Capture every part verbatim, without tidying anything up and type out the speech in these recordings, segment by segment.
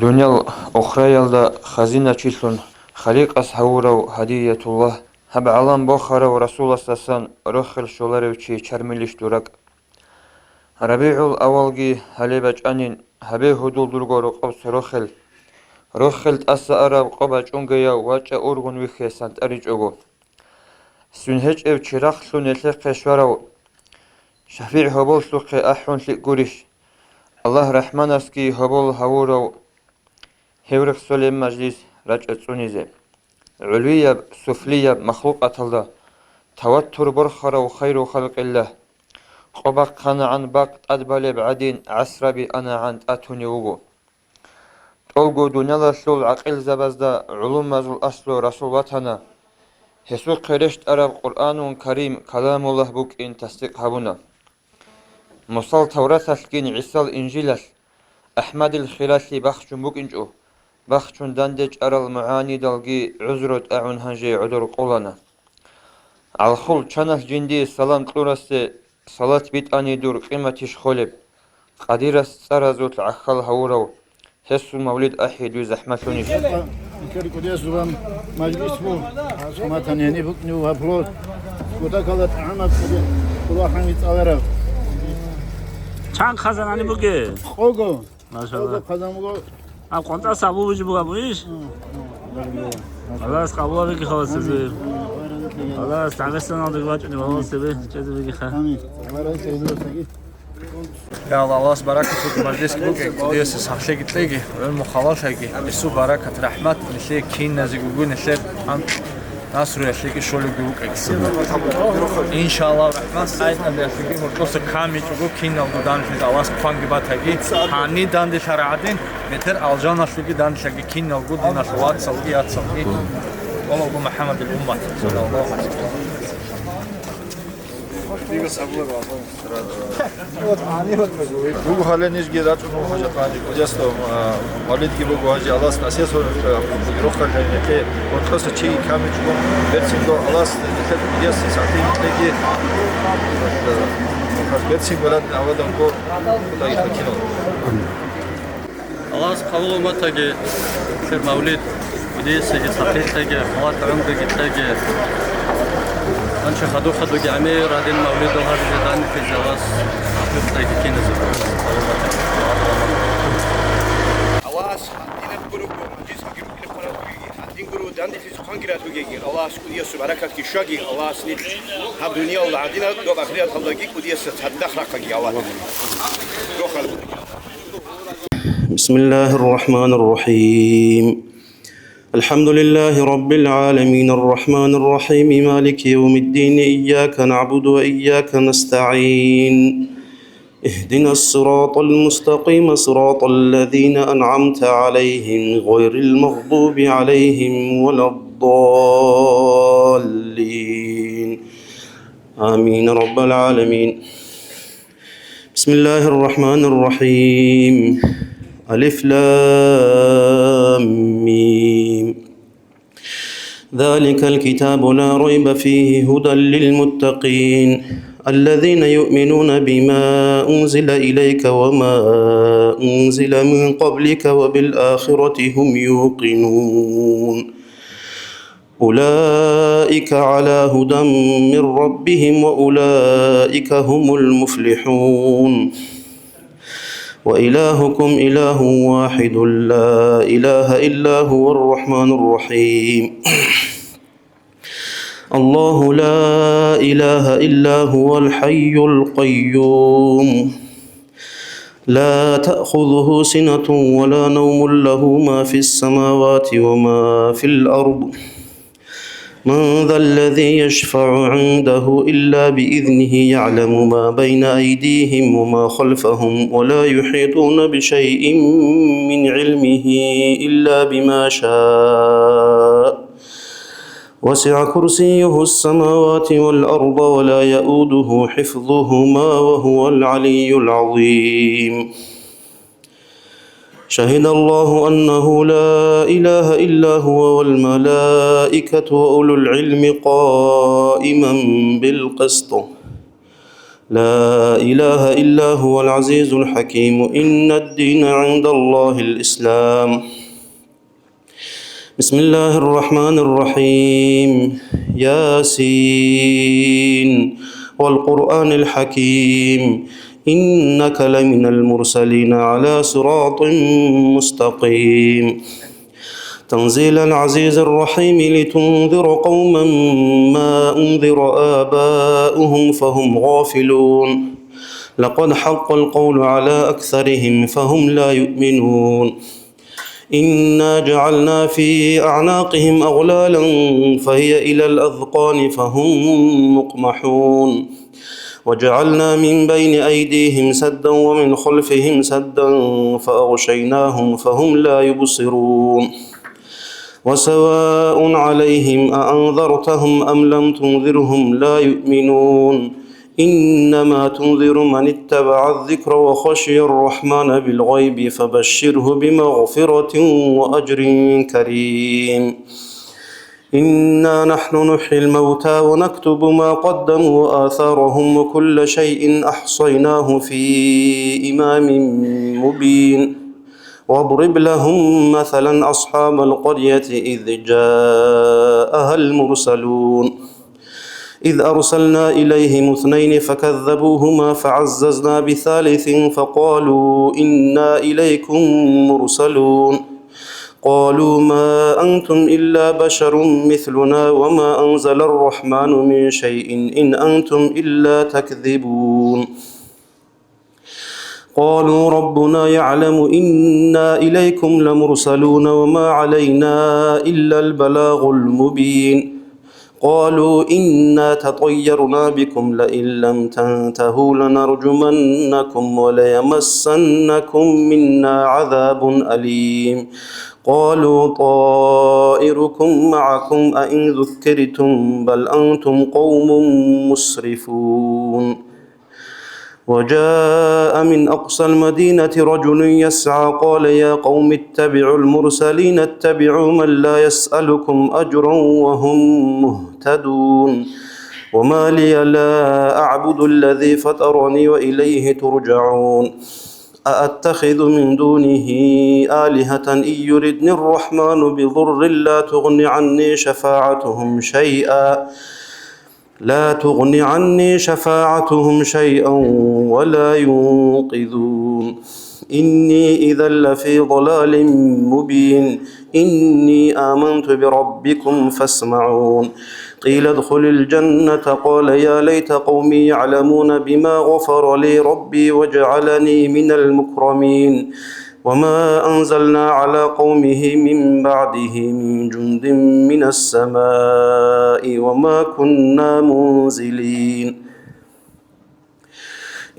Дуниял ухраялда хазиначилъун халикъас гьавурав гьадиятуллагь, гьаб гӀалам бохарав Расуласдасан рохел щоларев чи чармилищ дур ракӀ? РабигӀул авалги гьале бачӀанин, гьабе гьудул дурго рокъоб цо рохел. Рохел тӀаса араб къо бачӀунгеяв вачӀа ургъун вихье сантӀаричӀого. Свин гьечӀев чирахълъун нилъехъе щварав ШафигӀ гьоболлъухъе ахӀун лъикӀ гурищ? Аллагь РахӀманасги гьобол гьавурав гьев рехсолеб мажлис рачӀа цӀунизе. ГӀулвияб, суфлияб махлукъаталда таваттур борхарав хайру халкъиллагь, къо бахъанагӀан бакъ тӀадбалеб гӀадин гӀасраби анагӀан тӀатунев вуго. ТӀолго дуниялалъул гӀакъилзабазда гӀулумазул аслу расул ватана. Гьесухъе рещтӀараб Къуръанун Карим Каламуллагь букӀин тасдикъ гьабуна. Мусал Тавраталъгин ГӀисал Инжилалъ АхӀмадил хиралъи бахчун букӀинчӀо, бахчун данде чӀарал мугӀанидалги гӀузру тӀагӀун гьанже гӀодор къолана. ГӀалхул чаналъ жиндие салам кьурасе салат битӀани дур къиматищ холеб? Къадирас цӀаразулъ гӀахьал гьавурав гьесул мавлид ахӀи дуй захӀмалъунищ? Икер кӀудиясулан мажлис буго, суматани гьениб букӀнев вопрос. Кутакала тӀагӀамаб кӀудияс Аллагьанги цӀалараб. Чан хъазанани буге? Къого. Машалла. Къого хъазан буго. А къвантӀа сабу вуджу буга буиш? Аллагьас къабулабеги халасизе. Аллагьас Дагъистаналдаги вачӀуни валасебе чӀезабеги ха. Амин. Я Аллагь, Аллагьас баракат гьуди мажлисги букӀе, кӀудиясе сахлъиги кьеги, гӀумру халалъаги, гьесул баракат, рахӀмат нилъее киназе гугу нилъер ан-, Насруялъеги щолебги вукӀаги. Иншаллагь, рахӀмат, къайтӀабиялъеги гьоркьоса камичӀого киналго данлъизе Аллагьас хъванги батаги, гьанни данделъарагӀадин, бетер алжаналъеги данлъаги киналго диналъ вацалги яцалги. Къолаго МухӀаммадил уммат, саллаллагьу гӀалайгьи ва саллам. Буго гьале нижги рачӀун вуго хӀажатанги, кӀудиясда, а, мавлидги буго, гьанже Аллагьас насиблъун, а, рохел гьанже, гьоркьоса чиги камичӀого, берцинго Аллагьас нилъер кӀудиясе сахлъи кьеги, а, берцинго ладин аваданго, Аллагьги хӀакимал. Аллагьас къабул батаги нилъер мавлид, кӀудиясеги сахлъи кьеги, халат гӀумруги кьеги. Гьанже хадур-хадурги гӀемер гӀадин мавлидал гьабизе данделъизе Аллагьас тавфикъ кьеги киназего. Аллагьас гьадинаб гуро мажлисги рукӀине хъвараб бугеги, гьадин гуро данделъизе хъванги ратугеги, Аллагьас кӀудиясул баракатги щваги, Аллагьас нилъ гьаб дуниялалда гӀадинаб, доб ахираталдаги кӀудиясда цадахъ рахъаги Аллагь. Рохел. بسم الله الرحمن الرحيم. الحمد لله رب العالمين، الرحمن الرحيم، مالك يوم الدين، إياك نعبد وإياك نستعين. اهدنا الصراط المستقيم، صراط الذين أنعمت عليهم، غير المغضوب عليهم ولا الضالين. آمين رب العالمين. بسم الله الرحمن الرحيم. ألف لام ميم. ذلك الكتاب لا ريب فيه هدى للمتقين الذين يؤمنون بما أنزل إليك وما أنزل من قبلك وبالآخرة هم يوقنون. أولئك على هدى من ربهم وأولئك هم المفلحون. وإلهكم إله واحد لا إله إلا هو الرحمن الرحيم. الله لا إله إلا هو الحي القيوم. لا تأخذه سنة ولا نوم، له ما في السماوات وما في الأرض. من ذا الذي يشفع عنده إلا بإذنه، يعلم ما بين أيديهم وما خلفهم، ولا يحيطون بشيء من علمه إلا بما شاء. وسع كرسيه السماوات والأرض ولا يئوده حفظهما وهو العلي العظيم. شهد الله أنه لا إله إلا هو والملائكة وأولو العلم قائما بالقسط. لا إله إلا هو العزيز الحكيم. إن الدين عند الله الإسلام. بسم الله الرحمن الرحيم. ياسين. والقرآن الحكيم. إنك لمن المرسلين على صراط مستقيم. تنزيل العزيز الرحيم. لتنذر قوما ما أنذر آباؤهم فهم غافلون. لقد حق القول على أكثرهم فهم لا يؤمنون. إنا جعلنا في أعناقهم أغلالا فهي إلى الأذقان فهم مقمحون. وجعلنا من بين أيديهم سدا ومن خلفهم سدا فأغشيناهم فهم لا يبصرون. وسواء عليهم أأنذرتهم أم لم تنذرهم لا يؤمنون. إنما تنذر من اتبع الذكر وخشي الرحمن بالغيب فبشره بمغفرة وأجر كريم. إنا نحن نحيي الموتى ونكتب ما قدموا وآثارهم وكل شيء أحصيناه في إمام مبين. واضرب لهم مثلا أصحاب القرية إذ جاءها المرسلون. إذ أرسلنا إليهم اثنين فكذبوهما فعززنا بثالث فقالوا إنا إليكم مرسلون. قالوا ما أنتم إلا بشر مثلنا وما أنزل الرحمن من شيء إن أنتم إلا تكذبون. قالوا ربنا يعلم إنا إليكم لمرسلون وما علينا إلا البلاغ المبين. قالوا إنا تطيرنا بكم لئن لم تنتهوا لنرجمنكم وليمسنكم منا عذاب أليم. قالوا طائركم معكم أئن ذكرتم بل أنتم قوم مسرفون. وجاء من أقصى المدينة رجل يسعى قال يا قوم اتبعوا المرسلين اتبعوا من لا يسألكم أجرا وهم مهتدون. وما لي لا أعبد الذي فطرني وإليه ترجعون. أأتخذ من دونه آلهة إن يردن الرحمن بضر لا تغن عني شفاعتهم شيئا لا تغن عني شفاعتهم شيئا ولا ينقذون. إني إذا لفي ضلال مبين. إني آمنت بربكم فاسمعون. قيل ادخل الجنة قال يا ليت قومي يعلمون بما غفر لي ربي وجعلني من المكرمين. وما أنزلنا على قومه من بعده من جند من السماء وما كنا منزلين.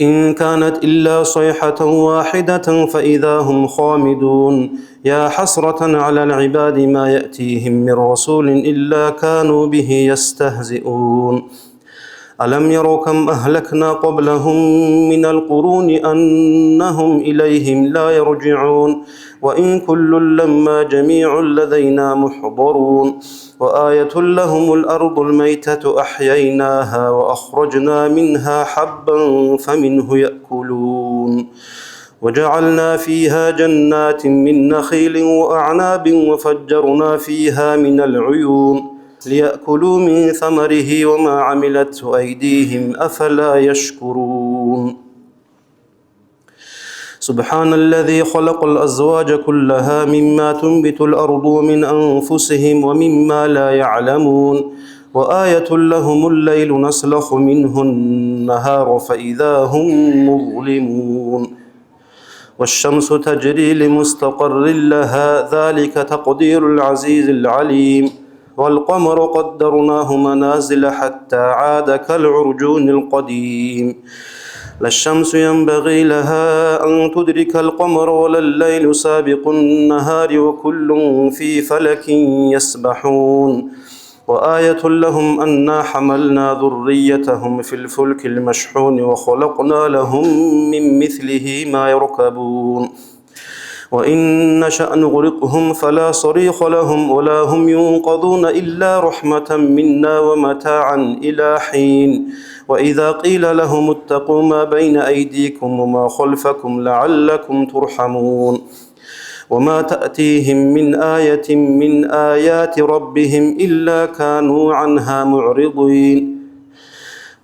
إن كانت إلا صيحة واحدة فإذا هم خامدون. يا حسرة على العباد ما يأتيهم من رسول إلا كانوا به يستهزئون. ألم يروا كم أهلكنا قبلهم من القرون أنهم إليهم لا يرجعون. وإن كل لما جميع لدينا محضرون. وآية لهم الأرض الميتة أحييناها وأخرجنا منها حبا فمنه يأكلون. وجعلنا فيها جنات من نخيل وأعناب وفجرنا فيها من العيون ليأكلوا من ثمره وما عملته أيديهم أفلا يشكرون. سبحان الذي خلق الأزواج كلها مما تنبت الأرض ومن أنفسهم ومما لا يعلمون. وآية لهم الليل نسلخ منه النهار فإذا هم مظلمون. والشمس تجري لمستقر لها ذلك تقدير العزيز العليم. والقمر قدرناه منازل حتى عاد كالعرجون القديم. لا الشمس ينبغي لها أن تدرك القمر ولا الليل سابق النهار وكل في فلك يسبحون. وآية لهم أنا حملنا ذريتهم في الفلك المشحون وخلقنا لهم من مثله ما يركبون. وإن نشأ نغرقهم فلا صريخ لهم ولا هم ينقذون إلا رحمة منا ومتاعا إلى حين. وإذا قيل لهم اتقوا ما بين أيديكم وما خلفكم لعلكم ترحمون. وما تأتيهم من آية من آيات ربهم إلا كانوا عنها معرضين.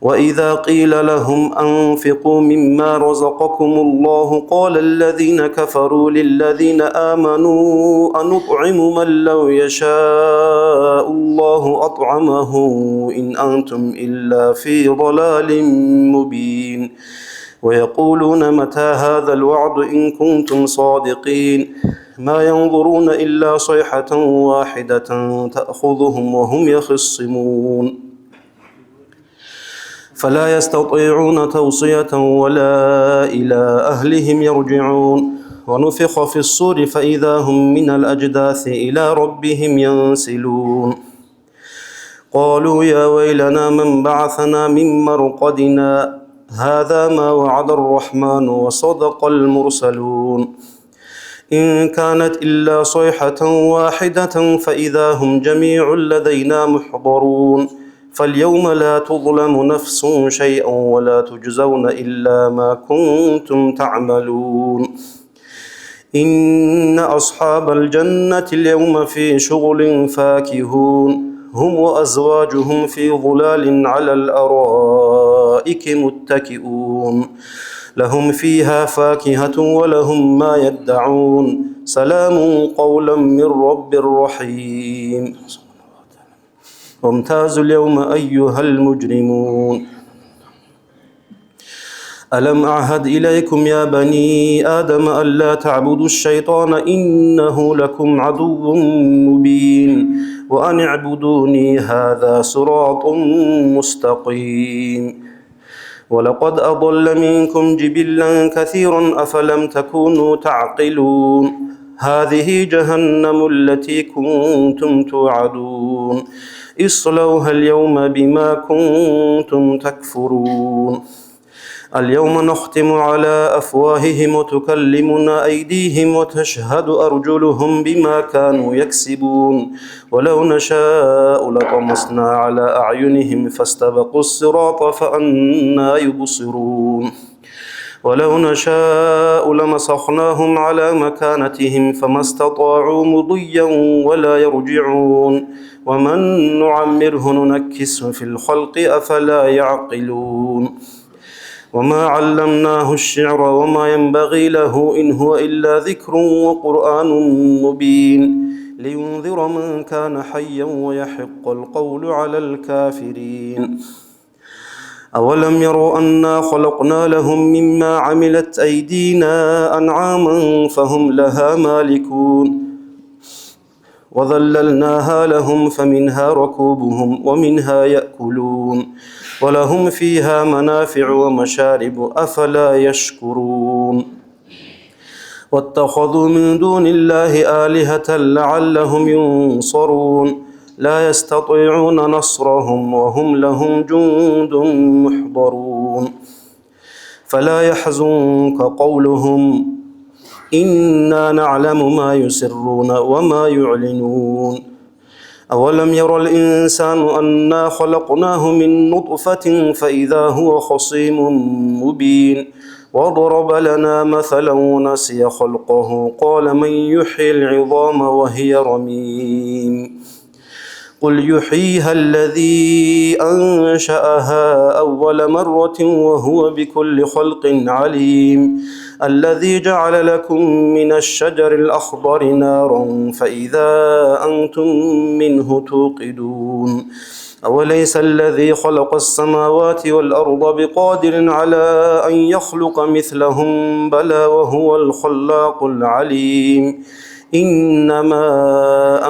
وإذا قيل لهم أنفقوا مما رزقكم الله قال الذين كفروا للذين آمنوا أنطعم من لو يشاء الله أطعمه إن أنتم إلا في ضلال مبين. ويقولون متى هذا الوعد إن كنتم صادقين. ما ينظرون إلا صيحة واحدة تأخذهم وهم يخصمون. فلا يستطيعون توصية ولا إلى أهلهم يرجعون. ونفخ في الصور فإذا هم من الأجداث إلى ربهم ينسلون. قالوا يا ويلنا من بعثنا من مرقدنا، هذا ما وعد الرحمن وصدق المرسلون. إن كانت إلا صيحة واحدة فإذا هم جميع لدينا محضرون. فاليوم لا تظلم نفس شيئا ولا تجزون إلا ما كنتم تعملون. إن أصحاب الجنة اليوم في شغل فاكهون. هم وأزواجهم في ظلال على الأرائك متكئون. لهم فيها فاكهة ولهم ما يدعون. سلام قولا من رب رحيم. وامتازوا اليوم أيها المجرمون. ألم أعهد إليكم يا بني آدم ألا تعبدوا الشيطان إنه لكم عدو مبين وأن اعبدوني هذا صراط مستقيم. ولقد أضل منكم جبلا كثيرا أفلم تكونوا تعقلون. هذه جهنم التي كنتم توعدون. اصلوها اليوم بما كنتم تكفرون. اليوم نختم على أفواههم وتكلمنا أيديهم وتشهد أرجلهم بما كانوا يكسبون. ولو نشاء لطمسنا على أعينهم فاستبقوا الصراط فأنى يبصرون. ولو نشاء لمسخناهم على مكانتهم فما استطاعوا مضيا ولا يرجعون. ومن نعمره ننكسه في الخلق أفلا يعقلون. وما علمناه الشعر وما ينبغي له إن هو إلا ذكر وقرآن مبين. لينذر من كان حيا ويحق القول على الكافرين. أولم يروا أنا خلقنا لهم مما عملت أيدينا أنعاما فهم لها مالكون. وذللناها لهم فمنها ركوبهم ومنها يأكلون. ولهم فيها منافع ومشارب أفلا يشكرون. واتخذوا من دون الله آلهة لعلهم ينصرون. لا يستطيعون نصرهم وهم لهم جند محضرون. فلا يحزنك قولهم. إنا نعلم ما يسرون وما يعلنون. أولم ير الإنسان أنا خلقناه من نطفة فإذا هو خصيم مبين. وضرب لنا مثلا ونسي خلقه قال من يحيي العظام وهي رميم. قل يحييها الذي أنشأها أول مرة وهو بكل خلق عليم. الذي جعل لكم من الشجر الأخضر نارا فإذا أنتم منه توقدون. أوليس الذي خلق السماوات والأرض بقادر على أن يخلق مثلهم بلى وهو الخلاق العليم. إنما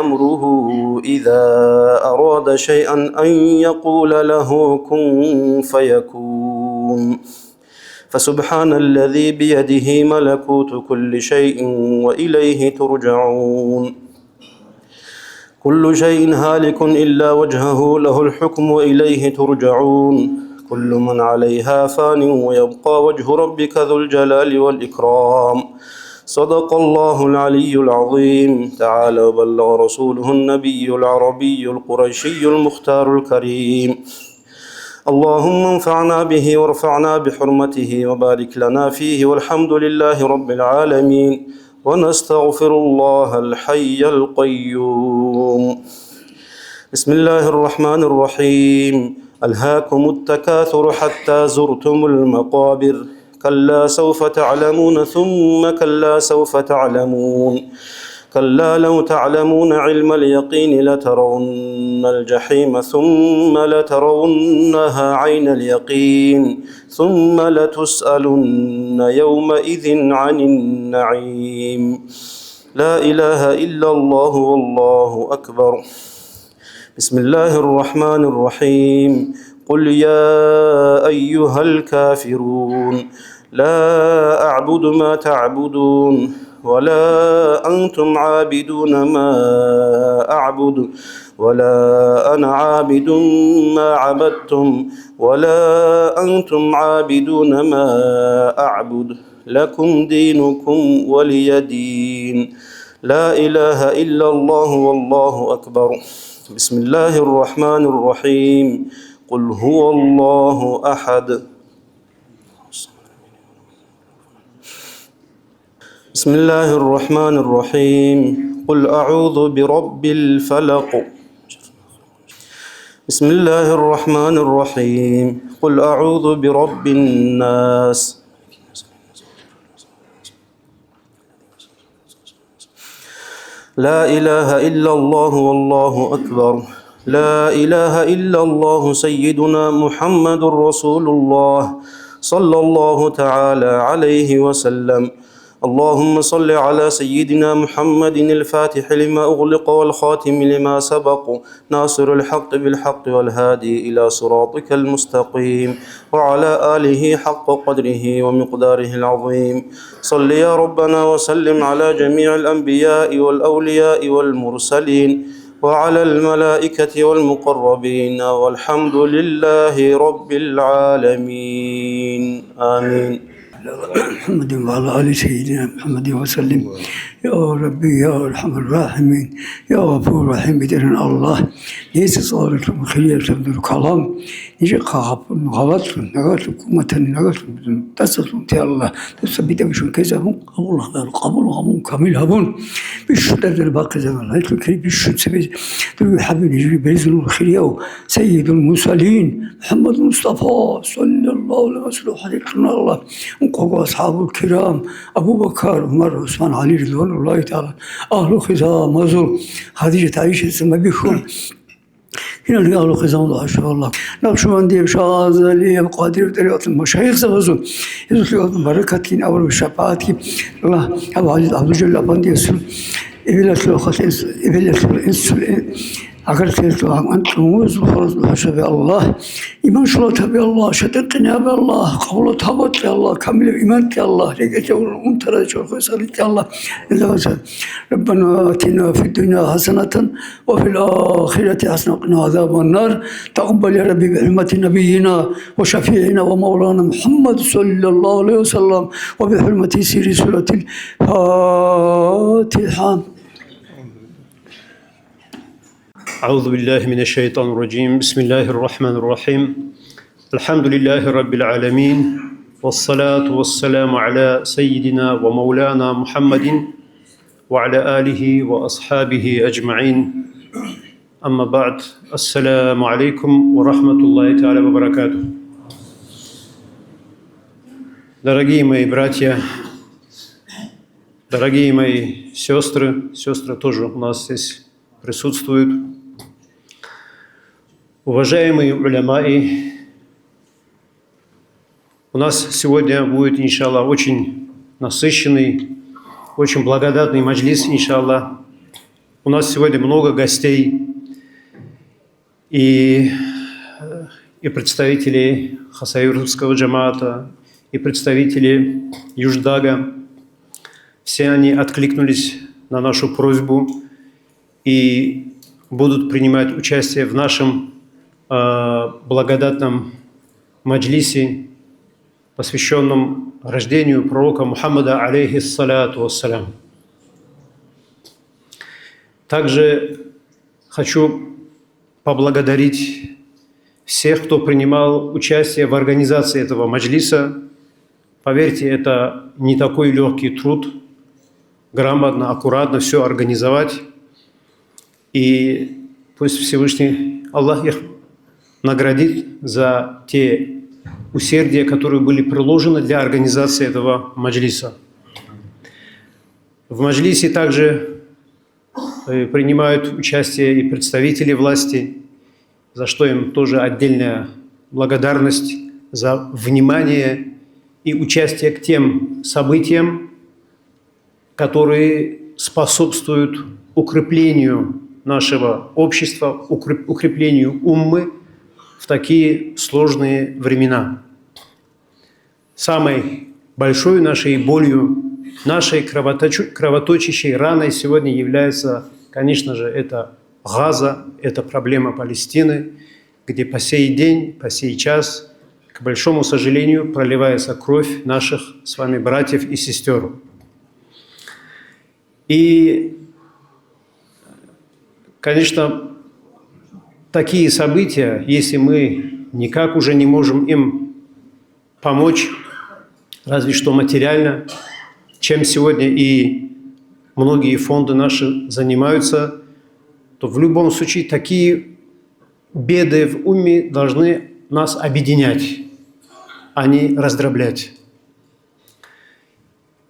أمره إذا أراد شيئا أن يقول له كن فيكون. فسبحان الذي بيده ملكوت كل شيء وإليه ترجعون. كل شيء هالك إلا وجهه له الحكم وإليه ترجعون. كل من عليها فان ويبقى وجه ربك ذو الجلال والإكرام. صدق الله العلي العظيم. تعالى وبلغ رسوله النبي العربي القرشي المختار الكريم. اللهم انفعنا به وارفعنا بحرمته وبارك لنا فيه، والحمد لله رب العالمين. ونستغفر الله الحي القيوم. بسم الله الرحمن الرحيم. ألهاكم التكاثر حتى زرتم المقابر. كلا سوف تعلمون ثم كلا سوف تعلمون. كلا لو تعلمون علم اليقين لترون الجحيم ثم لترونها عين اليقين ثم لتسألن يومئذ عن النعيم. لا إله إلا الله والله أكبر. بسم الله الرحمن الرحيم. قل يا أيها الكافرون، لا أعبد ما تعبدون، ولا أنتم عابدون ما أعبد، ولا أنا عابد ما عبدتم، ولا أنتم عابدون ما أعبد، لكم دينكم ولي دين. لا إله إلا الله والله أكبر. بسم الله الرحمن الرحيم. قل هو الله أحد. بسم الله الرحمن الرحيم. قل أعوذ برب الفلق. بسم الله الرحمن الرحيم. قل أعوذ برب الناس. لا إله إلا الله والله أكبر. لا إله إلا الله سيدنا محمد رسول الله صلى الله تعالى عليه وسلم. اللهم صل على سيدنا محمد الفاتح لما أغلق والخاتم لما سبق ناصر الحق بالحق والهادي إلى صراطك المستقيم وعلى آله حق قدره ومقداره العظيم. صل يا ربنا وسلم على جميع الأنبياء والأولياء والمرسلين وعلى الملائكة والمقربين والحمد لله رب العالمين. آمين. محمد وعلى آل سيدنا محمد وسلم. يا ربي يا أرحم الراحمين، يا غفور رحيم, бетӀергьан Аллагь, нижеца цӀаларалъун хирияб сабдул калам, нижехъа гъапун, гъалатӀлъун, нагагьлъун, куматани нагагьлъун, дацӀалъун, те Аллагь, дуца битӀа бищун ккезабун, къабул гьабун, къабул гьабун, камил гьабун, бищун даражаялъ бахъизабун, гьелъул кири бищун цебе дур хӀабиб нижеги берзулул хирияв, Сайидул Мурсалин, МухӀаммад Мустафа, саллаллагьу гӀалайгьи ва саллам, хӀадур кьуна Аллагь, ункъого асхӀабул кирам, Абу Бакар, ГӀумар, ГӀусман, ГӀали, ридвануллагьи тагӀала, агьлу хизамазул, Хадижат, ГӀайшатаца мабихьун, киналги агьлу хизамазул, машааллагь. Накъшбандияб, Шазалияб, Къадирияб тӀарикъатал машайихзабазул, гьезулъе баракатгин аварагасул шапагӀатги, Аллагь, Абу ГӀалил ГӀабдулжалил афандиясул, эбелалъул халкъ, эбелалъул инсул, гӀагарлъиялъул анкьнузул, хваразул хӀушаби Аллагь, иман щулат гьаби Аллагь, шайтӀан къине гьаби Аллагь, къабулат гьабатӀи Аллагь, камилаб иман кье Аллагь, рекӀелъе унтарай чорхое сагъ ритӀе Аллагь. ربنا آتنا في الدنيا حسنة وفي الآخرة حسنة وقنا عذاب النار. تقبل يا ربي بحرمة نبينا وشفيعنا ومولانا محمد صلى الله عليه وسلم وبحرمة سر سورة الفاتحة. أعوذ بالله من الشيطان الرجيم. بسم الله الرحمن الرحيم. الحمد لله رب العالمين. والصلاة والسلام على سيدنا ومولانا محمد وعلى آله وأصحابه أجمعين. أما بعد. السلام عليكم ورحمة الله تعالى وبركاته. Дорогие мои братья, дорогие мои сестры, сестры тоже у нас здесь присутствуют. Уважаемые уляма, у нас сегодня будет, иншаллах, очень насыщенный, очень благодатный маджлис, иншаллах. У нас сегодня много гостей, и, и представители Хасавюртовского джамаата, и представители Юждага. Все они откликнулись на нашу просьбу и будут принимать участие в нашем, э, благодатном маджлисе, посвящённом рождению пророка Мухаммада, алейхиссалату вассалям. Также хочу поблагодарить всех, кто принимал участие в организации этого маджлиса. Поверьте, это не такой легкий труд, грамотно, аккуратно все организовать. И пусть Всевышний Аллах их наградит за те усердия, которые были приложены для организации этого маджлиса. В маджлисе также э, принимают участие и представители власти, за что им тоже отдельная благодарность за внимание и участие к тем событиям, которые способствуют укреплению нашего общества, укреп- укреплению уммы в такие сложные времена. Самой большой нашей болью, нашей кровоточу- кровоточащей раной сегодня является, конечно же, это Газа, это проблема Палестины, где по сей день, по сей час, к большому сожалению, проливается кровь наших с вами братьев и сестер. И, конечно, такие события, если мы никак уже не можем им помочь, разве что материально, чем сегодня и многие фонды наши занимаются, то в любом случае такие беды в умме должны нас объединять, а не раздроблять.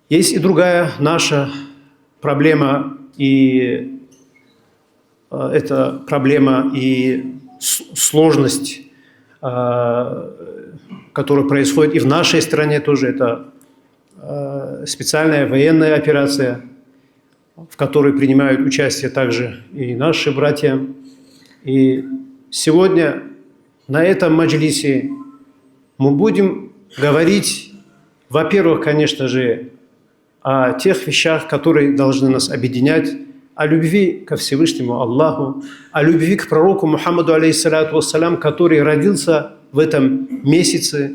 Есть и другая наша проблема, и э, это проблема и с- сложность, э, которая происходит и в нашей стране тоже. Это э, специальная военная операция, в которой принимают участие также и наши братья. И сегодня на этом маджлисе мы будем говорить, во-первых, конечно же, о тех вещах, которые должны нас объединять, о любви ко Всевышнему Аллаху, о любви к пророку Мухаммаду, алейхиссалату вассалям, который родился в этом месяце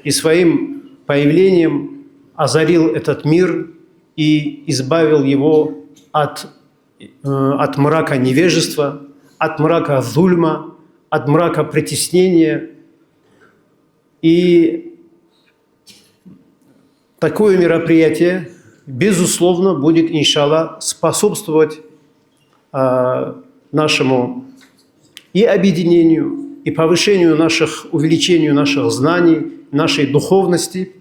и своим появлением озарил этот мир и избавил его от, э, от мрака невежества, от мрака зульма, от мрака притеснения. И такое мероприятие, безусловно, будет, иншаллах, способствовать а, нашему и объединению, и повышению наших, увеличению наших знаний, нашей духовности.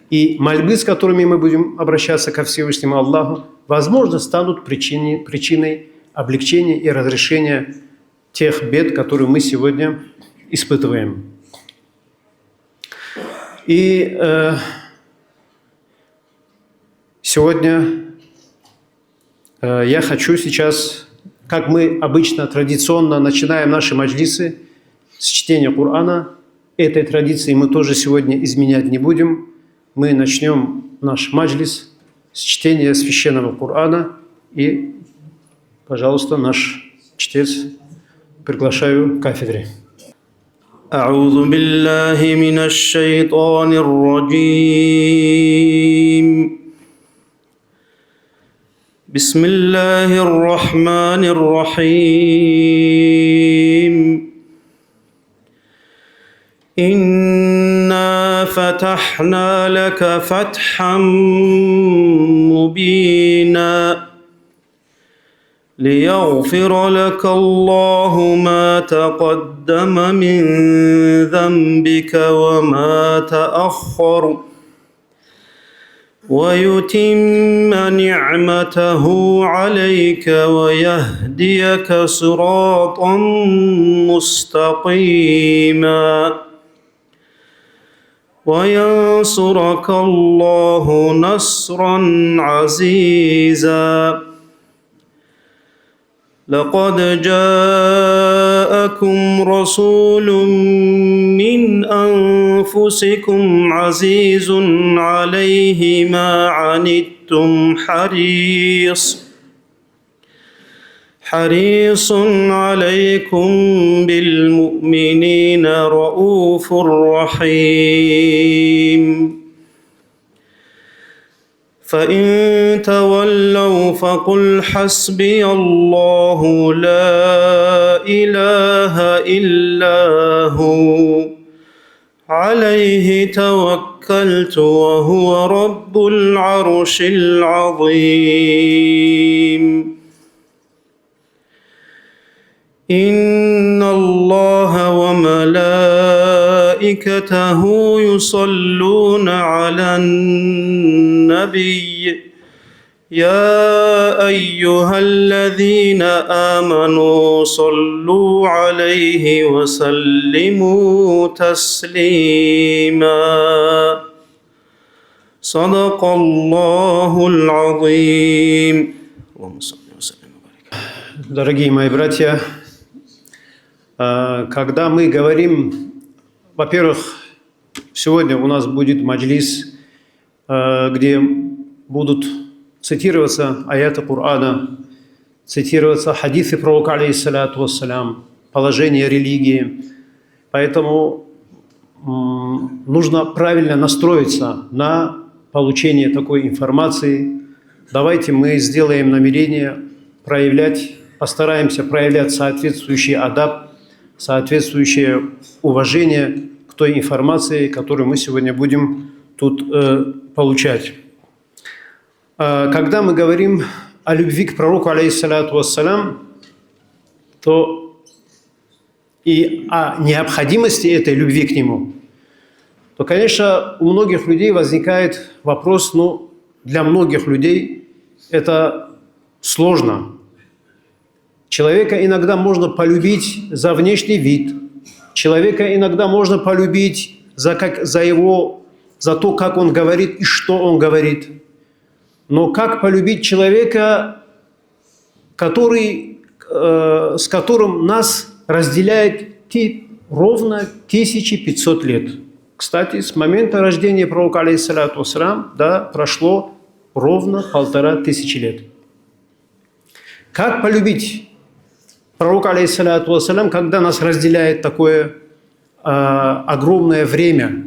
И мольбы, с которыми мы будем обращаться ко Всевышнему Аллаху, возможно, станут причине- причиной облегчения и разрешения тех бед, которые мы сегодня испытываем. И э, сегодня э, я хочу сейчас, как мы обычно традиционно начинаем наши маджлисы с чтения Корана, этой традиции мы тоже сегодня изменять не будем. Мы начнем наш маджлис с чтения священного Корана. И, пожалуйста, наш чтец приглашаю к кафедре. أعوذ بالله من الشيطان الرجيم. بسم الله الرحمن الرحيم. إنا فتحنا لك فتحا مبينا. ليغفر لك الله ما تقدم من ذنبك وما تأخر ويتم نعمته عليك ويهديك صراطا مستقيما وينصرك الله نصرا عزيزا. لقد جاءكم رسول من أنفسكم عزيز عليه ما عنتم حريص حريص عليكم بالمؤمنين رءوف رحيم. فإن تولوا فقل حسبي الله لا إله إلا هو عليه توكلت وهو رب العرش العظيم. إن الله وملائكته يصلون على النبي، يا أيها الذين آمنوا صلوا عليه وسلموا تسليما. صدق الله العظيم. اللهم صل وسلم وبارك. Дорогие мои братья, а, когда мы говорим, во-первых, сегодня у нас будет маджлис, а, где будут цитироваться аяты Корана, цитироваться хадисы пророка, алейхиссалату вассалям, положение религии. Поэтому, м, нужно правильно настроиться на получение такой информации. Давайте мы сделаем намерение проявлять, постараемся проявлять соответствующий адаб, соответствующее уважение к той информации, которую мы сегодня будем тут, э, получать. А, когда мы говорим о любви к пророку, алейхиссалату вассалям, то и о необходимости этой любви к нему, то, конечно, у многих людей возникает вопрос, ну, для многих людей это сложно. Человека иногда можно полюбить за внешний вид. Человека иногда можно полюбить за, как, за его, за то, как он говорит и что он говорит. Но как полюбить человека, который, э, с которым нас разделяет ти-, ровно тысяча пятьсот лет? Кстати, с момента рождения пророка, алейхиссалату вассалям, да, прошло ровно полтора тысячи лет. Как полюбить пророка, алейхиссалату вассалям, когда нас разделяет такое, а, огромное время?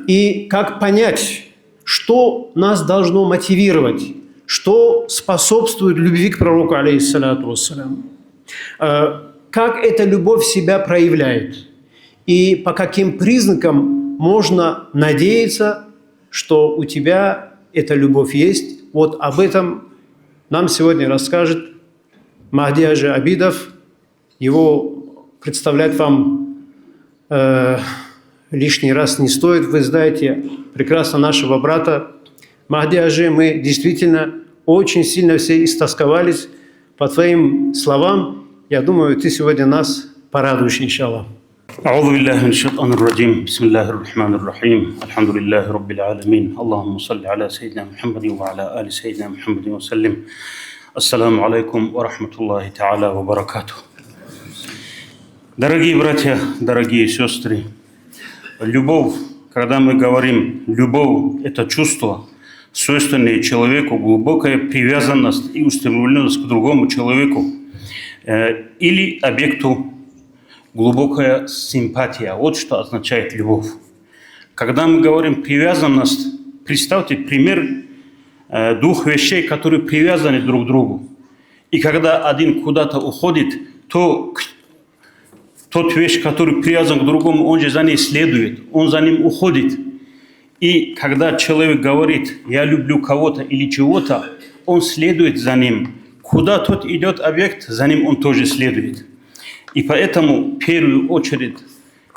И как понять, что нас должно мотивировать, что способствует любви к пророку, алейхиссалату вассалям? А, как эта любовь себя проявляет? И по каким признакам можно надеяться, что у тебя эта любовь есть? Вот об этом нам сегодня расскажет Махди-Гьажи Абидов. Его представлять вам, э, лишний раз не стоит. Вы знаете прекрасно нашего брата Махди-Гьажи. Мы действительно очень сильно все истосковались по твоим словам. Я думаю, ты сегодня нас порадуешь, иншаллах. أعوذ بالله من الشيطان الرجيم. بسم الله الرحمن الرحيم. الحمد لله رب العالمين. اللهم صل على سيدنا محمد وعلى آل سيدنا محمد وسلم. السلام عليكم ورحمة الله تعالى وبركاته. Дорогие братья, дорогие сестры, любовь, когда мы говорим любовь, это чувство, свойственное человеку, глубокая привязанность и устремленность к другому человеку, э, или объекту, глубокая симпатия. Вот что означает любовь. Когда мы говорим привязанность, представьте пример, э, двух вещей, которые привязаны друг к другу. И когда один куда-то уходит, то к-, тот вещь, который привязан к другому, он же за ней следует, он за ним уходит. И когда человек говорит: «Я люблю кого-то или чего-то», он следует за ним. Куда тот идет объект, за ним он тоже следует. И поэтому в первую очередь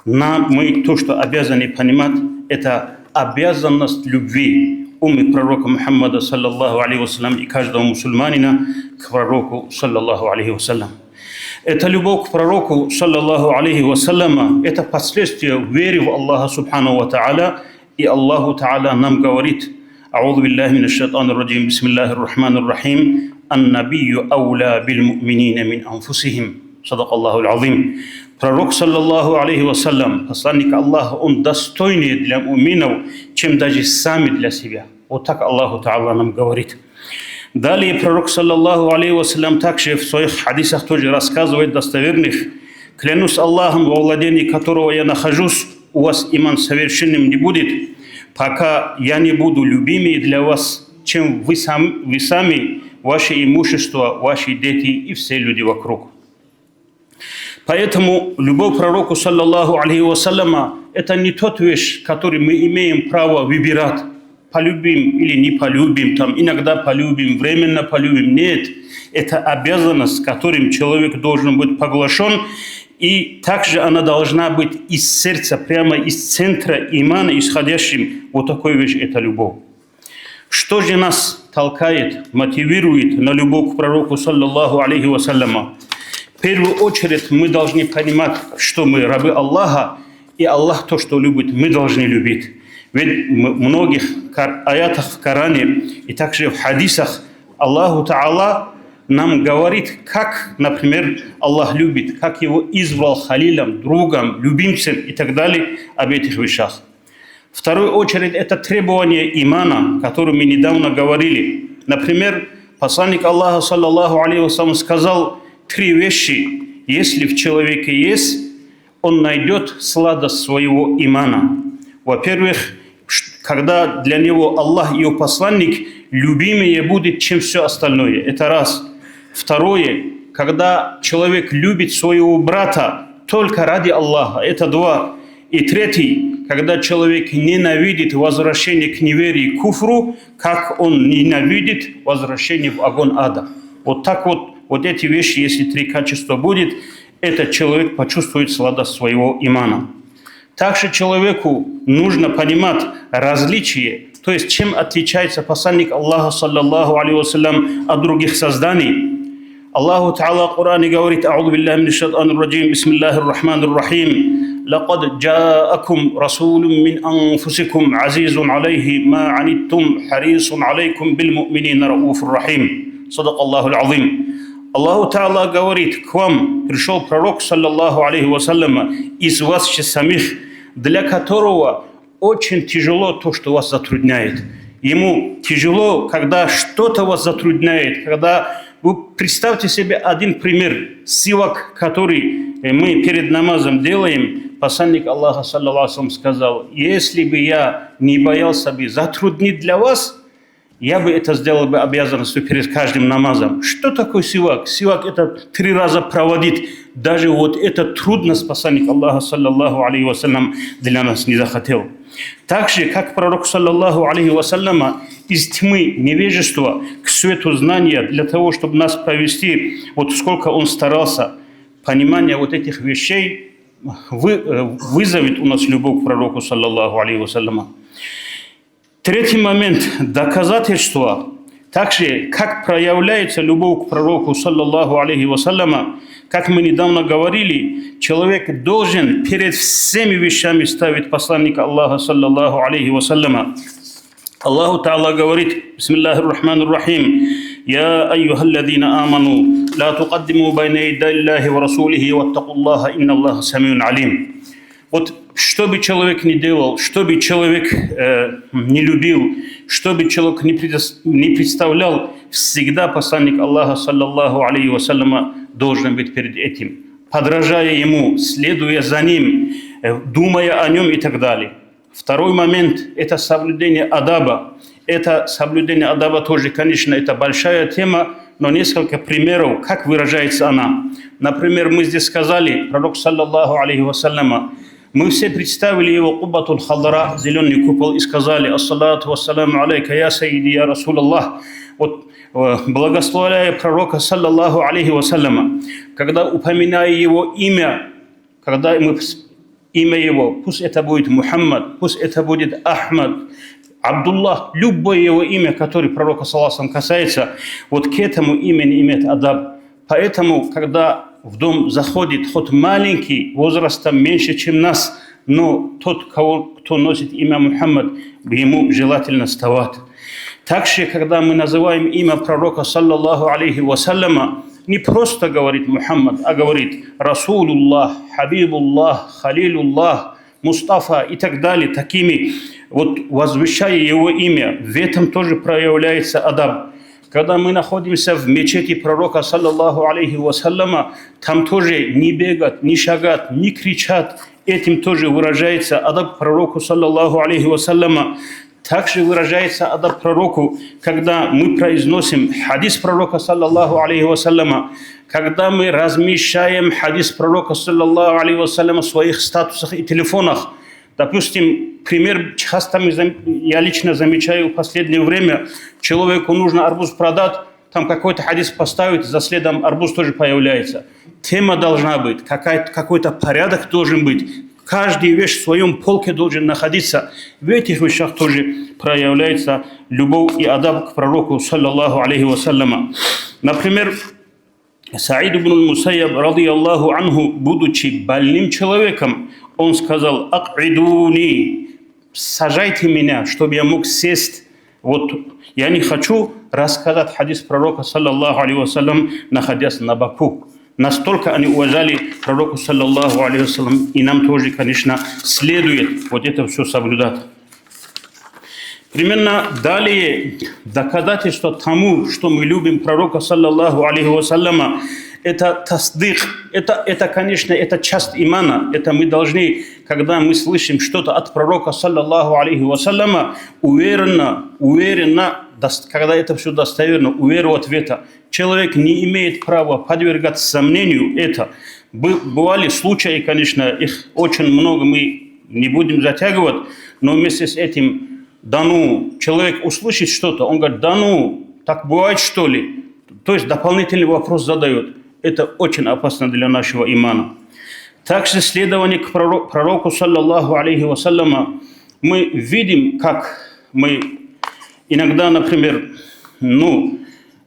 нам, мы то, что обязаны понимать, это обязанность любви уммы пророка Мухаммада, саллаллаху алейхи вассалям, и каждого мусульманина к пророку, саллаллаху алейхи вассалям. Эта любовь к пророку, саллаллаху алейхи вассаляма, это последствия веры в Аллаха, субхану ва тааля, и Аллаху Тааля нам говорит: أعوذ بالله من الشيطان الرجيم. بسم الله الرحمن الرحيم. النبي أولى بالمؤمنين من أنفسهم. صدق الله العظيم. Пророк, саллаллаху алейхи вассалям, посланник Аллаха, он достойнее для муъминов, чем даже сами для себя. Вот так Аллаху Тааля нам говорит. Далее пророк, саллаллаху алейхи вассалям, также в своих хадисах тоже рассказывает достоверных: «Клянусь Аллахом, во владении которого я нахожусь, у вас иман совершенным не будет, пока я не буду любимее для вас, чем вы сам, вы сами, ваше имущество, ваши дети и все люди вокруг. Поэтому любовь к пророку, саллаллаху алейхи вассаляма, это не тот вещь, который мы имеем право выбирать, полюбим или не полюбим, там, иногда полюбим, временно полюбим. Нет, это обязанность, с которым человек должен быть поглощен, и также она должна быть из сердца, прямо из центра имана исходящим. Вот такой вещь это любовь. Что же нас толкает, мотивирует на любовь к пророку, саллаллаху алейхи вассаляма? В первую очередь мы должны понимать, что мы рабы Аллаха, и Аллах то, что любит, мы должны любить. Ведь в многих аятах в Коране и также в хадисах Аллаху Таала нам говорит, как, например, Аллах любит, как его избрал халилом, другом, любимцем и так далее об этих вещах. В вторую очередь, это требование имана, о котором мы недавно говорили. Например, посланник Аллаха, саллаллаху алейхи вассалям, сказал три вещи: если в человеке есть, он найдет сладость своего имана. Во-первых, когда для него Аллах и его посланник любимее будет, чем все остальное. Это раз. Второе, когда человек любит своего брата только ради Аллаха. Это два. И третий, когда человек ненавидит возвращение к неверии, к куфру, как он ненавидит возвращение в огонь ада. Вот так вот, вот эти вещи, если три качества будет, этот человек почувствует сладость своего имана. Также человеку нужно понимать различие, то есть чем отличается посланник Аллаха, саллаллаху алейхи вассалям, от других созданий. Аллаху Таала в Коране говорит: «Аузу биллахи минаш шайтанир раджим, бисмиллахир рахманир рахим. Лакад джаакум расулун мин анфусикум азизун алейхи ма анитум, харисун алейкум бил муъминина рауфур рахим». Садакаллахул азим. Аллаху Таала говорит: «К вам пришел пророк, саллаллаху алейхи вассаляма, из вас же самих, для которого очень тяжело то, что вас затрудняет». Ему тяжело, когда что-то вас затрудняет, когда вы представьте себе один пример. Сивак, который, э, мы перед намазом делаем, посланник Аллаха, саллаллаху алейхи ва саллям, сказал: «Если бы я не боялся бы затруднить для вас, я бы это сделал бы обязанностью перед каждым намазом». Что такое сивак? Сивак — это три раза проводить. Даже вот эта трудность посланник Аллаха, саллаллаху алейхи ва саллям, для нас не захотел. Так же, как пророк, саллаллаху алейхи ва саллям, из тьмы невежества к свету знания, для того, чтобы нас провести, вот сколько он старался, понимание вот этих вещей вы-, э, вызовет у нас любовь к пророку, саллаллаху алейхи ва саллям. Третий момент, доказательство. Также, как проявляется любовь к пророку, саллаллаху алейхи ва саллям, как мы недавно говорили, человек должен перед всеми вещами ставить посланника Аллаха, саллаллаху алейхи ва саллям. Аллаху Таала говорит: «Бисмиллахир рахманир рахим. Я айюхаллазина аману, ла тукаддиму байна ядай Аллахи ва расулихи, ваттакуллаха, инналлаха самиун алим». Вот что бы человек ни делал, что бы человек, э, не любил, что бы человек не предос-, не представлял, всегда посланник Аллаха, саллаллаху алейхи ва саллям, должен быть перед этим, подражая ему, следуя за ним, э, думая о нем и так далее. Второй момент — это соблюдение адаба. Это соблюдение адаба тоже, конечно, это большая тема, но несколько примеров, как выражается она. Например, мы здесь сказали, пророк, саллаллаху алейхи ва саллям, мы все представили его Куббатул Хадра, зелёный купол, и сказали: «Ассалату вассаламу алейка, я сайиди, я Расул Аллах». Вот, э, благословляя пророка, саллаллаху алейхи ва саллям, когда упоминая его имя, когда мы с-, имя его, пусть это будет Мухаммад, пусть это будет Ахмад, Абдуллах, любое его имя, которое пророка, саллаллаху алейхи ва саллям, касается, вот к этому имени имеет адаб. Поэтому, когда в дом заходит хоть маленький, возрастом меньше, чем нас, но тот, кого, кто носит имя Мухаммад, ему желательно вставать. Также, когда мы называем имя пророка, саллаллаху алейхи ва саллама, не просто говорит Мухаммад, а говорит Расулуллах, Хабибуллах, Халилуллах, Мустафа и так далее, такими вот возвещая его имя, в этом тоже проявляется адаб. Когда мы находимся в мечети пророка, саллаллаху алейхи ва саллама, там тоже не бегать, не шагать, не кричать. Этим тоже выражается адаб к пророку, саллаллаху алейхи ва саллама. Так же выражается адаб пророку, когда мы произносим хадис пророка, саллаллаху алейхи вассалама, когда мы размещаем хадис пророка, саллаллаху алейхи вассалама, в своих статусах и телефонах. Допустим, пример часто мы зам-, я лично замечаю в последнее время, человеку нужно арбуз продать, там какой-то хадис поставить, за следом арбуз тоже появляется. Тема должна быть, какая-то, какой-то порядок должен быть. Каждый вещь в своем полке должен находиться. В этих вещах тоже проявляется любовь и адаб к пророку, саллаллаху алейхи вассалама. Например, Саид ибн Мусайяб, радияллаху анху, будучи больным человеком, он сказал: «Акъидуни, сажайте меня, чтобы я мог сесть. Вот я не хочу рассказать хадис пророка, саллаллаху алейхи вассалям, находясь на боку». Настолько они уважали пророка, саллаллаху алейхи вассалям, и нам тоже, конечно, следует вот это все соблюдать. Примерно далее доказательство тому, что мы любим пророка, саллаллаху алейхи вассалама, это тасдик, это, это, конечно, это часть имана, это мы должны, когда мы слышим что-то от пророка, саллаллаху алейхи вассалама, уверенно, уверенно, дос-, когда это все достоверно, уверовать в это. Человек не имеет права подвергать сомнению это. Бы-, бывали случаи, конечно, их очень много, мы не будем затягивать, но вместе с этим, да ну, человек услышит что-то, он говорит: «Да ну, так бывает, что ли?» То есть дополнительный вопрос задает. Это очень опасно для нашего имана. Также следование к проро-, пророку, саллаллаху алейхи вассалама, мы видим, как мы иногда, например, ну,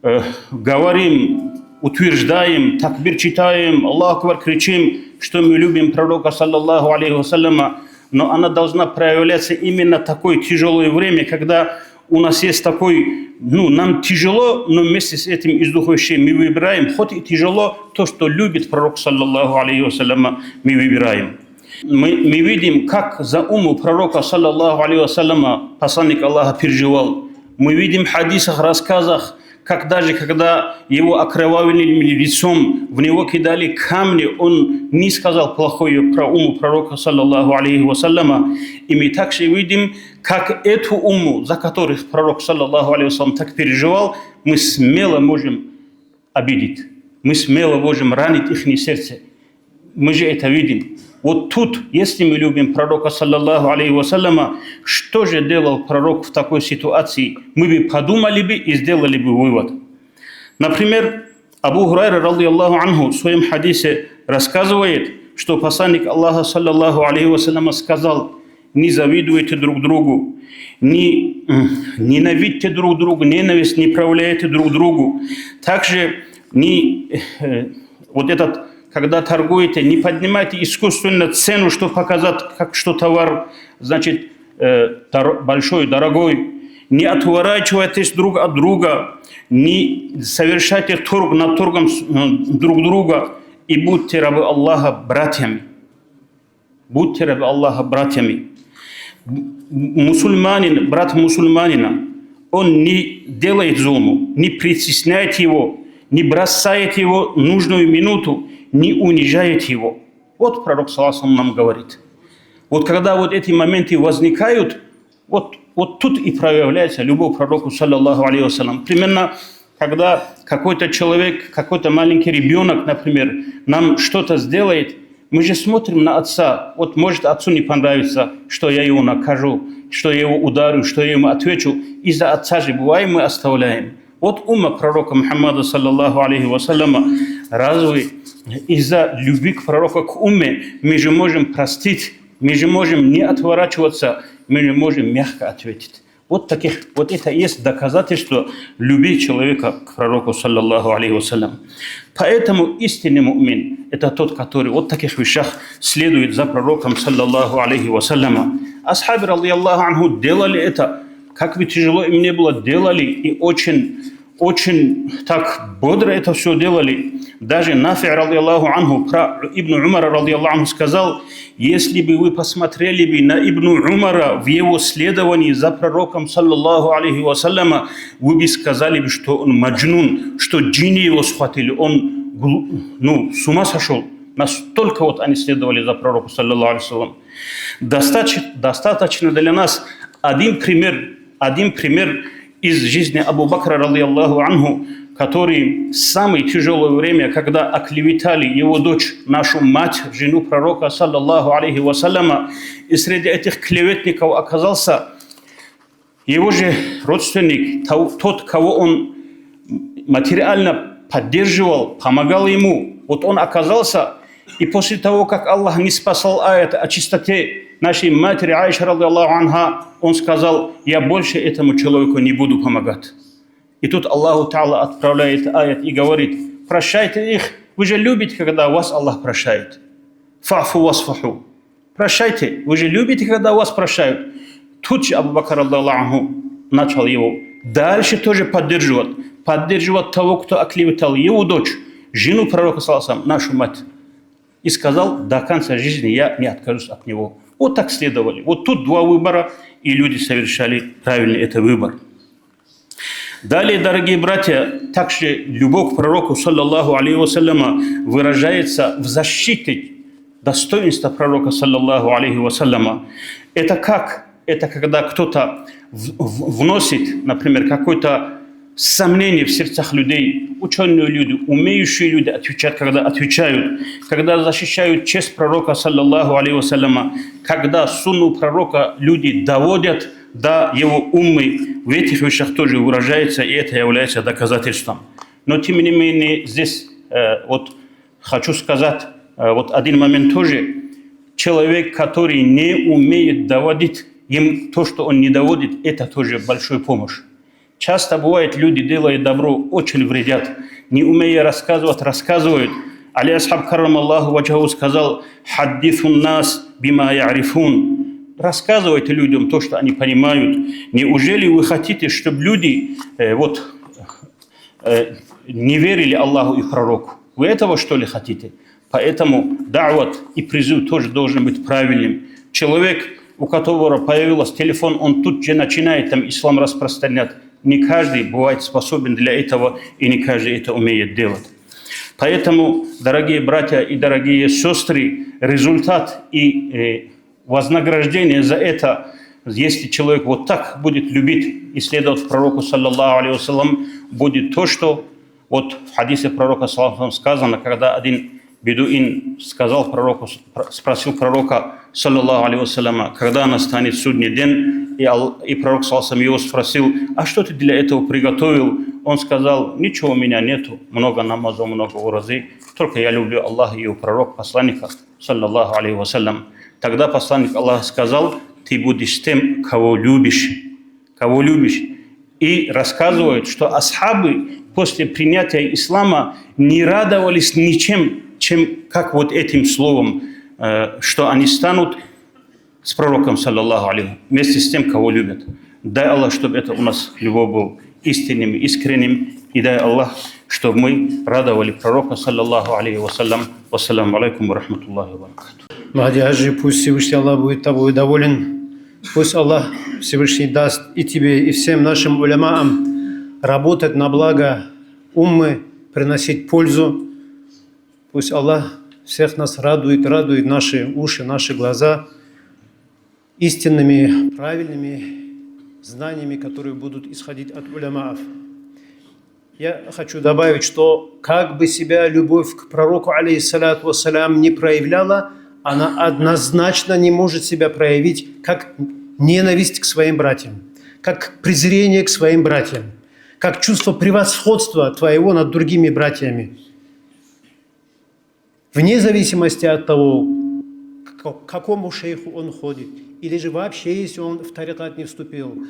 э, говорим, утверждаем, такбир читаем, Аллаху Акбар кричим, что мы любим пророка, саллаллаху алейхи вассалама, но она должна проявляться именно такое тяжелое время, когда у нас есть такой, ну, нам тяжело, но вместе с этим из духовищей мы выбираем, хоть и тяжело, то, что любит пророк, саллаллаху алейхи вассалама, мы выбираем. Мы, мы видим, как за умму пророка, саллаллаху алейхи вассалама, посланник Аллаха переживал. Мы видим в хадисах, рассказах, как даже когда его окровавленными лицом, в него кидали камни, он не сказал плохое про умму пророка, саллаллаху алейхи вассалама. И мы также видим, как эту умму, за которых пророк, саллаллаху алейхи вассалам, так переживал, мы смело можем обидеть. Мы смело можем ранить ихнее сердце. Мы же это видим. Вот тут, если мы любим пророка, саллаллаху алейхи вассалама, что же делал пророк в такой ситуации? Мы бы подумали бы и сделали бы вывод. Например, Абу Хурайра, радияллаху анху, в своем хадисе рассказывает, что посланник Аллаха, саллаллаху алейхи вассалама, сказал: «Не завидуйте друг другу, не, м, ненавидьте друг друга, ненависть не проявляйте друг другу». Также не, э, вот этот, когда торгуете, не поднимайте искусственно цену, чтобы показать, как, что товар, значит, э, дор-, большой, дорогой. Не отворачивайтесь друг от друга, не совершайте торг над торгом с-, э, друг друга, и будьте рабы Аллаха братьями. Будьте рабы Аллаха братьями. М-, мусульманин, брат мусульманина, он не делает зулму, не притесняет его, не бросает его в нужную минуту, не унижает его. Вот пророк, саллаллаху алейхи ва саллям, нам говорит. Вот когда вот эти моменты возникают, вот, вот тут и проявляется любовь к пророку, саллаллаху алейхи ва саллям. Примерно, когда какой-то человек, какой-то маленький ребенок, например, нам что-то сделает, мы же смотрим на отца. Вот может отцу не понравится, что я его накажу, что я его ударю, что я ему отвечу. Из-за отца же бывает мы оставляем. Вот умма пророка Мухаммада, саллаллаху алейхи ва саллама, разве из-за любви к пророку, к умме, мы же можем простить, мы же можем не отворачиваться, мы же можем мягко ответить. Вот таких, вот это и есть доказательство любви человека к пророку, саллаллаху алейхи ва саллям. Поэтому истинный муъмин — это тот, который вот в таких вещах следует за пророком, саллаллаху алейхи ва саллям. Асхабы, радияллаху анху, делали это, как бы тяжело им не было, делали и очень, очень так бодро это все делали. Даже Нафи, радияллаху анху, про Ибн Умара, радияллаху анху, сказал: «Если бы вы посмотрели бы на Ибн Умара в его следовании за пророком, саллаллаху алейхи ва саллама, вы бы сказали бы, что он маджнун, что джинни его схватили, он глу-, ну, с ума сошел». Настолько вот они следовали за пророком, саллаллаху алейхи ва саллям. Достаточно, достаточно для нас Один пример, один пример из жизни Абу Бакра, радияллаху анху, который в самое тяжелое время, когда оклеветали его дочь, нашу мать, жену пророка, саллаллаху алейхи вассаляма, и среди этих клеветников оказался его же родственник, тот, кого он материально поддерживал, помогал ему, вот он оказался, и после того, как Аллах не спасал аят о чистоте нашей матери Аиши, радиаллаху анха, он сказал: «Я больше этому человеку не буду помогать». И тут Аллаху Таала отправляет аят и говорит: «Прощайте их, вы же любите, когда вас Аллах прощает. Фафу васфаху». Прощайте, вы же любите, когда вас прощают. Тут же Абу Бакр, радиаллаху анху, начал его дальше тоже поддерживать. Поддерживать того, кто оклеветал его дочь, жену пророка, саллаллаху алейхи ва саллям, нашу мать. И сказал: «До конца жизни я не откажусь от него». Вот так следовали. Вот тут два выбора, и люди совершали правильный это выбор. Далее, дорогие братья, также любовь к пророку, саллаллаху алейхи ва салляма, выражается в защите достоинства пророка, саллаллаху алейхи ва салляма. Это как? Это когда кто-то в- в- вносит, например, какое-то сомнение в сердцах людей. Ученые люди, умеющие люди отвечают, когда отвечают, когда защищают честь пророка, саллаллаху алейхи ва салляма, когда сунну пророка люди доводят до его уммы, в этих вещах тоже выражается, и это является доказательством. Но тем не менее здесь э, вот хочу сказать э, вот один момент тоже. Человек, который не умеет доводить, им то, что он не доводит, это тоже большой помощь. Часто бывает, люди, делая добро, очень вредят. Не умея рассказывать, рассказывают. Али Асхаб, каррамаллаху ваджаху, сказал: «Хаддисун нас бима ярифун». Рассказывайте людям то, что они понимают. Неужели вы хотите, чтобы люди э, вот, э, не верили Аллаху и пророку? Вы этого, что ли, хотите? Поэтому да'ват и призыв тоже должен быть правильным. Человек, у которого появился телефон, он тут же начинает там ислам распространять. Не каждый бывает способен для этого, и не каждый это умеет делать. Поэтому, дорогие братья и дорогие сестры, результат и э, вознаграждение за это, если человек вот так будет любить и следовать пророку, саллаллаху алейхи ва саллям, будет то, что вот в хадисе пророка, саллаллаху алейхи ва саллям, сказано, когда один бедуин сказал пророку, спро- спросил пророка, саллаллаху алейхи ва салляма, когда настанет судный день, и, Ал- и пророк, саллаллаху алейхи ва саллям, его спросил: «А что ты для этого приготовил?» Он сказал: «Ничего у меня нету, много намазов, много уразы, только я люблю Аллаха и его пророка, посланника, саллаллаху алейхи ва саллям». Тогда посланник Аллаха сказал: «Ты будешь с тем, кого любишь». Кого любишь. И рассказывают, что асхабы после принятия ислама не радовались ничем, чем как вот этим словом, э, что они станут с пророком, саллаллаху алейхи, вместе с тем, кого любят. Дай Аллах, чтобы это у нас любовь был истинным, искренним, и дай Аллах, чтобы мы радовали пророка, саллаллаху алейхи ва саллям. Вассаламу алейкум ва рахматуллахи ва баракатух. Магьади-Хаджи, пусть Всевышний Аллах будет тобой доволен. Пусть Аллах Всевышний даст и тебе, и всем нашим уламаам работать на благо уммы, приносить пользу. Пусть Аллах всех нас радует, радует наши уши, наши глаза истинными, правильными знаниями, которые будут исходить от уламаов. Я хочу добавить, что как бы себя любовь к пророку, алейхиссалату вассалям, не проявляла, она однозначно не может себя проявить как ненависть к своим братьям, как презрение к своим братьям, как чувство превосходства твоего над другими братьями. Вне зависимости от того, к какому шейху он ходит, или же вообще, если он в тарикат не вступил,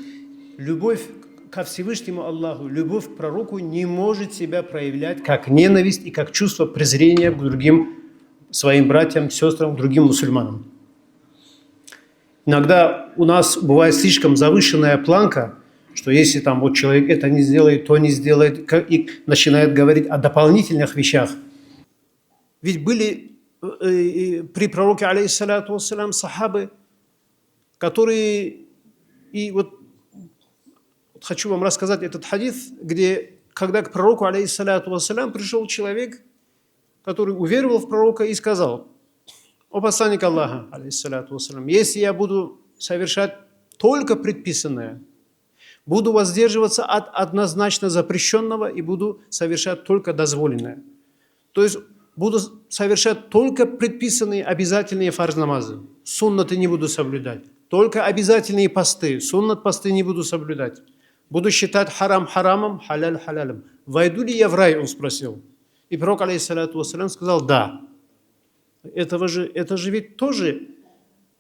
любовь ко Всевышнему Аллаху, любовь к пророку не может себя проявлять как ненависть и как чувство презрения к другим своим братьям, сестрам, к другим мусульманам. Иногда у нас бывает слишком завышенная планка, что если там вот человек это не сделает, то не сделает, и начинает говорить о дополнительных вещах. Ведь были э, э, при пророке, алейхиссалату вассалям, сахабы, которые... И вот, вот хочу вам рассказать этот хадис, где, когда к пророку, алейхиссалату вассалям, пришел человек, который уверовал в пророка и сказал: «О посланник Аллаха, алейхиссалату вассалям, если я буду совершать только предписанное. Буду воздерживаться от однозначно запрещённого и буду совершать только дозволенное. То есть буду совершать только предписанные обязательные фарз намазы. Суннаты не буду соблюдать. Только обязательные посты. Суннат посты не буду соблюдать. Буду считать харам харамом, халяль халялем. «Войду ли я в рай?» — он спросил. И пророк, алейхиссалату вассалям, сказал: «Да». Этого же, это же ведь тоже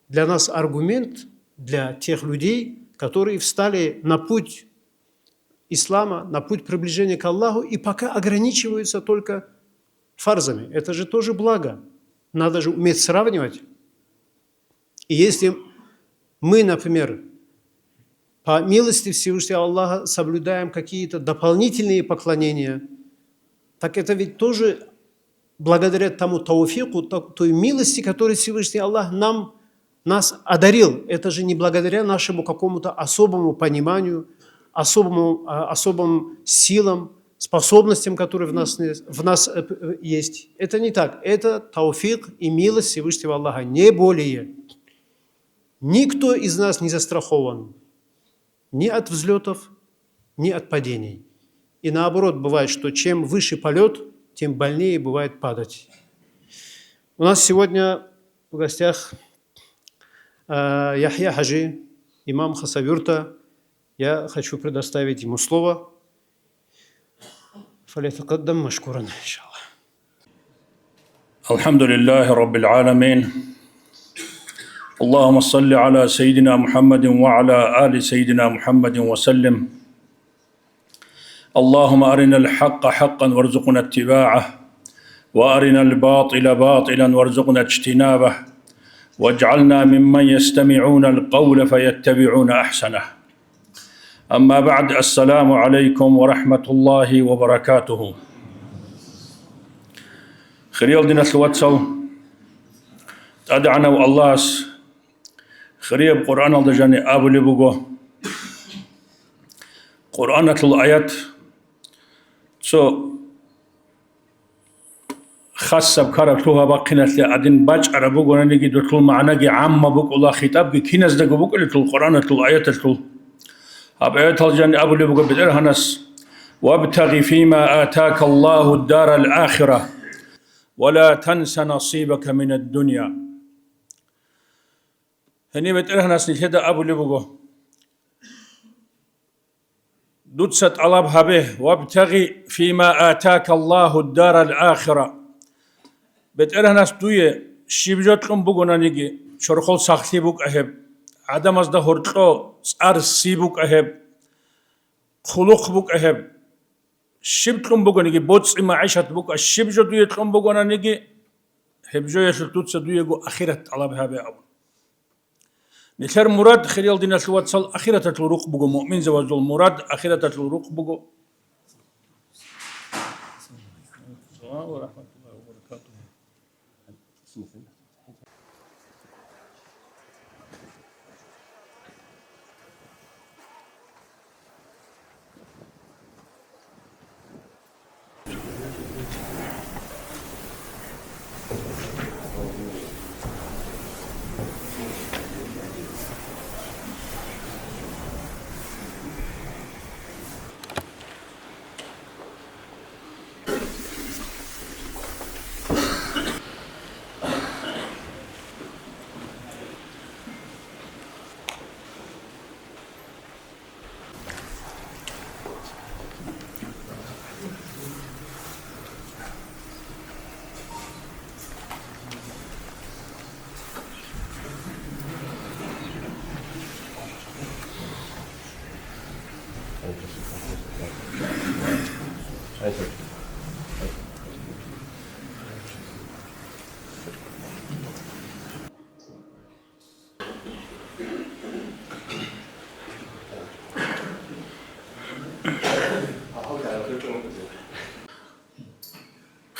для нас аргумент, для тех людей, которые встали на путь ислама, на путь приближения к Аллаху и пока ограничиваются только фарзами. Это же тоже благо. Надо же уметь сравнивать. И если мы, например, по милости Всевышнего Аллаха соблюдаем какие-то дополнительные поклонения, так это ведь тоже благодаря тому тауфику, то-, той милости, которую Всевышний Аллах нам, нас одарил. Это же не благодаря нашему какому-то особому пониманию, особому, а, особым силам, способностям, которые в нас, не- в нас э, п- э, есть. Это не так. Это тауфик и милость Всевышнего Аллаха, не более. Никто из нас не застрахован ни от взлетов, ни от падений. И наоборот, бывает, что чем выше полет, тем больнее бывает падать. У нас сегодня в гостях э, Яхья Хаджи, имам Хасавюрта. Я хочу предоставить ему слово. فليتقدم مشكورا إن شاء الله. الحمد لله رب العالمين. اللهم صل على سيدنا محمد وعلى آل سيدنا محمد وسلم. اللهم أرنا الحق حقا وارزقنا اتباعه، وأرنا الباطل باطلا وارزقنا اجتنابه، واجعلنا ممن يستمعون القول فيتبعون أحسنه. أما بعد، السلام عليكم ورحمة الله وبركاته. Хириял диналъул вацал, ТӀадегӀанав Аллагьас хирияб Къуръаналда жани абулеб буго: Къуръаналъул аят цо хасаб ккараб лъугьа-бахъиналъе гӀадин бачӀараб бугонаниги, дулъул магӀнаги гӀамма букӀула, хитӀабги киназдаго букӀулелъул Къуръаналъул аяталъул. Гьаб аятал жани абулеб буго БетӀергьанас: «وابتغ فيما آتاك الله الدار الآخرة ولا تنس نصيبك من الدنيا». Гьениб БетӀергьанас нилъеда абулеб буго: Дуца тӀалаб гьабе, «وابتغ فيما آتاك الله الدار الآخرة». БетӀергьанас дуе щиб жо кьун бугонаниги, чорхол сахлъи букӀа гьеб, гӀадамазда гьоркьо цӀар-сси букӀа гьеб, хъулухъ букӀа гьеб, щиб кьун бугониги, боцӀи-магӀишат букӀа, щиб жо дуе кьун бугонаниги, гьеб жоялъулъ дуца дуего ахират тӀалаб гьабе абун. Нилъер мурад, хириял диналъул вацал, ахираталъул рукъ буго, муъминзабазул мурад ахираталъул рукъ буго.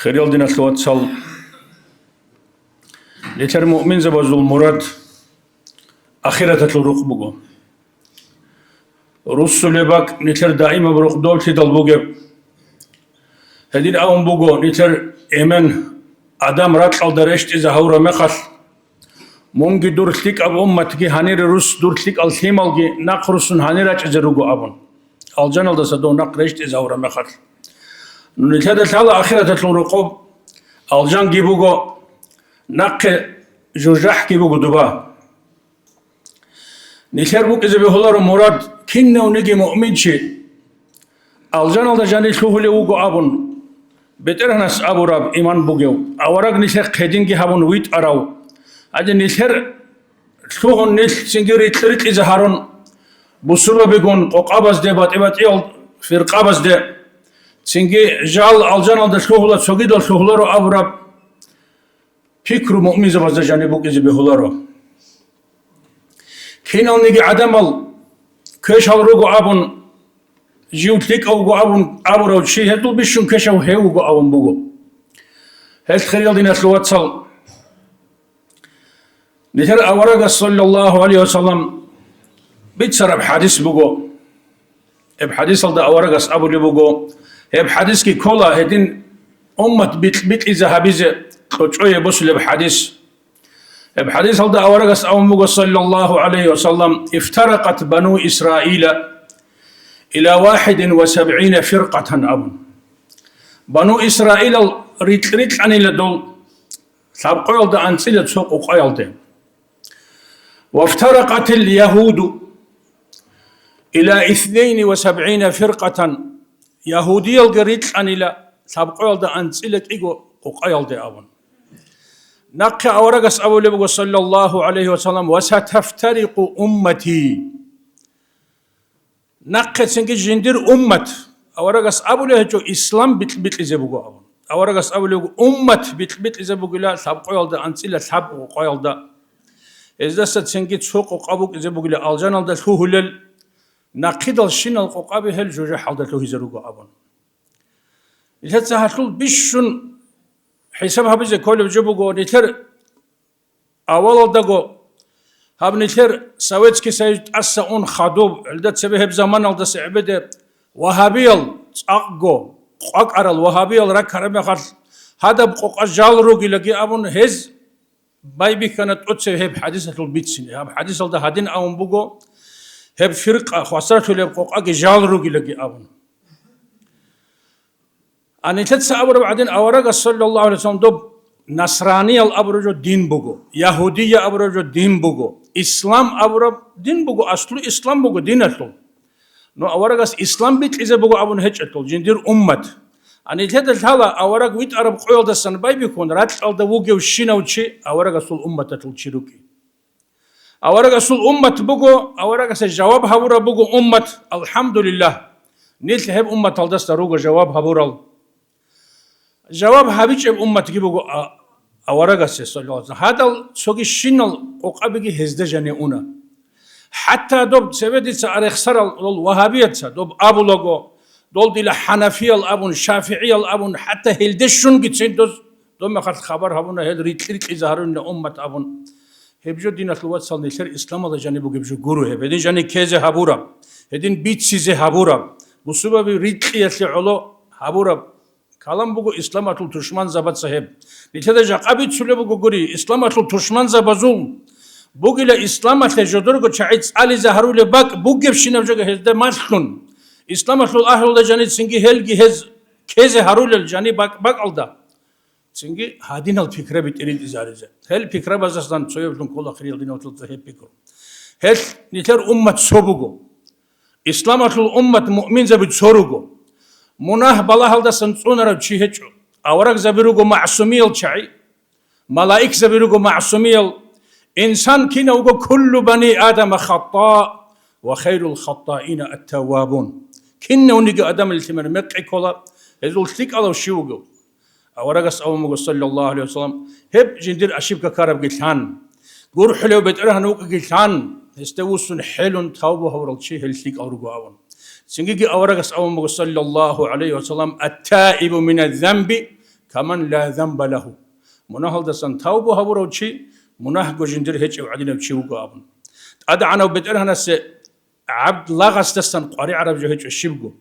Хириял диналъул вацал, нилъер муъминзабазул мурад ахираталъул рукъ буго. Руссулеб бакӀ нилъер даимаб рукъ доблъидал бугеб. Гьедин абун буго, нилъер эмен адам ракьалда рещтӀизе гьавураб мехалъ, Мунги дур лъикӀаб умматги гьанире рус дур лъикӀал лъималги нахъ руссун гьанир рачӀизе руго абун, алжаналдаса дов нахъ рещтӀизавураб мехалъ. Нилъеда лъала ахираталъул рокъоб, алжанги буго, нахъе жужахӀги буго дуба. Нилъер букӀизе бегьуларо мурад, кинавниги муъминчи алжаналда жанир лъугьулев вуго абун, БетӀергьанас абураб иман бугев, авараг нилъер хъединги гьабун витӀарав, гьадин нилъер лъугьун нилъ цинги рикь-рикьизе гьарун, бусурбабигун къокъабазде, батӀи-батӀиял фиркъабазде, цинги жал алжаналда лъугьула, цогидал лъугьуларо абураб пикру муъминзабазда жаниб букӀизе бегьуларо. Киналниги гӀадамал квешал руго абун, жив лъикӀав вуго абун абурав чи гьезул бищун квешав гьев вуго абун буго. Гьелъ хириял диналъул вацал, нилъер аварагас, саллаллагьу гӀалайгьи вассалам, бицараб хӀадис буго. Гьеб хӀадисалда аварагас абулеб буго, гьеб хӀадисги ккола гьедин уммат бикь-бикьизе гьабизе кьучӀое босулеб хӀадис. Гьеб хӀадисалда аварагас абун буго, саллаллагьу гӀалайгьи вассалам: «Ифтаракъат бану Исраила ила вахидин ва сабгӀина фиркъатан», – абун. Бану Исраилал рикь-рикьанила дол лъабкъоялда анцӀила цо къокъаялде. «Вафтаракъатил ягьуду ила иснайни ва сабгӀина фиркъатан», ягьудиялги рикьанила лъабкъоялда анцӀила кӀиго къокъаялде абун. Нахъе аварагас абулеб буго, саллаллагьу гӀалайгьи вассалам: «Ва сатафтарикъу уммати». Нахъецинги жиндир уммат, аварагас абулеб гьечӀо, ислам бикь-бикьизе буго абун. Аварагас абулеб буго, уммат бикь-бикьизе бугила лъабкъоялда анцӀила лъаб къокъаялда. Гьездаса цинги цо къокъа букӀизе бугила алжаналда лъугьулел, нахъидал щинал къокъаби гьел жужахӀалда лъугьизе руго абун. Нилъеца гьалъул бищун хӀисаб гьабизе кколеб жо буго, нилъер авалалдаго, гьаб нилъер Советский Союз тӀаса ун хадуб, гьелда цебе гьеб заманалдаса гӀебеде вагьабиял цӀакъго къвакӀарал вагьабиял раккараб мехалъ, гьадаб къокъа жал ругилаги абун, гьез байбихьана тӀоцебе гьеб хӀадисалъул бицине. Гьаб хӀадисалда гьадин абун буго, гьеб фиркъа, хвасарлъулеб къокъаги жал ругилаги абун. А нилъеца абураб гӀадин, аварагас, саллаллагьу гӀалайгьи вассалам, доб насраниял абураб жо дин буго, ягьудия абураб жо дин буго, ислам абураб дин буго, аслу ислам буго диналъул. Ну, аварагас ислам бикьизе буго абун гьечӀелъул, жиндир уммат. А нилъеда лъала авараг витӀараб къоялдасан байбихьун, ракьалда вугевщинав чи аварагасул умматалъул чи рукӀи. Аварагасул уммат буго, аварагасе жаваб гьабураб буго уммат, алхӀамдулиллагь. Нилъ гьеб умматалдаса руго жаваб гьабурал. Жаваб гьабичӀеб умматги буго а-, аварагасе, саллаллагьу гӀалайгьи вассалам. Гьадал цоги щинал къокъабиги гьезда жане уна. ХӀатта доб цебе дица арехсарал дол вагьабияца, доб абулаго, дол дила хӀанафиял абун, шафигӀиял абун, хӀатта гьелде щунгицин доз, доб мехалъ хабар гьабуна, гьел рикь-рикьизе гьарунила уммат абун. Гьеб жо, диналъул вацал, нилъер исламалда жаниб бугеб жо гуро гьеб. Гьедин жаниб ккезе гьабураб, гьедин бицизе гьабураб, бусурбаби рикьиялъе гӀоло гьабураб калам буго исламалъул тушманзабаца гьеб. Нилъеда жакъа бицулеб буго гури, исламалъул тушманзабазул бугила исламалъе жодорго чагӀи цӀализе гьарулеб бакӀ бугебщинаб жо гьезда малъун, исламалъул агьлуялда жаницинги гьелги гьез ккезе гьарулел жаниб бакӀ-бакӀалда. Цинги гьадинал пикраби тӀиритӀизаризе. Гьел пикрабаздасан цояблъун ккола хириял диналъул цо гьеб пикру. Гьел нилъер уммат цо буго. Исламалъул уммат муъминзаби цо руго. Мунагь балагьалдасан цӀунарав чи гьечӀо. Аварагзаби руго магӀсумиял чагӀи. Малаикзаби руго магӀсумиял. Инсан кинав вуго, куллу бани Адама хатта, ва хайрул хаттаина ат-таввабун. Кинавниги Адамил лъимер мекъи ккола, гьезул лъикӀалав щив вугев? Аварагас абун буго, саллаллагьу гӀалайгьи вассалам, гьеб жиндир ошибка ккарабги лъан, гурхӀулев БетӀергьан вукӀиги лъан, гьесде вуссун хӀелун тавба гьабурал чи гьел лъикӀал руго абун. Цингиги аварагас абун буго, саллаллагьу гӀалайгьи вассалам: «Ат-таибу миназ-занби каман ла занба лагьу». Мунагьалдасан тавба гьабурав чи мунагьго жиндир гьечӀев гӀадинав чи вуго абун. ТӀадегӀанав БетӀергьанасе гӀабд лагъасдасан къваригӀараб жо гьечӀо щибго.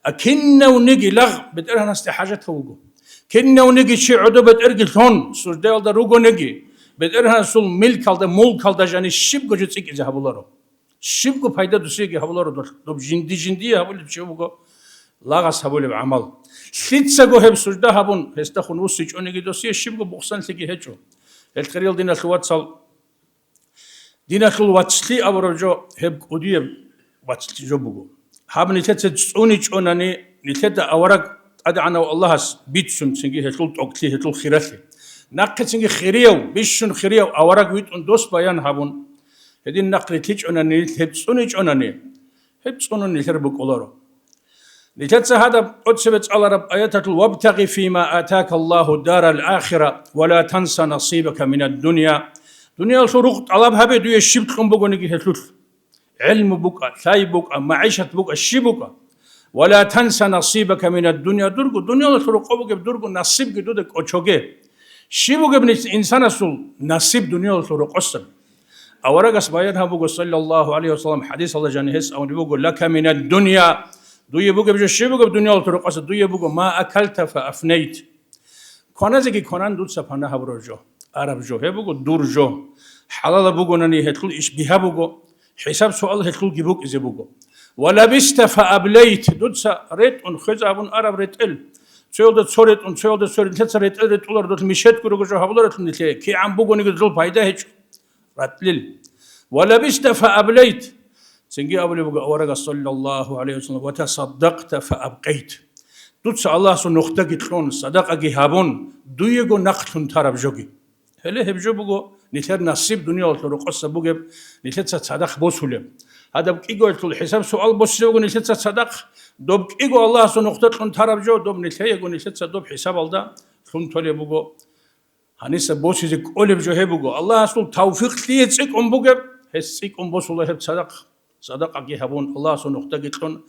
А кинавниги лагъ БетӀергьанасде хӀажатав вуго. Кинавниги чи гӀодо бетӀерги лъун, суждаялда ругониги, БетӀергьанасул милкалда, мулкалда жаниб щибго жо цӀикӀкӀизе гьабуларо. Щибго пайда досиеги гьабуларо дол. Доб жинди-жиндие гьабулеб чи буго лагъас гьабулеб гӀамал. Лъицаго гьеб сужда гьабун, гьесдахун вуссичӀониги досие щибго бухсанлъиги гьечӀо. Гьел хириял диналъул вацал, диналъул вацлъи абураб жо гьеб кӀудияб вацлъи жо буго. Гьаб нилъеца цӀуничӀонани, нилъеда авараг ТӀадегӀанав Аллагьас бицун цинги гьелъул тӀокӀлъи, гьелъул хиралъи. Нахъецинги хирияв, бищун хирияв авараг витӀун дос баян гьабун, гьедин нахъ рилълъичӀонани, гьеб цӀуничӀонани, гьеб цӀунун нилъер букӀуларо. Нилъеца гьадаб тӀоцебе цӀалараб аяталъул: «Вабтагъи фима атака Аллагьу дарал ахира, ва ла танса насибака минад дунья». Дуниялалъул рукъ тӀалаб гьабе дуе щиб кьун бугониги гьелъулъ. ГӀилму букӀа, лъай букӀа, магӀишат букӀа, щиб букӀа. «Ва ла танса насибака минад дунья», дурго, дуниялалъул рокъоб бугеб дурго насибги дуда кӀочоге. Щиб бугеб нилъ-, инсанасул насиб дуниялалъул рокъосан? Аварагас баян гьаб буго, саллаллагьу гӀалайгьи ва саллам, хӀадисалда жаниб гьес абулеб буго: «Лака минад дунья», дуе бугеб жо щиб бугеб дуниялалъул рокъоса, дуе буго: «Ма акалта фа афнайт». Кваназеги кванан дуца пана гьабураб жо, араб жо, гьеб буго дур жо. ХӀалалаб бугонани гьелъул иш бигьа буго, хӀисаб-суал гьелъулги букӀизе буго. «Ва лабиста фа аблайт», дуца ретӀун, хвезабун араб ретӀел. Цоялда цо ретӀун, цоялда цо ретӀун, нилъеца ретӀел ретӀулар, дол мишетго руго жо гьабуларетлъун нилъее, кигӀан бугониги дол пайда гьечӀо. Ратлил. «Ва лабиста фа аблайт». Цинги абулеб буго аварагас, саллаллагьу гӀалайгьи ва саллам: «Ва тасаддакъта фа абкъайт». Дуца Аллагьасул нухдаги кьун, садакъаги гьабун, дуего нахълъун тараб жоги. Гьеле гьеб жо буго нилъер насиб дуниялалъул рокъоса бугеб, нилъеца цадахъ босулеб. Гьадаб кӀигоялъул хӀисаб-суал босизе буго нилъеца цадахъ, доб кӀиго Аллагьасул нухда кьун тараб жо, доб нилъеего нилъеца доб хӀисабалда лъун толеб буго. Гьаниса босизе кӀолеб жо гьеб буго, Аллагьасул тавфикълъие цӀикӀкӀун бугеб, гьес цӀикӀкӀун босула гьеб цадахъ, садакъаги гьабун, Аллагьасул нухдаги кьун,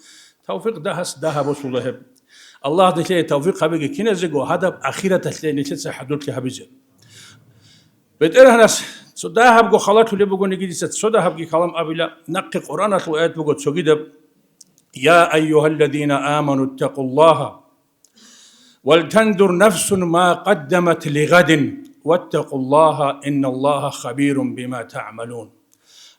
тавфикъ дагьас дагьа босула гьеб. Аллагь нилъее тавфикъ гьабеги киназего гьадаб ахираталъе нилъеца хӀадурлъи гьабизе. БетӀергьанас цо дагьабго халатулеб бугониги дица цо дагьабги калам абила, нахъе Къуръаналъул аят буго цогидаб: «Я айюгьалладина аману ттакъуллагьа». «Валтандур нафсун ма къаддамат лигъадин, ваттакъуллагьа, инналлагьа хабирун бима тагӀмалун».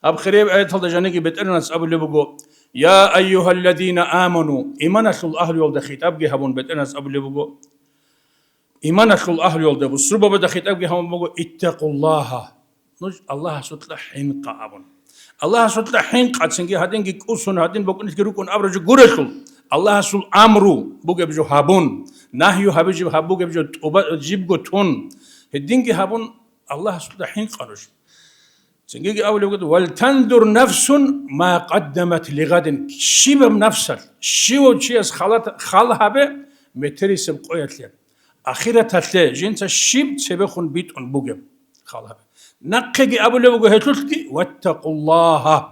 Гьаб хирияб аяталда жаниги БетӀергьанас абулеб буго: «Я айюгьалладина аману», иманалъул агьлуялда хитӀабги гьабун БетӀергьанас абулеб буго, иманалъул агьлуялда, бусурбабазда хитӀабги гьабун буго: «Иттакъуллагьа». Нуж Аллагьасукьа хӀинкъа абун. Аллагьасукьа хӀинкъа, цинги гьадинги кӀусун, гьадин бокӀунелъги рукӀун абураб жо гурелъул, Аллагьасул амру бугеб жо гьабун, нагью гьабижиб гьаб бугеб жо тӀуба-, жибго тун, гьединги гьабун, Аллагьасукьа хӀинкъа нуж. Цинги абулеб буго: «Валтандур нафсун ма къаддамат лигъадин», щибаб нафсалъ, щивав чияс халат-, хал гьабе, метерисеб къоялъе. Ахираталъе жинца щиб цебехун битӀун бугеб хал гьабе. Нахъеги абулеб буго гьелъулъги: «Ваттакъуллагьа».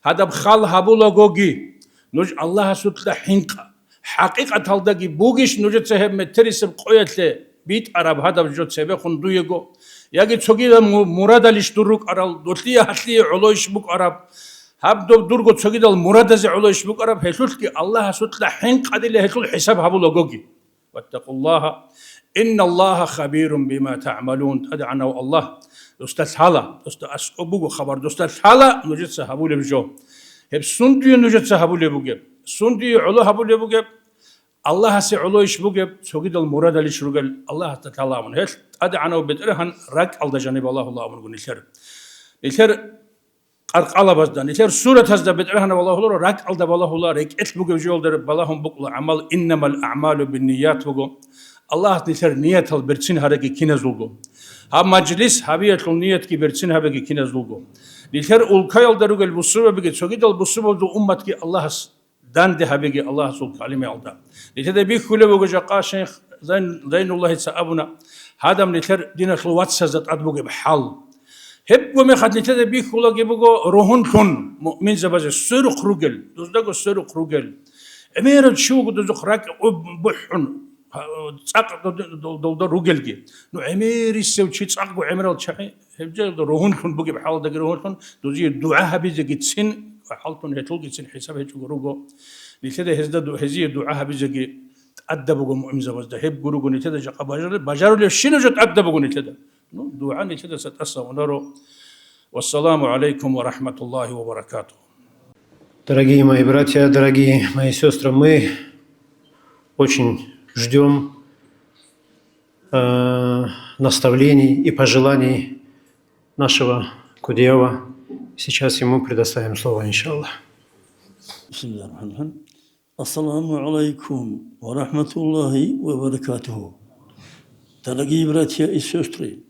Гьадаб хал гьабулагоги, нуж Аллагьасукьа хӀинкъа. ХӀакъикъаталдаги бугищ нужеца гьеб метерисеб къоялъе битӀараб гьадаб жо цебехун дуего? Яги цогидаб му-, мурадалищ дур рукӀарал, долъие гьалъие гӀолойищ букӀараб? Гьаб доб дурго цогидал мурадазе гӀолойищ букӀараб? Гьелъулъги Аллагьасукьа хӀинкъадила гьелъул хӀисаб гьабулагоги. «Ваттакъуллагьа, инналлагьа хабирун бима тагӀмалун», ТӀадегӀанав Аллагь, досда лъала, досда аскӀоб буго хабар, досда лъала нужеца гьабулеб жо. Гьеб сундуе нужеца гьабулеб бугеб, сундуе гӀоло гьабулеб бугеб, Аллагьасе гӀолойищ бугеб, цогидал мурадалищ ругел, Аллагьасда лъала абун. Гьелъ ТӀадегӀанав БетӀергьан ракӀалда жаниб балагьула абун буго нилъер. Нилъер къаркъалабазда, нилъер суратазда БетӀергьанав балагьуларо, ракӀалда балагьула, рекӀелъ бугеб жоялда балагьун букӀула гӀамал, «Иннамал аъмалу бинният» буго. Аллагьас нилъер ниятал берцин гьареги киназулго. Гьаб мажлис гьабиялъул ниятги берцин гьабеги киназулго. Нилъер улкаялда ругел бусурбабиги цогидал бусурбабазул умматги Аллагьас данде гьабеги Аллагьасул калимаялда. Нилъеда бихьулеб буго жакъа шейх Зайн-, Зайнуллагьица абуна, гьадаб нилъер диналъул вацазда тӀад бугеб хӀал. Гьебго мехалъ нилъеда бихьулаги буго ругьунлъун муъминзабазе сверухъ ругел, дуздаго сверухъ ругел. ГӀемерав чи вуго дузухъ ракӀ бухӀун, цӀакъ дол-, дол-, долда ругелги. Ну, гӀемерисев чи цӀакъго гӀемерал чагӀи, гьеб жагьилда ругьунлъун бугеб хӀалдаги ругьунлъун, дузие дугӀа гьабизегицин, хӀалтун гьелъулгицин хӀисаб гьечӀого руго. Нилъеда гьезда ду-, гьезие дугӀа гьабизеги тӀадаб буго муъминзабазда. Гьеб гуруго нилъеда жакъа бажарулеб-, бажарулебщина жо тӀадаб буго нилъеда. Ну, дугӀа нилъедаса тӀаса унаро. Вассаламу гӀалайкум ва рахӀматуллагьи ва баракатугь. Дорогие мои братья, дорогие мои сестры, мы очень ждем э, наставлений и пожеланий нашего Кудиява. Сейчас ему предоставим слово, иншаллах. بسم الله الرحمن الرحيم. السلام عليكم ورحمة الله وبركاته. Дорогие братья и сестры,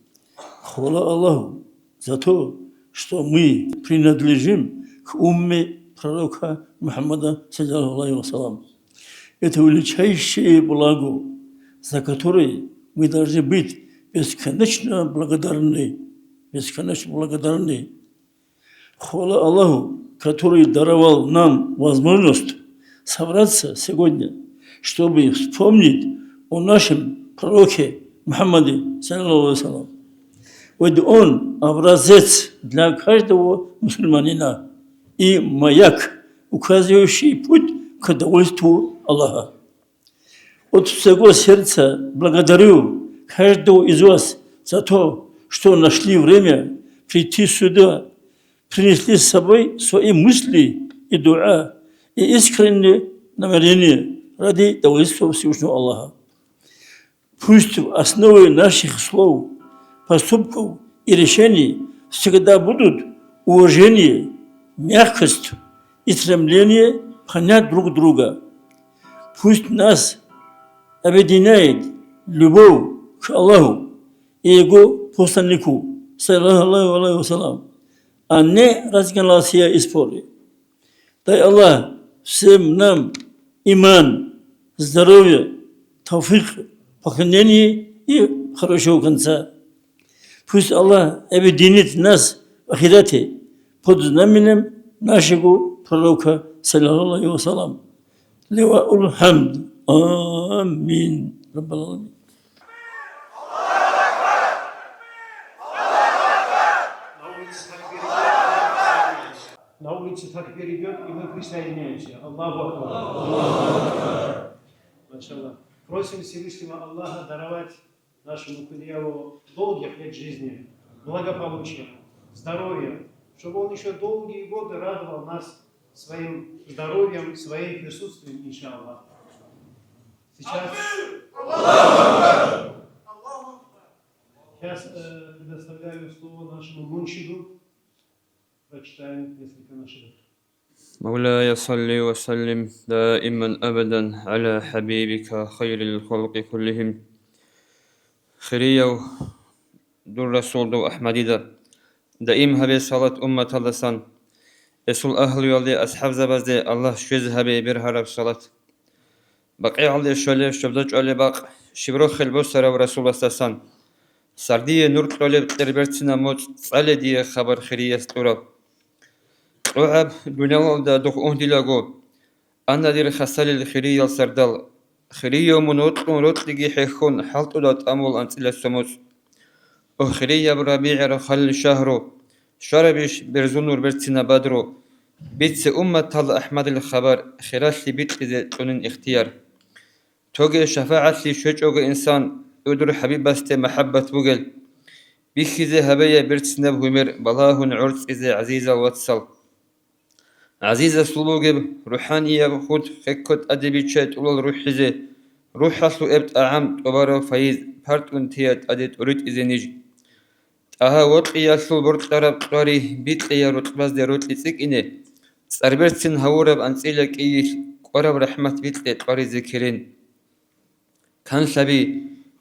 хвала Аллаху за то, что мы принадлежим к умме пророка Мухаммада, саллаллаху алейхи ва саллям. Это величайшее благо, за которое мы должны быть бесконечно благодарны, бесконечно благодарны. Хвала Аллаху, который даровал нам возможность собраться сегодня, чтобы вспомнить о нашем пророке Мухаммаде, саллаллаху алейхи ва саллям. Ведь он образец для каждого мусульманина и маяк, указывающий путь к довольству Аллаха. От всего сердца благодарю каждого из вас за то, что нашли время прийти сюда, принесли с собой свои мысли и дуа, и искренние намерения ради довольства Всевышнего Аллаха. Пусть в основе наших слов, поступков и решений всегда будут уважение, мягкость и стремление понять друг друга. Пусть нас объединяет любовь к Аллаху и Его посланнику, саллаллаху алейхи ва саллям, а не разногласия и споры. Дай Аллах всем нам иман, здоровье, тауфик, поклонение и хорошего конца. Пусть Аллах объединит нас в ахирате под знаменем нашего пророка, саллаллаху алейхи ва саллям. Ливаул хамд. Амин. Раббал аламин. На улице такбир идёт, и мы присоединяемся. Аллаху Акбар. Машаллах. Просим Всевышнего Аллаха даровать нашему Кудияву долгих лет жизни, благополучия, здоровья, чтобы он ещё долгие годы радовал нас своим здоровьем, своим присутствием, иншаллах. Сейчас, сейчас э, предоставляю слово нашему муншиду. Прочитаем несколько нашидов. مولاي صل وسلم دائما أبدا على حبيبك خير الخلق كلهم. Хирияв дур Расул дов АхӀмадида, даим гьабе салат умматалдасан, эсул агьлуялде, асхӀабзабазде Аллагь щвезе гьабе бергьараб салат. БакъигӀалде щолеб, щобда чӀолеб бакъ, щиб рохел босарав Расуласдасан. Сардие нур кьолеб кьер берцинаб моцӀ, цӀале дие хабар хирияс кьураб. КьогӀаб дуниялалда духъ угьдилаго, ана дир хасалил хириял сардал. Хирияв мун вокьун рокьиги хӀехьон, хӀалтӀуда тӀамул анцӀила цо моцӀ. О, хирияб РабигӀи рахъалил шагьру, щварабищ берзул нур берцинаб бадру, бице умматалда АхӀмадил хабар, хиралъи бикьизе кьунин ихтияр. Тоге шафагӀатлъи щвечӀого инсан, гӀодор ХӀабибасде махӀаббат бугел. Бихьизе гьабея берцинаб гьумер, балагьун гӀорцӀизе гӀазизал вацал. ГӀазизасул бугеб рухӀанияб худ хекко тӀаде биччай тӀулал рухӀизе, рухӀалъул эб тӀагӀам тӀубараб файиз, партун тия тӀаде тӀуритӀизе ниж. ТӀагьа вокьиялъул боркьараб кьвари бикьея рукъбазде рокьи цӀикӀкӀине, цӀарберцин гьавураб анцӀила кӀийилъ кӀвараб рахӀмат бикье кьваризе керен. Канлъаби,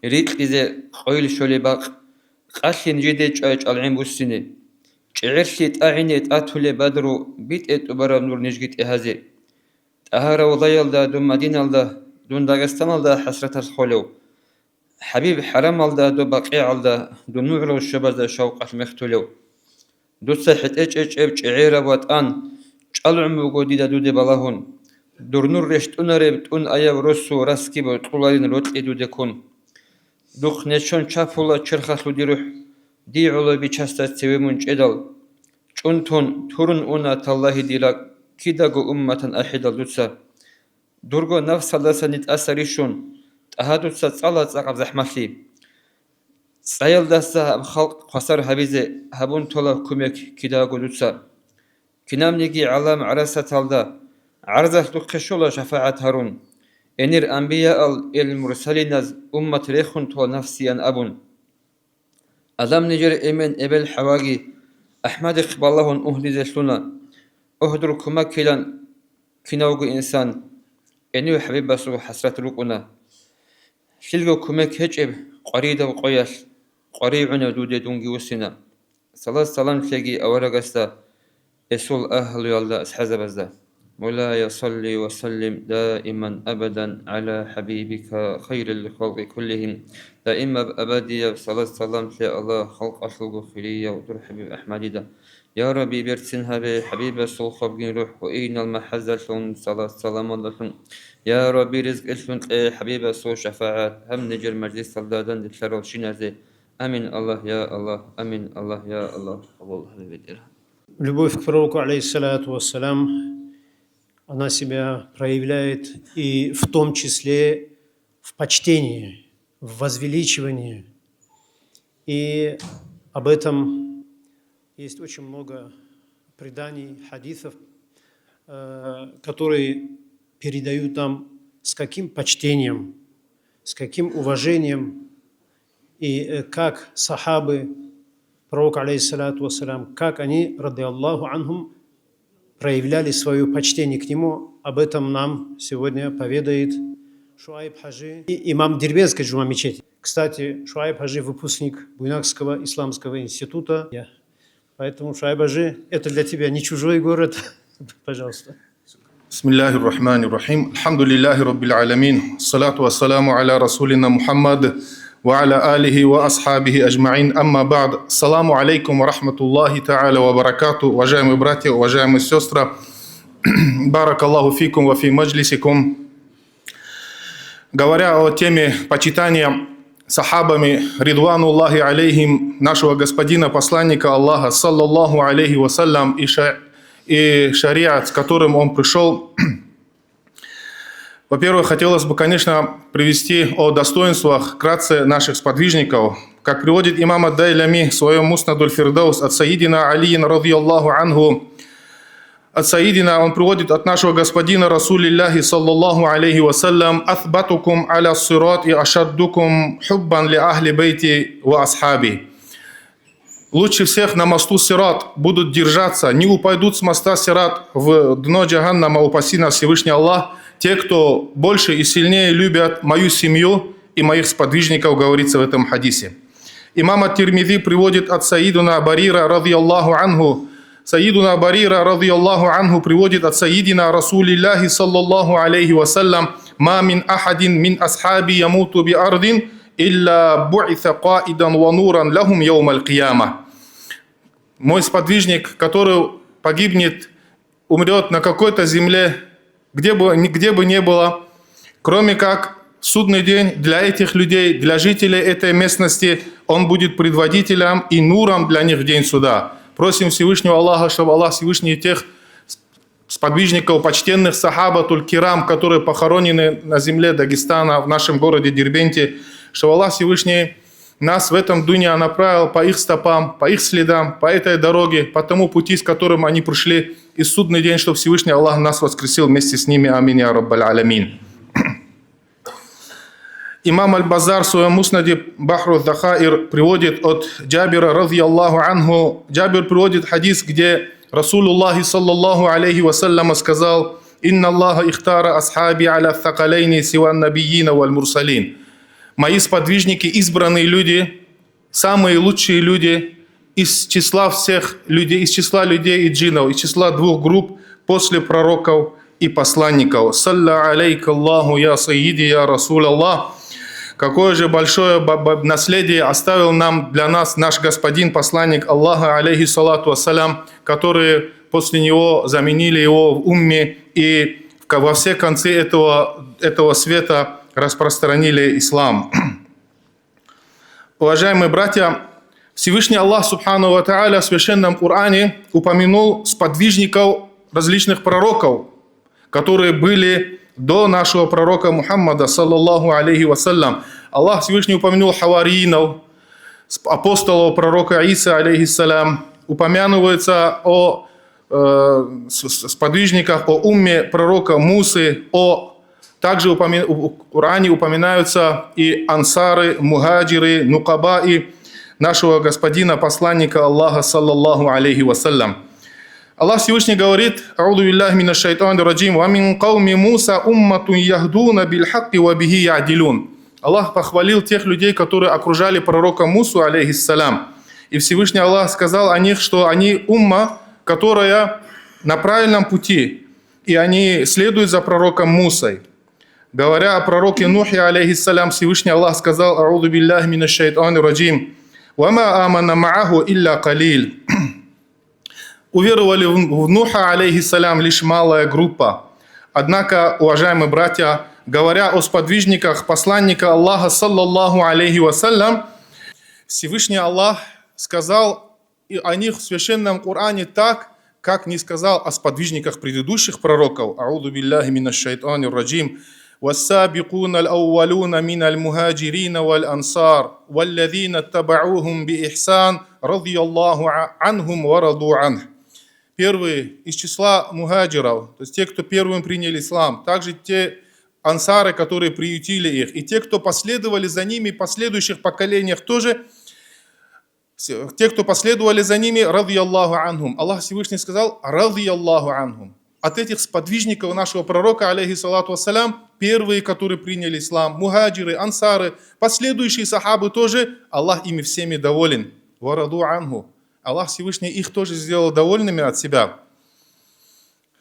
рикьизе къойил щолеб бакъ, къалъин жиде чӀвай чӀалгӀен буссине. ЧӀегӀерлъи тӀагӀине тӀатулеб бадру, битӀе тӀубараб нур нижги тӀегьазе. ТӀагьа равлаялда дун Мадиналда, дун Дагъистаналда хӀасраталъ холев. ХӀабиб хӀарамалда доб БакъигӀалда, дун нугӀрул щобазда шавкъалъ мехтулев. Дуца хӀетӀе чӀечӀеб чӀегӀераб ватӀан, чӀалгӀун буго дида дуде балагьун. Дур нур рещтӀунареб тӀун аяб росу расги бокьуларин рокьи дуде ккун. Духъ нечон чапула черхалъуди рухӀ, дий гӀоло бичасда цеве мун чӀедал. ЧӀунтун турун уна таллагьи дир ракӀ, кидаго умматан ахӀидал дуца. Дурго нафсалдаса нитӀаса рищун, тӀагьа дуца цӀала цӀакъаб захӀмалъи. ЦӀаялдаса гьаб халкъ хвасар гьабизе гьабун тола кумек кидаго дуца. Кинабниги гӀалам гӀарасаталда гӀарзалъухъе щола шафагӀат гьарун, гьенир анбияал ил мурсалиназ уммат рехун тола нафсиян абун. Адам нижер эмен эбел ХӀаваги АхӀмадихъ балагьун угьлизе лъуна. Угьдул кумекилан кинавго инсан гьенив ХӀабибасул хӀасрат рукӀуна. Лъилго кумек гьечӀеб къваридаб къоялъ къваригӀунев дуде дунги вуссина. Салат-салам лъеги аварагасда, гьесул агьлуялда, асхӀазабазда. مولاي صل وسلم دائما أبدا على حبيبك خير الخلق كلهم. Даимаб абадияб салат-салам лъе Аллагь халкъалъулго хирияв дур ХӀабиб АхӀмадида. Я Рабби, берцин гьабе ХӀабибасул хабгин рухӀ ва инал махӀаззалъун салат-саламалдалъун. Я Рабби, ризкъилъун кье ХӀабибасул шафагӀат гьаб нижер мажлисалда данделъаралщиназе. Амин, Аллагь, я Аллагь, амин, Аллагь, я Аллагь, къабул гьабе, БетӀергьан. Любовь к пророку, алейхиссалату вассалям, она себя проявляет и в том числе в почтении, в возвеличивании. И об этом есть очень много преданий, хадисов, э, которые передают нам, с каким почтением, с каким уважением и, э, как сахабы пророка, алейхиссалату вассалям, как они, радиаллаху анхум, проявляли своё почтение к нему. Об этом нам сегодня поведает Шуайб Хаджи и имам Дербентской джума мечети. Кстати, Шуайб Хаджи — выпускник Буйнакского исламского института. Я. Поэтому, Шуайб Хаджи, это для тебя не чужой город. Пожалуйста. بسم الله الرحمن الرحيم. الحمد لله رب العالمين. الصلاة والسلام على رسولنا محمد وعلى آله وأصحابه أجمعين. أما بعد. السلام عليكم ورحمة الله تعالى وبركاته. Уважаемые братья, уважаемые сестры. بارك الله فيكم وفي مجلسكم. Говоря о теме почитания сахабами, ридвануллахи алейхим, нашего господина, посланника Аллаха, саллаллаху алейхи вассалям, и ша-, и шариат, с которым он пришёл, во-первых, хотелось бы, конечно, привести о достоинствах вкратце наших сподвижников. Как приводит имам ад-Дайлями в своём Муснадуль Фирдаус от Сайидина Алиин, радияллаху анху, от Сайидина, он приводит от нашего господина Расулиллахи, саллаллаху алейхи вассалям: «Асбатукум аля сирати ашаддукум хуббан ли ахли бейти ва асхаби». Лучше всех на мосту Сират будут держаться, не упадут с моста Сират в дно Джаганнама, упаси нас Всевышний Аллах, те, кто больше и сильнее любят мою семью и моих сподвижников, говорится в этом хадисе. Имам ат-Тирмизи приводит от Саидуна Барира, радияллаху анху. Саидуна Барира, радияллаху анху, приводит от Саидина Расулиллахи, саллаллаху алейхи вассалям: «Ма мин ахадин мин асхаби ямуту би ардин, илля буиса каидан ва нуран лахум яумал кияма». Мой сподвижник, который погибнет, умрёт на какой-то земле, где бы, где бы ни было, кроме как в судный день для этих людей, для жителей этой местности, он будет предводителем и нуром для них в день суда. Просим Всевышнего Аллаха, чтобы Аллах Всевышний тех сподвижников, почтенных сахабатуль кирам, которые похоронены на земле Дагестана, в нашем городе Дербенте, чтобы Аллах Всевышний нас в этом дунья направил по их стопам, по их следам, по этой дороге, по тому пути, с которым они пришли, и в судный день, чтобы Всевышний Аллах нас воскресил вместе с ними. Амин, я Раббаль Алямин. Имам Аль-Базар в своём Муснаде Бахру Захаир приводит от Джабира, радияллаху анху. Джабир приводит хадис, где Расулуллахи, саллаллаху алейхи вассаляма, сказал: «Инна Аллаха ихтара асхаби аля сакалейни сиван набийина валь мурсалин». Мои сподвижники, избранные люди, самые лучшие люди из числа всех людей, из числа людей и джинов, из числа двух групп после пророков и посланников. Салля алейка Аллаху, я Сайиди, я Расул Аллах. Какое же большое ба-, ба-, наследие оставил нам, для нас, наш господин, посланник Аллаха, алейхи салату вассалям, которые после него заменили его в умме и в ко-, во все концы этого, этого света распространили ислам. Уважаемые братья, Всевышний Аллах, субхану ва тааля, в Священном Коране упомянул сподвижников различных пророков, которые были до нашего пророка Мухаммада, саллаллаху алейхи вассалям. Аллах Всевышний упомянул хавариинов, сп-, апостолов пророка Иса, алейхиссалям, упомянывается о э, с- с- сподвижниках, о умме пророка Мусы, о также упомя- у- в Коране упоминаются и ансары, мухаджиры, нукабаи нашего господина, посланника Аллаха, саллаллаху алейхи вассалям. Аллах Всевышний говорит: «Аузу биллахи минаш шайтанир раджим. Ва мин кауми Муса умматун яхдуна бил хакки ва бихи ядилун». Аллах похвалил тех людей, которые окружали пророка Мусу, алейхиссалям. И Всевышний Аллах сказал о них, что они умма, которая на правильном пути, и они следуют за пророком Мусой. Говоря о пророке Нухе, алейхиссалям, Всевышний Аллах сказал: «Аузу биллахи минаш шайтанир раджим. Ва ма амана мааху илля калил». Уверовали в, в Нуха, алейхиссалям, лишь малая группа. Однако, уважаемые братья, говоря о сподвижниках посланника Аллаха, саллаллаху алейхи вассалям, Всевышний Аллах сказал и о них в Священном Коране так, как не сказал о сподвижниках предыдущих пророков. Аузу биллахи минаш шайтанир раджим. «Вассабикуна аль-аввалуна миналь мухаджирина валь ансар, валлазина ттабаухум би ихсан, радияллаху а- анхум ва раду анх». Первые из числа мухаджиров, то есть те, кто первым приняли ислам, также те ансары, которые приютили их, и те, кто последовали за ними в последующих поколениях тоже, те, кто последовали за ними, радияллаху анхум. Аллах Всевышний сказал: «Радияллаху анхум». От этих сподвижников нашего пророка, алейхи салату вассалям, первые, которые приняли ислам, мухаджиры, ансары, последующие сахабы тоже, Аллах ими всеми доволен. «Ва раду анху». Аллах Всевышний их тоже сделал довольными от себя.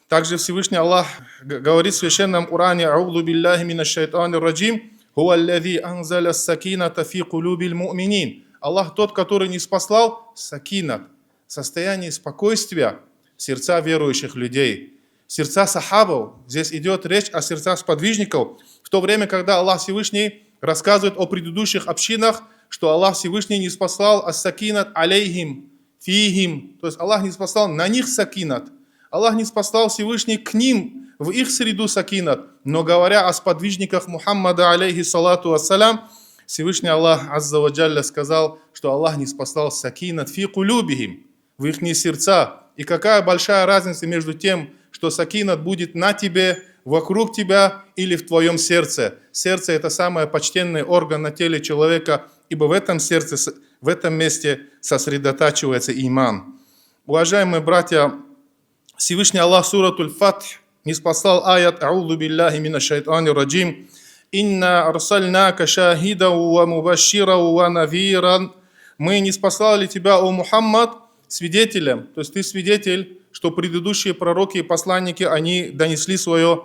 Также Всевышний Аллах г- говорит в Священном Коране: «Аузу биллахи минаш шайтанир раджим. Хуа аллази анзаля сакината фи кулубиль муъминин». Аллах тот, который ниспослал сакинат, состояние спокойствия в сердца верующих людей, в сердца сахабов. Здесь идет речь о сердцах сподвижников, в то время, когда Аллах Всевышний рассказывает о предыдущих общинах, что Аллах Всевышний ниспослал ас-сакинат алейхим, фихим, то есть Аллах ниспослал на них сакинат. Аллах ниспослал Всевышний к ним, в их среду сакинат. Но говоря о сподвижниках Мухаммада, алейхи салату вассалям, Всевышний Аллах, азза ва джалля, сказал, что Аллах ниспослал сакинат фи кулюбихим, в ихние сердца. И какая большая разница между тем, что сакинат будет на тебе, вокруг тебя или в твоем сердце. Сердце — это самый почтенный орган на теле человека, ибо в этом сердце, с- в этом месте сосредотачивается иман. Уважаемые братья, Всевышний Аллах, суратуль Фатх, ниспослал аят: «Аузу биллахи минаш шайтанир раджим. Инна арсальнака шахидан ва мубашширан ва назиран». Мы ниспослали тебя, о Мухаммад, свидетелем, то есть ты свидетель, что предыдущие пророки и посланники, они донесли свою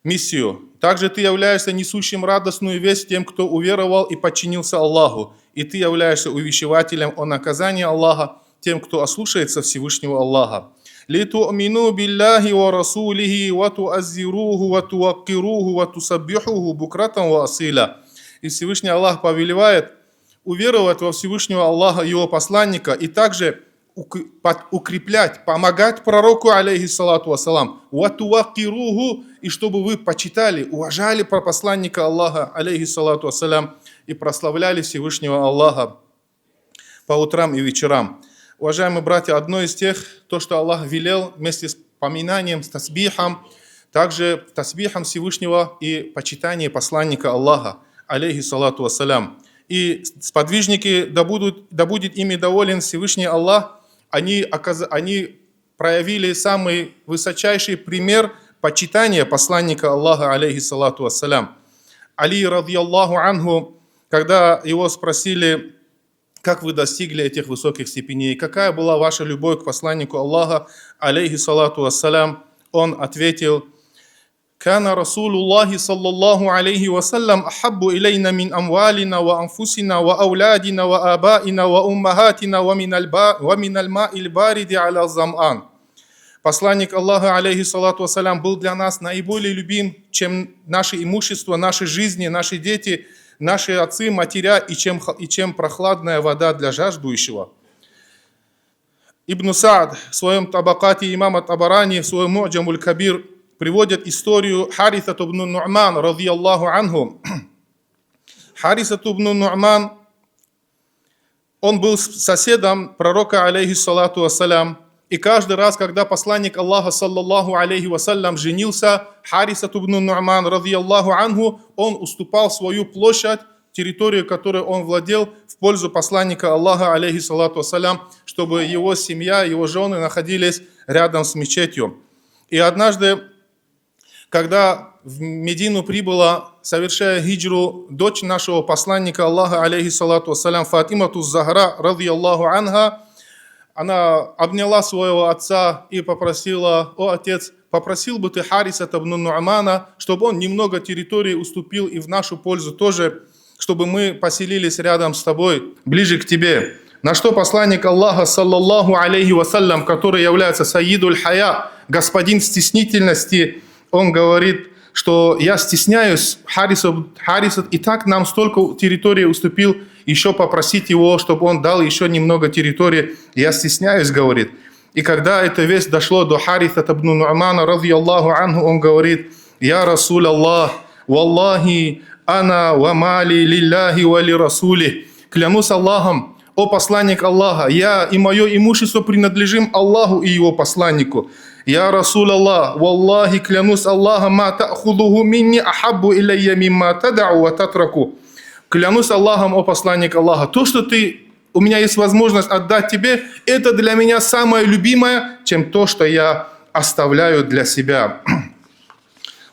миссию. Также ты являешься несущим радостную весть тем, кто уверовал и подчинился Аллаху, и ты являешься увещевателем о наказании Аллаха тем, кто ослушается Всевышнего Аллаха. «Литуъмину билляхи ва расулихи ва туаззируху ва туваккируху ва тусаббихуху букратан ва асила». И Всевышний Аллах повелевает уверовать во Всевышнего Аллаха и Его посланника, и также ук- под- укреплять, помогать пророку, алейхи салату вассалам, «ва туваккируху», и чтобы вы почитали, уважали про посланника Аллаха, алейхи салату вассалам, и прославляли Всевышнего Аллаха по утрам и вечерам. Уважаемые братья, одно из тех, то, что Аллах велел вместе с поминанием, с тасбихом, также тасбихом Всевышнего и почитание посланника Аллаха, алейхи салату вассалям. И сподвижники, да будут, да будет ими доволен Всевышний Аллах, они, оказ- они проявили самый высочайший пример почитания посланника Аллаха, алейхи салату вассалям. Али, радияллаху анху, когда его спросили: «Как вы достигли этих высоких степеней? Какая была ваша любовь к посланнику Аллаха, алейхи салату вассалям?» Он ответил: «Кана Расулуллахи саллаллаху алейхи ва саллям ахаббу илейна мин амвалина ва анфусина ва аулядина ва абаина ва уммахатина ва миналь ба- ва миналь маиль бариди аля заман». Посланник Аллаха, алейхи салату вассалям, был для нас наиболее любим, чем наше имущество, наши жизни, наши дети, наши отцы, матеря и чем, х- и чем прохладная вода для жаждущего. Ибн Саад в своем Табакате имама Табарани, в своем Му'джамуль Кабир приводит историю Харисат ибн Ну'ман, радияллаху анху. Харисат ибн Ну'ман Он был с-, соседом пророка, алейхиссалату вассалям. И каждый раз, когда посланник Аллаха, саллаллаху алейхи вассалям, женился, Харисат ибн Ну'ман, радияллаху анху, он уступал свою площадь, территорию, которой он владел, в пользу посланника Аллаха, алейхиссалату вассалям, чтобы его семья, его жены находились рядом с мечетью. И однажды, когда в Медину прибыла, совершая хиджру, дочь нашего посланника Аллаха, алейхиссалату вассалям, Фатимату Захра, радияллаху анха, она обняла своего отца и попросила: «О, отец, попросил бы ты Харисата ибн Ну'мана, чтобы он немного территории уступил и в нашу пользу тоже, чтобы мы поселились рядом с тобой, ближе к тебе». На что посланник Аллаха, саллаллаху алейхи вассалям, который является сайидуль хая, господин стеснительности, он говорит, что: «Я стесняюсь, Харисат, Харисат и так нам столько территории уступил, еще попросить его, чтобы он дал еще немного территории, я стесняюсь», говорит. И когда эта весть дошло до Харисата ибн Ну'мана, радияллаху анху, он говорит: «Я Расул Аллах, валлахи, ана ва мали лилляхи ва ли расулих». Клянусь Аллахом, о посланник Аллаха, я и мое имущество принадлежим Аллаху и его посланнику. Я Расул Аллах, валлахи, клянусь Аллахом, ма та'худуху минни ахаббу илайя мимма тадау ва татраку. Клянусь Аллахом, о посланник Аллаха, то, что ты, у меня есть возможность отдать тебе, это для меня самое любимое, чем то, что я оставляю для себя.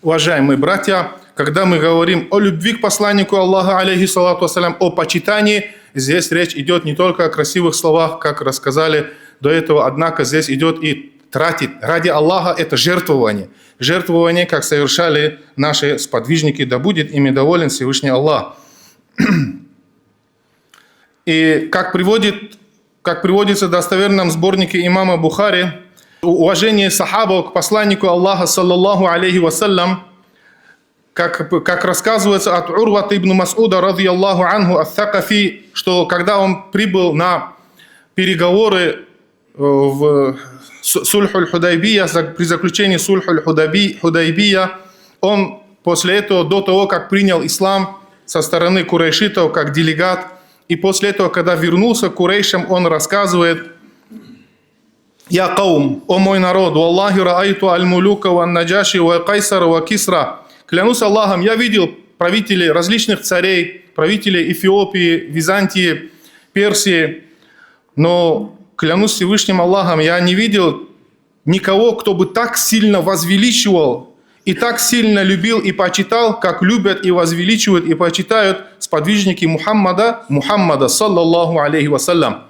Уважаемые братья, когда мы говорим о любви к посланнику Аллаха, алейхиссалату вассалям, о почитании, здесь речь идет не только о красивых словах, как рассказали до этого, однако здесь идет и тратить. Ради Аллаха — это жертвование. Жертвование, как совершали наши сподвижники, да будет ими доволен Всевышний Аллах. И как приводит, как приводится в достоверном сборнике имама Бухари, уважение сахабов к посланнику Аллаха, саллаллаху алейхи вассалям, как, как рассказывается от Урват ибн Масуда, радияллаху анху, ат-Сакафи, что когда он прибыл на переговоры, э, в Су-, Сульхуль-Худайбия, за-, при заключении Сульхуль-Худайби-, Худайбия, он после этого, до того, как принял ислам со стороны курайшитов как делегат, и после этого, когда вернулся к курайшам, он рассказывает: «Я каум, о мой народ, валлахи раайту аль-мулюка ва наджаши ва кайсара ва кисра». Клянусь Аллахом, я видел правителей различных царей, правителей Эфиопии, Византии, Персии, но, клянусь Всевышним Аллахом, я не видел никого, кто бы так сильно возвеличивал и так сильно любил и почитал, как любят и возвеличивают и почитают сподвижники Мухаммада, Мухаммада, саллаллаху алейхи вассалям.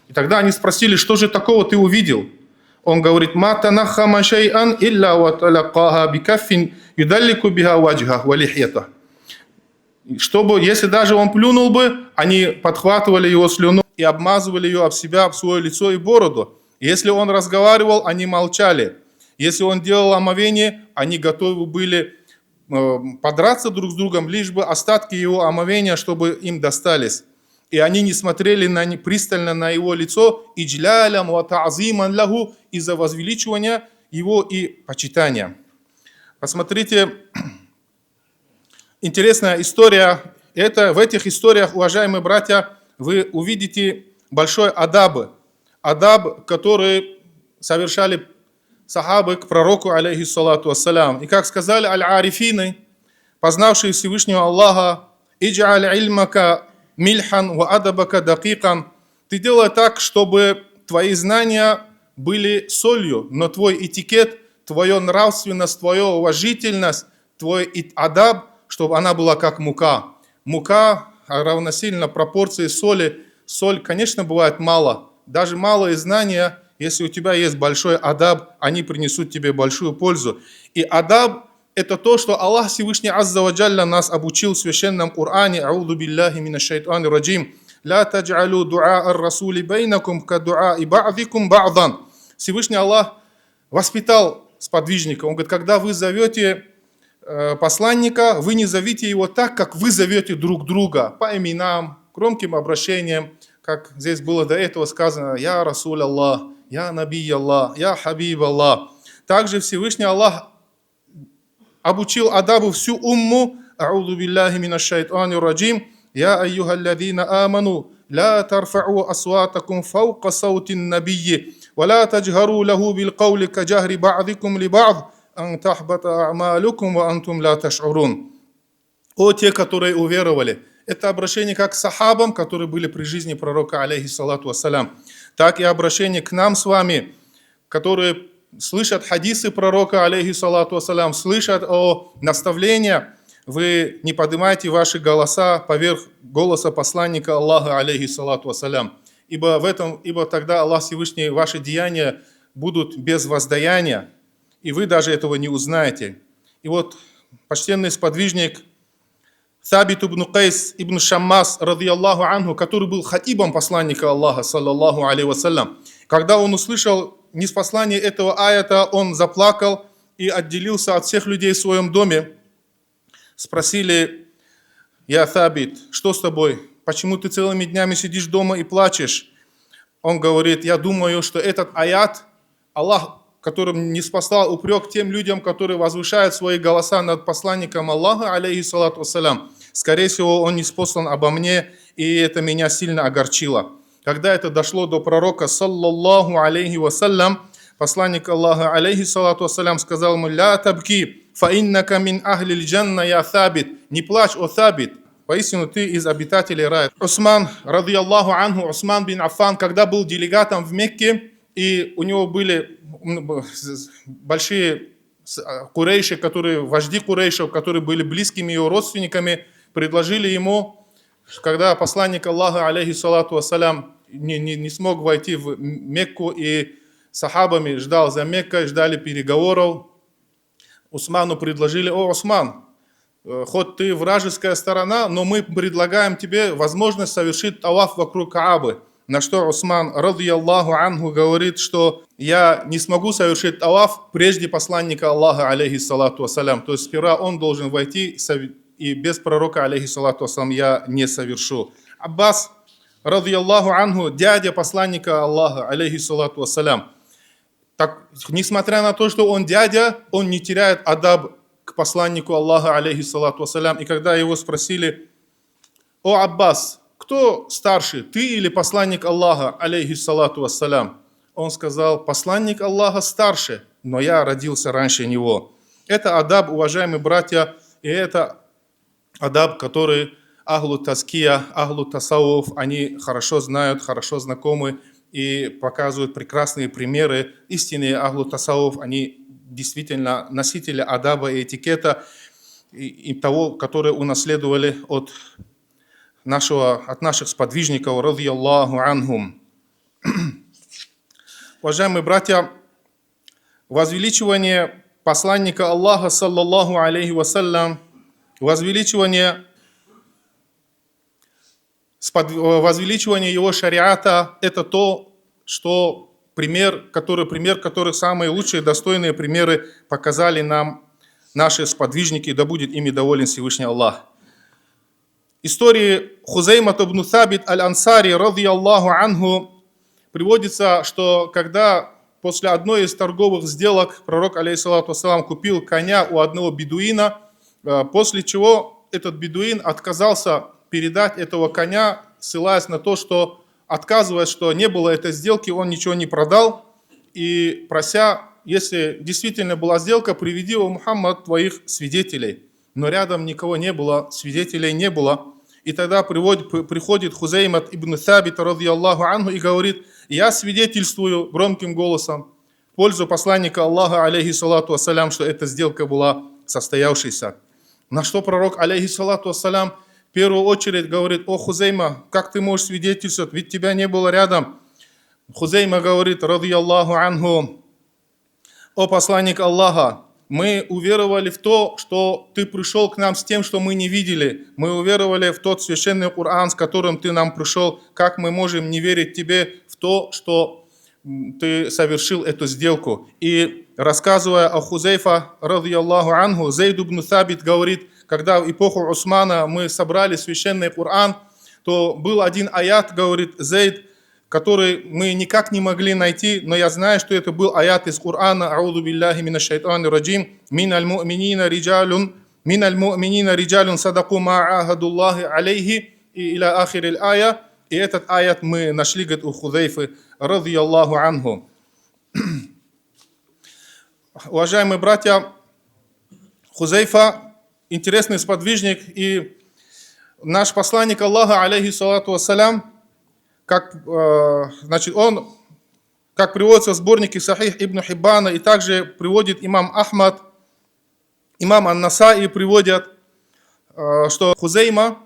И тогда они спросили: «Что же такого ты увидел?» Он говорит: «Ма танаххама шайан илля ва талаккаха бикаффин юдаллику биха ваджха ва лихьята». Чтобы, если даже он плюнул бы, они подхватывали его слюну и обмазывали ее об себя, об свое лицо и бороду. Если он разговаривал, они молчали. Если он делал омовение, они готовы были, э, подраться друг с другом, лишь бы остатки его омовения, чтобы им достались. И они не смотрели на не-, пристально на его лицо, иджлялям ва та'зиман лаху, из-за возвеличивания его и почитания. Посмотрите, интересная история. Это, в этих историях, уважаемые братья, вы увидите большой адаб, адаб, который совершали сахабы к пророку, алейхиссалату вассалям. И как сказали аль-арифины, познавшие Всевышнего Аллаха: «Идж'аль ильмака мильхан ва адабака дакикан». Ты делай так, чтобы твои знания были солью, но твой этикет, твоя нравственность, твоя уважительность, твой ит-, адаб, чтобы она была как мука. Мука равносильно пропорции соли. Соль, конечно, бывает мало. Даже малые знания, если у тебя есть большой адаб, они принесут тебе большую пользу. И адаб — это то, что Аллах Всевышний Азза ва Джалля нас обучил в Священном Коране. Аузу билляхи минаш шайтанир раджим. «Ла тадж'алу дуа ар-расули байнакум ка дуа и ба'дикум ба'дан». Всевышний Аллах воспитал сподвижника. Он говорит: «Когда вы зовете, э, посланника, вы не зовите его так, как вы зовете друг друга, по именам, громким обращением, как здесь было до этого сказано: „Я Расул Аллах, я Наби Аллах, я Хабиб Аллах“». Также Всевышний Аллах обучил адабу всю умму. Аузу билляхи минаш шайтанир раджим. «Я айюхаллазина аману, لا ترفعوا أصواتكم فوق صوت النبي ولا تجهروا له بالقول كجهر بعضكم لبعض أن تحبط أعمالكم وأنتم لا تشعرون. О те, которые уверовали! Это обращение как к сахабам, которые были при жизни пророка, алейхиссалату вассалям, так и обращение к нам с вами, которые слышат хадисы пророка, алейхиссалату вассалям, слышат о наставления: вы не поднимайте ваши голоса поверх голоса посланника Аллаха, алейхиссалату вассалям, ибо в этом, ибо тогда Аллах Всевышний, ваши деяния будут без воздаяния, и вы даже этого не узнаете. И вот почтенный сподвижник Сабит ибн Кайс ибн Шаммас, радияллаху анху, который был хатибом посланника Аллаха, саллаллаху алейхи вассалям, когда он услышал ниспослание этого аята, он заплакал и отделился от всех людей в своем доме. Спросили: «Я Сабит, что с тобой? Почему ты целыми днями сидишь дома и плачешь?» Он говорит: «Я думаю, что этот аят, Аллах, которым ниспослал упрек тем людям, которые возвышают свои голоса над посланником Аллаха, алейхиссалату вассалям, скорее всего, он ниспослан обо мне, и это меня сильно огорчило». Когда это дошло до пророка, саллаллаху алейхи вассалям, посланник Аллаха, алейхиссалату вассалям, сказал ему: «Ля табки, фа иннака мин ахлил джанна, я Сабит». Не плачь, о Сабит, поистину ты из обитателей рая. Усман, радияллаху анху, Усман бин Аффан, когда был делегатом в Мекке, и у него были, м, б-, с-, с-, большие с-, а, курейши, которые, вожди курейшев, которые были близкими его родственниками, предложили ему, когда посланник Аллаха, алейхиссалату вассалям, не, не, не смог войти в М-, Мекку и сахабами ждал за Меккой, ждали переговоров, Усману предложили: «О, Усман, э, хоть ты вражеская сторона, но мы предлагаем тебе возможность совершить таваф вокруг Каабы». На что Усман, радияллаху анху, говорит, что: «Я не смогу совершить таваф прежде посланника Аллаха, алейхиссалату вассалям». То есть сперва он должен войти, сов-, и без пророка, алейхиссалату вассалям, я не совершу. Аббас, радияллаху анху, дядя посланника Аллаха, алейхиссалату вассалям, так, несмотря на то, что он дядя, он не теряет адаб к посланнику Аллаха, алейхиссалату вассалям. И когда его спросили: «О Аббас, кто старше, ты или посланник Аллаха, алейхиссалату вассалям?» Он сказал: «Посланник Аллаха старше, но я родился раньше него». Это адаб, уважаемые братья, и это адаб, который ахлу таския, ахлу тасаввуф, они хорошо знают, хорошо знакомы и показывают прекрасные примеры. Истинные ахлу тасаввуф, они действительно носители адаба и этикета, и, и того, которые унаследовали от нашего, от наших сподвижников, радияллаху анхум. Уважаемые братья, возвеличивание посланника Аллаха, саллаллаху алейхи вассалям, возвеличивание, спод-, возвеличивание его шариата — это то, что пример, который, пример которых самые лучшие, достойные примеры показали нам наши сподвижники, да будет ими доволен Всевышний Аллах. Истории Хузеймат ибн Сабит аль-Ансари, радияллаху анху, приводится, что когда после одной из торговых сделок пророк, алейхиссалату вассалам, купил коня у одного бедуина, э, после чего этот бедуин отказался передать этого коня, ссылаясь на то, что, отказываясь, что не было этой сделки, он ничего не продал, и прося: «Если действительно была сделка, приведи, о Мухаммад, твоих свидетелей». Но рядом никого не было, свидетелей не было. И тогда приводит, при-, приходит Хузеймат ибн Сабит, радияллаху анху, и говорит: «Я свидетельствую громким голосом в пользу посланника Аллаха, алейхиссалату вассалям, что эта сделка была состоявшейся». На что пророк, алейхиссалату вассалям, в первую очередь говорит: «О, Хузейма, как ты можешь свидетельствовать, ведь тебя не было рядом?» Хузейма говорит, радияллаху анху: «О посланник Аллаха, мы уверовали в то, что ты пришёл к нам с тем, что мы не видели. Мы уверовали в тот священный Коран, с которым ты нам пришёл. Как мы можем не верить тебе в то, что, м, ты совершил эту сделку?» И, рассказывая о Хузейфа, радияллаху анху, Зейд ибн Сабит говорит: «Когда в эпоху Усмана мы собрали священный Коран, то был один аят, говорит Зейд, который мы никак не могли найти, но я знаю, что это был аят из Корана: „Аузу биллахи минаш шайтанир раджим. Миналь муъминина риджалюн, миналь муъминина риджалюн садакъу ма агьадуллахи алейхи“, и иля ахириль ая. И этот аят мы нашли, говорит, у Хузейфы, радияллаху анху. Уважаемые братья, Хузейфа, интересный сподвижник и наш посланник Аллаха, алейхи салату вассалям, как, э, значит, он, как приводится в сборнике Сахих Ибн Хиббана, и также приводит имам Ахмад, имам Ан-Насаи приводят, э, что Хузейма,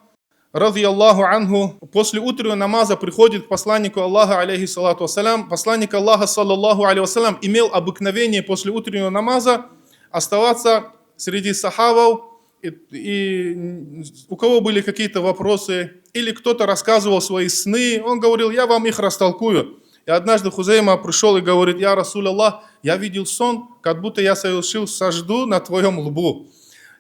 радияллаху анху, после утреннего намаза приходит к посланнику Аллаха, алейхи салату вассалям. Посланник Аллаха, саллаллаху алейхи вассалям, имел обыкновение после утреннего намаза оставаться среди сахабов, и, и у кого были какие-то вопросы, или кто-то рассказывал свои сны, он говорил: «Я вам их растолкую». И однажды Хузейма пришел и говорит: «Я Расул Аллах, я видел сон, как будто я совершил сажду на твоем лбу».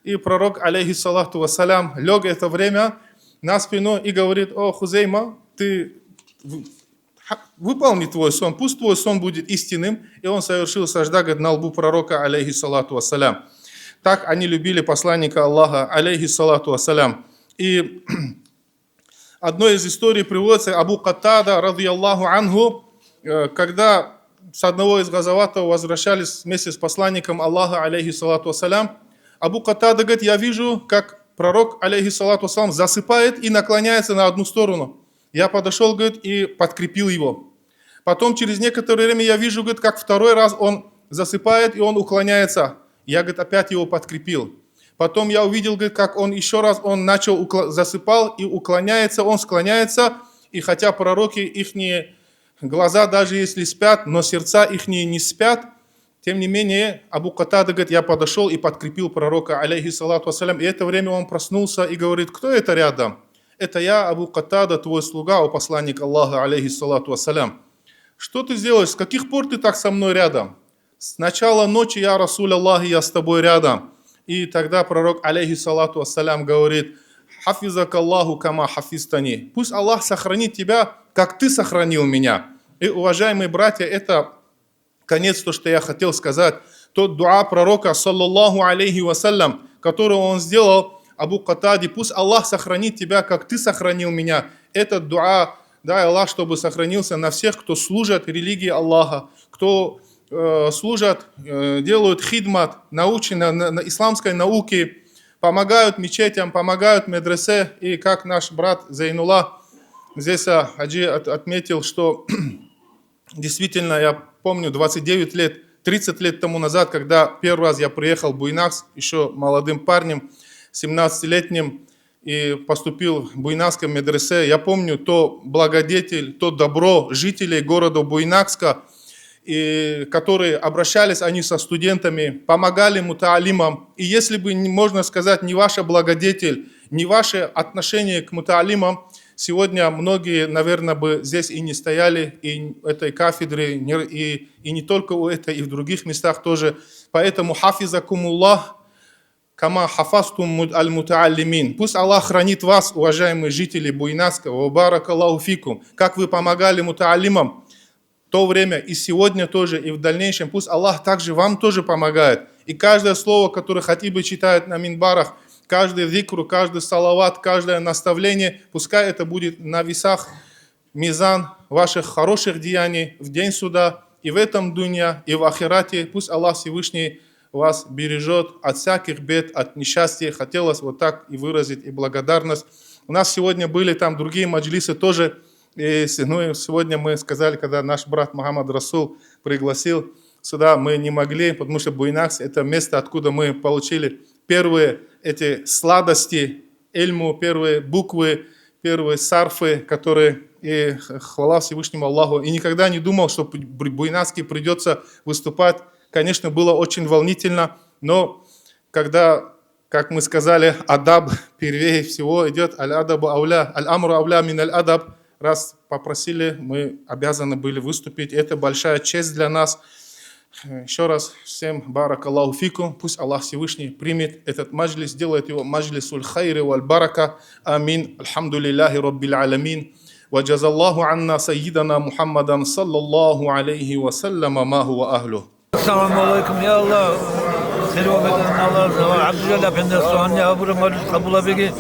И пророк, алейхи салату вассалям, лег это время на спину и говорит: «О, Хузейма, ты в- ха- выполни твой сон, пусть твой сон будет истинным». И он совершил сажда, говорит, на лбу пророка, алейхи салату вассалям. Так они любили посланника Аллаха, алейхи салату вассалям. И одной из историй приводится Абу Катада, радияллаху анху, э, когда с одного из газаватов возвращались вместе с посланником Аллаха, алейхи салату вассалям, Абу Катада говорит: «Я вижу, как пророк, алейхи салату вассалям, засыпает и наклоняется на одну сторону. Я подошел, говорит, и подкрепил его. Потом через некоторое время я вижу, говорит, как второй раз он засыпает и он уклоняется. Я, говорит, опять его подкрепил. Потом я увидел, говорит, как он еще раз, он начал укла- засыпал и уклоняется, он склоняется, и хотя пророки, ихние глаза, даже если спят, но сердца ихние не спят». Тем не менее, Абу Катада говорит: «Я подошел и подкрепил пророка, алейхи салату вассалям». И это время он проснулся и говорит: «Кто это рядом?» «Это я, Абу Катада, твой слуга, о посланник Аллаха, алейхи салату вассалям. Что ты сделаешь? С каких пор ты так со мной рядом?» «С начала ночи, я Расул Аллах, я с тобой рядом». И тогда пророк, алейхи салату вассалям, говорит: «Хафизак Аллаху кама хафизтани». «Пусть Аллах сохранит тебя, как ты сохранил меня». И, уважаемые братья, это конец, то, что я хотел сказать. Тот дуа пророка, саллаллаху алейхи вассалям, который он сделал Абу Катаде: «Пусть Аллах сохранит тебя, как ты сохранил меня». Этот дуа, да, Аллах, чтобы сохранился на всех, кто служит религии Аллаха, кто э, служат, э, делают хидмат научно, на, на исламской науке, помогают мечетям, помогают медресе. И как наш брат Зайнула здесь, а, Хаджи от- отметил, что действительно, я помню, двадцать девять лет, тридцать лет тому назад, когда первый раз я приехал в Буйнакск, еще молодым парнем, семнадцатилетним, и поступил в Буйнакское медресе, я помню то благодетель, то добро жителей города Буйнакска, и которые обращались они со студентами, помогали мутаалимам. И если бы, не- можно сказать, не ваша благодетель, не ваше отношение к мутаалимам, сегодня многие, наверное, бы здесь и не стояли, и этой кафедры, не- и, и не только у этой, и в других местах тоже. Поэтому хафизакумуллах, кама хафазтум мут- аль-мутааллимин. Пусть Аллах хранит вас, уважаемые жители Буйнакска, ва баракаллаху фикум, как вы помогали мутааллимам в то время и сегодня тоже, и в дальнейшем. Пусть Аллах также вам тоже помогает. И каждое слово, которое хатибы читают на минбарах, каждый зикру, каждый салават, каждое наставление, пускай это будет на весах мизан ваших хороших деяний в день суда, и в этом дунья, и в ахирате. Пусть Аллах Всевышний вас бережет от всяких бед, от несчастья. Хотелось вот так и выразить и благодарность. У нас сегодня были там другие маджлисы тоже. И с- ну, и сегодня мы сказали, когда наш брат Мухаммад Расул пригласил сюда, мы не могли, потому что Буйнакск — это место, откуда мы получили первые эти сладости, эльму, первые буквы, первые сарфы, которые, и х- хвала Всевышнему Аллаху. И никогда не думал, что при- при- Буйнакске придется выступать. Конечно, было очень волнительно, но когда, как мы сказали, адаб первее всего идет, аль-адабу ауля, аль-амру ауля мин аль-адаб, раз попросили, мы обязаны были выступить. Это большая честь для нас. Еще раз всем баракаллаху фикум. Пусть Аллах Всевышний примет этот маджлис, сделает его маджлисуль хайри валь барака. Амин. Альхамдулиллахи раббиль алямин. Ва джазаллаху анна саййидана Мухаммадан саллаллаху алейхи ва саллама ма хува ахлю. Ассаламу алейкум, я Аллах. БетӀергьан Аллагь, ГӀабдулжалил афендияс гьаниб гьабураб мажлис къабул гьабеги,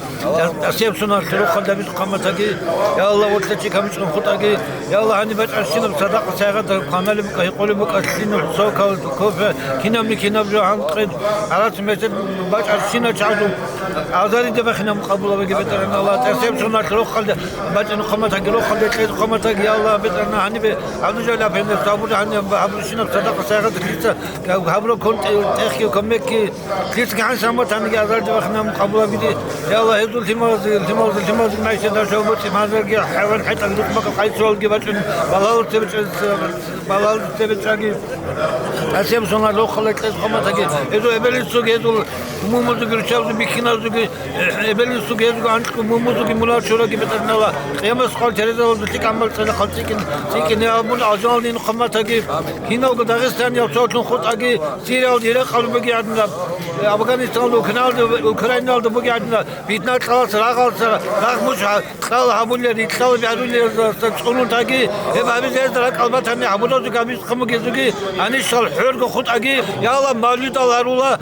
тӀасияб соналъ рохалда бихъ хъаматаги, я Аллагь, вокьа чи камичӀун хутӀаги, я Аллагь, гьаниб бачӀарщинаб садакъа-сайгъат, кваналеб букӀа, гьекъолеб букӀа, лъимал, сокал, кофе, кинабни кинаб жо гьанкъи, гӀарац, месед бачӀарщинал чагӀазул азарида бахинаб къабул гьабеги, БетӀергьан Аллагь, тӀасияб соналъ рохалда бачӀун хъаматаги, рохалда кьез хъаматаги, я Аллагь, БетӀергьан, гьанибе ГӀабдулжалил афендияс гьабур-, гьаниб гьабурщинаб садакъа-сайгъат лъица гьабураб кон тӀехги, кумекги, лъицаги гьанже гьаматаниги азарде бахинаб къабул гьабиги. Я Аллагь, гьезул лъималазе, лъималазе, лъималазе гьанже дашав буцӀи мазарги, хӀайван хӀетӀаги, рукъ-бакъ къайцоялги бачӀун, балагьалде бечӀ-, балагьалде бечӀаги, тӀасияб соналъ рохалда кьез хъаматаги. Гьезул эбел-инсуги, гьезул мумузуги, руччабазул бихьиназулги, эбел-инсуги, гьезул анкьго мумузуги, мулал чураги, БетӀергьан Аллагь, къиямасеб къоялъ терезалазул лъикӀ гӀамал цӀалахъал цӀикӀкӀин, цӀикӀкӀине абун, алжаналдин хъаматаги, киналго дагъистанияб цоцун хутӀаги, Сириялда Иракъалда бугеадинаб, Афганистаналда, Украиналда, Украиналда бугеадинаб, питна кьалас, рагъалас, рагъ муч кьал гьабулел, рикьал бигьарулелдаса цӀунун таги, гьеб гьабизездал ракӀал батани, гьабулазул гьабиз хъамугезуги, гьанищал хӀорго хутӀаги, я Аллагь, мавлидал гьарула,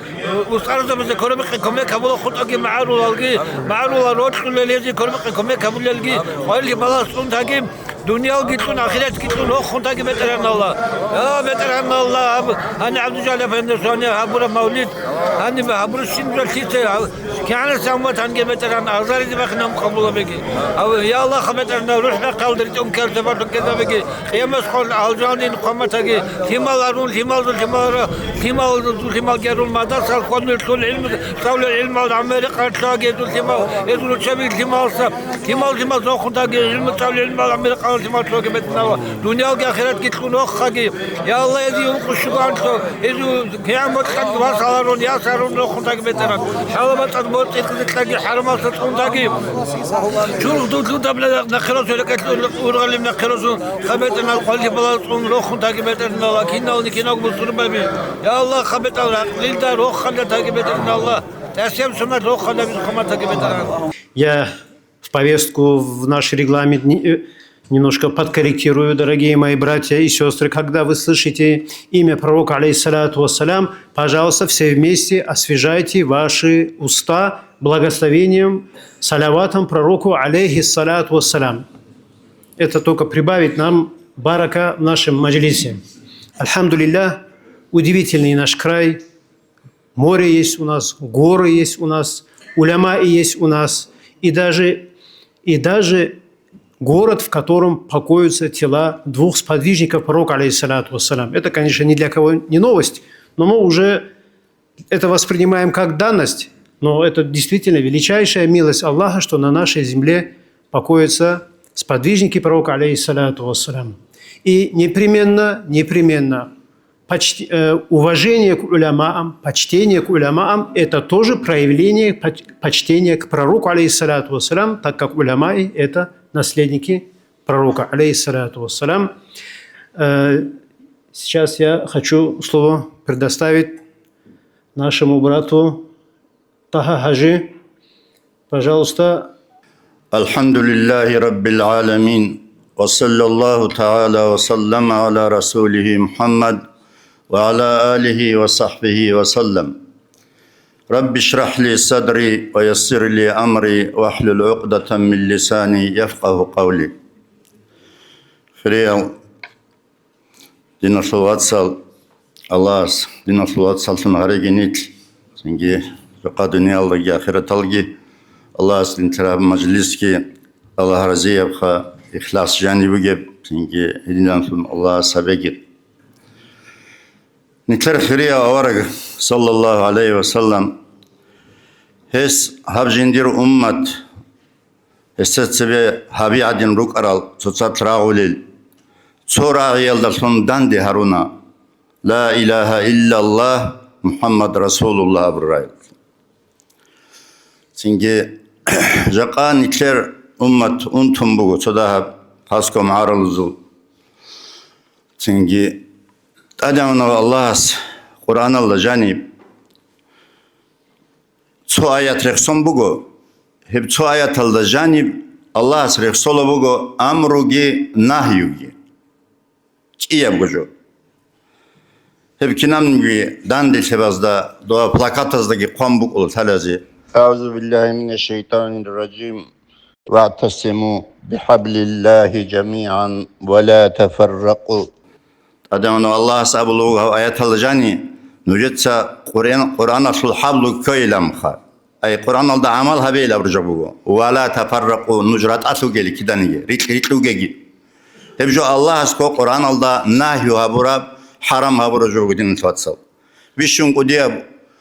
устарзабазе курабихъе кумек гьабула хутӀаги, магӀарулалги, магӀарулал рокьулел гьезие курабихъе кумек гьабулелги, къварилъи балагьун таги, дуниялги кьун, ахиратги кьун рохун таги, БетӀергьан Аллагь. Я, БетӀергьан Аллагь, гьаб-, гьаниб ГӀабдулжалил афендияс гьаниб гьабураб мавлид, гьаниб гьабураб щинаб жо лъица, гьав-, кигӀанасеб гьамат гьанги, БетӀергьан, азарида бахинаб къабул гьабеги. Гьав-, я Аллагь, БетӀергьан, рухӀ бахъалда ритӀун ккараб сабаблъун ккезабеги, къиямасеб къоялъ алжаналдин хъаматаги, лъимал арун, лъималазул лъимал ара-, лъималазул лъималги арун, мадрасал хьвадулелъул гӀилму, цӀалулел гӀилмал гӀаммари къаркьлаги гьезул лъимал, гьезул руччаби лъималса, лъимал-лъимал рохун таги, гӀилму цӀалулел гӀилмал гӀаммари къаркьлаги, БетӀергьан Аллагь, дуниялги ахиратги кьун рохаги. Я Аллагь, гьезие ункъо щуго анлъо, гьезул кигӀан бокьанги вас гьарун, яс гьарун рохун таги, БетӀергьан. ХӀалабацӀцӀад боцӀи-кьезе кьаги, хӀарамалса цӀун таги. Чурх дудлъун табла нахъе росу, рекӀелъ ургъалил нахъе росу, БетӀергьан, къвалихъ балагьун рохун таги, БетӀергьан Аллагь, кинални киналго бусурбаби. Я Аллагь, БетӀергьан, гӀакълилда рохалда таги, БетӀергьан Аллагь, тӀасияб соналъ рохалда бихъ хъаматаги, БетӀергьан. Я в повестку, в наш регламент не-, э, немножко подкорректирую, дорогие мои братья и сестры. Когда вы слышите имя пророка, алейхиссалату вассалям, пожалуйста, все вместе освежайте ваши уста благословением, салаватом пророку, алейхиссалату вассалям. Это только прибавит нам барака в нашем маджлисе. Альхамдулиллах, удивительный наш край. Море есть у нас, горы есть у нас, уляма и есть у нас, и даже, и даже город, в котором покоятся тела двух сподвижников пророка, алейхиссалату вассалям. Это, конечно, ни для кого не новость, но мы уже это воспринимаем как данность, но это действительно величайшая милость Аллаха, что на нашей земле покоятся сподвижники пророка, алейхиссалату вассалям. И непременно, непременно почти, э, уважение к уляма, почтение к уляма — это тоже проявление поч-, почтения к пророку, алейхиссалату вассалям, так как уляма — это наследники пророка, алейхиссалату вассалям. Э, сейчас я хочу слово предоставить нашему брату Таха Хаджи, пожалуйста. الحمد لله رب العالمين، وصلى الله تعالى وسلم على رسوله محمد وعلى آله وصحبه وسلم. رب اشرح لي صدري ويسر لي أمري واحلل عقدة من لساني يفقه قولي. Хириял диналъул вацал, Аллагьас диналъул вацаллъун гьареги нилъ, цинги жакъа дуниялалдаги ахираталги Аллагьас нилъер гьаб мажлисги Аллагь разиябха, ихлас жаниб бугеб, цинги гьединаллъун Аллагьас гьабеги. Нилъер хирияв авараг, саллаллагьу гӀалайгьи ва саллам, гьес гьаб жиндир уммат, гьесда цебе гьаби гӀадин рукӀарал цоцалъ рагъулел, цо рагъиялдалъун данде гьаруна: «Ла илагьа иллаллагь, МухӀаммад расулуллагь», — абурал рагъи. Цинги жакъа нилъер уммат унтун буго цо дагьаб хасго магӀарулазул. Цинги ТӀадегӀанав Аллагьас Къуръаналда жаниб цо аят рехсон буго. Гьеб цо аяталда жаниб Аллагьас рехсола буго амруги нагьюги. КӀиябго жо. Гьеб кинабниги данделъабазда, дова плакатаздаги хъван букӀула лъалазе: أعوذ بالله من الشيطان الرجيم. واعتصموا بحبل الله جميعا ولا تفرقوا. ТӀадегӀанав Аллагьас абулев вуго гьав аяталда жани: нужеца Къуръан-, Къуръаналъул хӀаблу ккойиланха. Ай, Къуръаналда гӀамал гьабейилан абураб жо буго. Ва ла тафарракъу, нуж ратӀалъугели киданиги, рикь-рикьугеги. Гьеб жо Аллагьас ккола Къуръаналда нагью гьабураб, хӀарам гьабураб жо буго, диналъул вацал. Бищун кӀудияб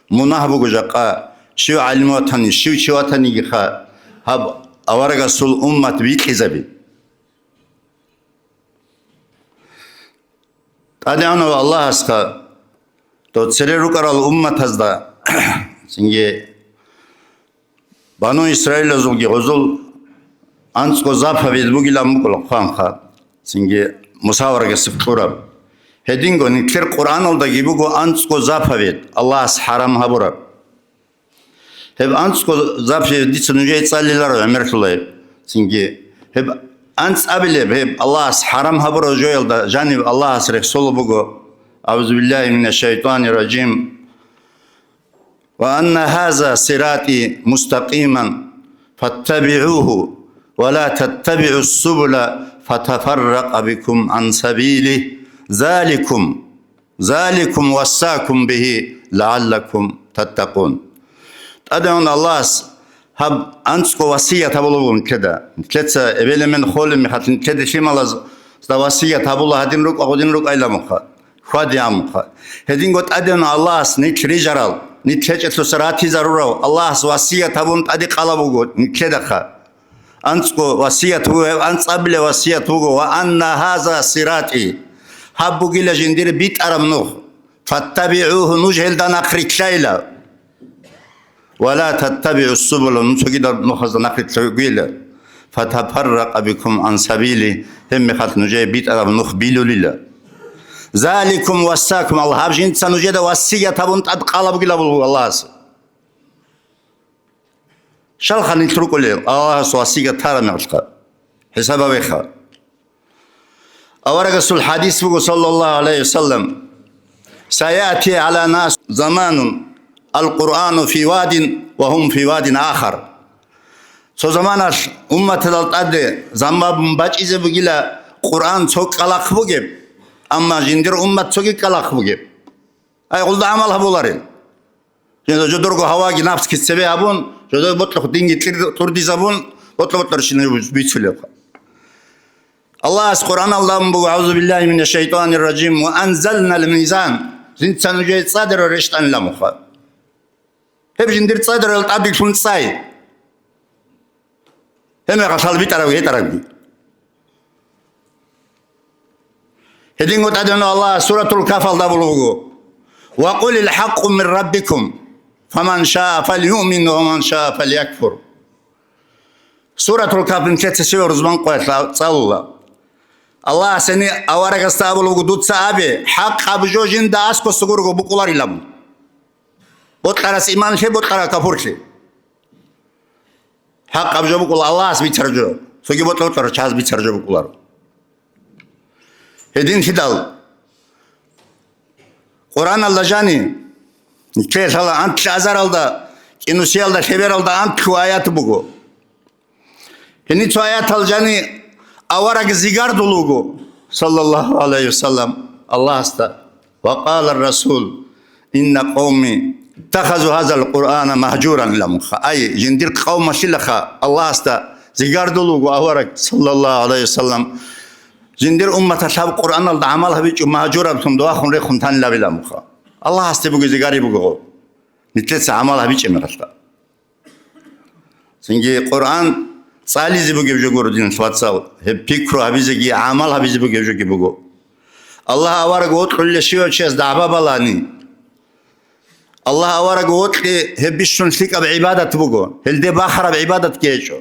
мунагь буго жакъа, щив гӀалим ватани, щив чи ватанигиха, гьаб аварагасул уммат бикьизаби. ТӀадегӀанав Аллагьасха, дов цере рукӀарал умматазда, цинги Бану Исраилазулги гъозул анцӀго заповедь бугилан букӀула хъванха, цинги Муса аварагасеб кьураб. Гьединго нилъер Къуръаналдаги буго анцӀго заповедь, Аллагьас хӀарам гьабураб. Гьеб анцӀго заповедь дица нужее цӀалиларо гӀемерлъулай. Цинги гьеб анцӀабилеб, гьеб Аллагьас хӀарам гьабураб жоялда жаниб Аллагьас рехсолеб буго: أعوذ بالله من الشيطان الرجيم. وأن هذا صراطي مستقيما فاتبعوه ولا تتبعوا السبل فتفرق بكم عن سبيله ذلكم ذلكم وصاكم به لعلكم تتقون. ТӀадегӀанав Аллагьас гьаб анцӀго васият гьабулеб буго нилъеда. Нилъеца эбел-эмен холеб мехалъ нилъеда лъималазда васият гьабула: гьадин рукӀа, гъудин рукӀайилан муха, хьвадигӀан муха. Гьединго ТӀадегӀанав Аллагьас нилъ рижарал, нилъ гьечӀелъуса ратизарурав Аллагьас васият гьабун тӀаде къала буго нилъедаха. АнцӀго васият вуго, гьеб анцӀабилеб васият вуго: وأن هذا صراطي. Гьаб бугила жиндир битӀараб нух. فاتبعوه, нуж гьелда нахърилълъайила. ولا تتبعوا السبل, нуж цогидал нухазда нахърилълъугила. فتفرق بكم عن سبيله, гьеб мехалъ нужее битӀараб нух билулила. ذلكم وصاكم, Аллагь гьаб жинца нужеда васият гьабун тӀад къала бугила абулеб буго Аллагьас. Щалха нилъ рукӀулел Аллагьас васият тараб мехалъха? ХӀисаб гьабеха. Аварагасул хӀадис буго, саллаллагьу гӀалайгьи ва саллам: سيأتي على الناس زمان القرآن في واد وهم في واد آخر. Цо заманалъ умматалда тӀаде заман бачӀизе бугила Къуръан цо кӀкӀалахъ бугеб, амма жиндир уммат цоги кӀкӀалахъ бугеб. Ай, гъулда гӀамал гьабуларел. Жинда жодорго гьаваги напсги цебе гьабун, жодор ботлъухъ динги тӀир-, тӀурдизабун, бокьа-бокьарщинаб бицулебха. Аллагьас Къуръаналда абун буго: أعوذ بالله من الشيطان الرجيم. وأنزلنا الميزان. Жинца нужее цӀадирал рещтӀанила муха. Гьеб жиндир цӀадирал тӀадилъун цӀай. Гьеб мехалъ битӀараб гьетӀарабги. Гьединго ТӀадегӀанав Аллагьас Суратул Кафалда абулеб буго: وقل الحق من ربكم فمن شاء فليؤمن ومن شاء فليكفر. Суратул Каф нилъеца щибаб рузман къоялъ цӀалула. Аллагьас гьениб аварагасда абулеб буго: дуца абе, хӀакъаб жо жинда аскӀосда гурого букӀуларилан. Бокьарас иман лъе, бокьарас капур лъе. ХӀакъаб жо букӀула Аллагьас бицараб жо, цоги бокьа-бокьарав чияс бицараб жо букӀуларо. Гьединлъидал Къуръаналда жани, нилъее лъала анлъазаралда, кӀинусиялда, лъебералда анлъго аят буго. Гьениб цо аятал жани авараг зигардул вуго, саллаллагьу гӀалайгьи ва саллам, Аллагьасда. وقال الرسول إن قومي اتخذوا هذا القرآن مهجورا ламха. Ай, жиндир къавмалъилаха Аллагьасда зигардул вуго авараг, саллаллагьу гӀалайгьи ва саллам, жиндир умматалъ гьаб Къуръаналда гӀамал гьабичӀо магьжураблъун дугьахун рехун танилабила муха. Аллагьасде буго зигари буго, нилъеца гӀамал гьабичӀеб мехалъа. Цинги Къуръан цӀализе бугеб жо гуро, диналъ вацал, гьеб пикру гьабизеги гӀамал гьабизе бугеб жоги буго. Аллагь авараг вокьулев щивав чияс дагӀба балани, Аллагь авараг вокьи гьеб бищун лъикӀаб гӀибадат буго, гьелде бахараб гӀибадатги гьечӀо.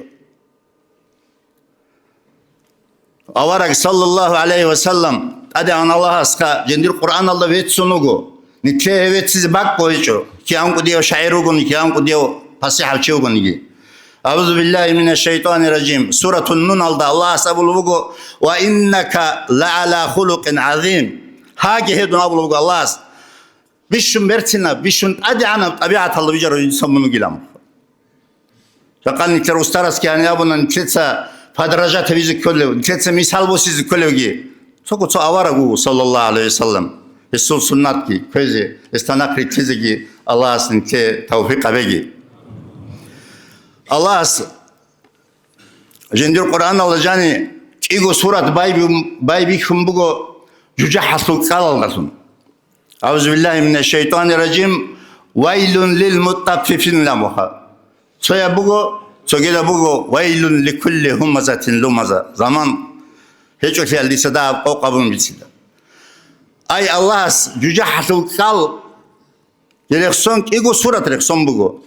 Авараг, саллаллагьу гӀалайгьи ва саллам, ТӀадегӀан Аллагьасха жиндир Къуръаналда веццун вуго. Нилъее гьев веццизе бакӀго гьечӀо, кигӀан кӀудияв шагӀир вугони, кигӀан кӀудияв пасихӀав чи вугониги. أعوذ بالله من الشيطان الرجيم. Суратун Нуналда Аллагьас абулеб буго: وإنك لعلى خلق عظيم. Гьаги гьедун абулеб буго Аллагьас: Бищун берцинаб, бищун тӀадегӀанаб тӀабигӀаталда вижарав инсан мун вугилан. Жакъа нилъер устарасги гьаниб абуна, нилъеца подражать гьабизе кколев, нилъеца мисал босизе кколевги. Цого цо авараг вуго, саллаллагьу гӀалайгьи вассалам. Гьесул суннатги кквезе, гьесда нахъ рилълъизеги Аллагьас нилъее тавфикъ гьабеги. Аллагьас жиндир Къуръаналда жани кӀиго сурат байбихьун, байбихьун буго жужахӀалъул кӀкӀалалдалъун. أعوذ بالله من الشيطان الرجيم. ويل للمطففين ламуха. Цояб буго, цогидаб буго, ويل لكل همزة لمزة. Заман гьечӀолъиялдаса дагьаб къокъ гьабун бицила. Ай, Аллагьас жужахӀалъул кӀкӀал рехсон, кӀиго сурат рехсон буго.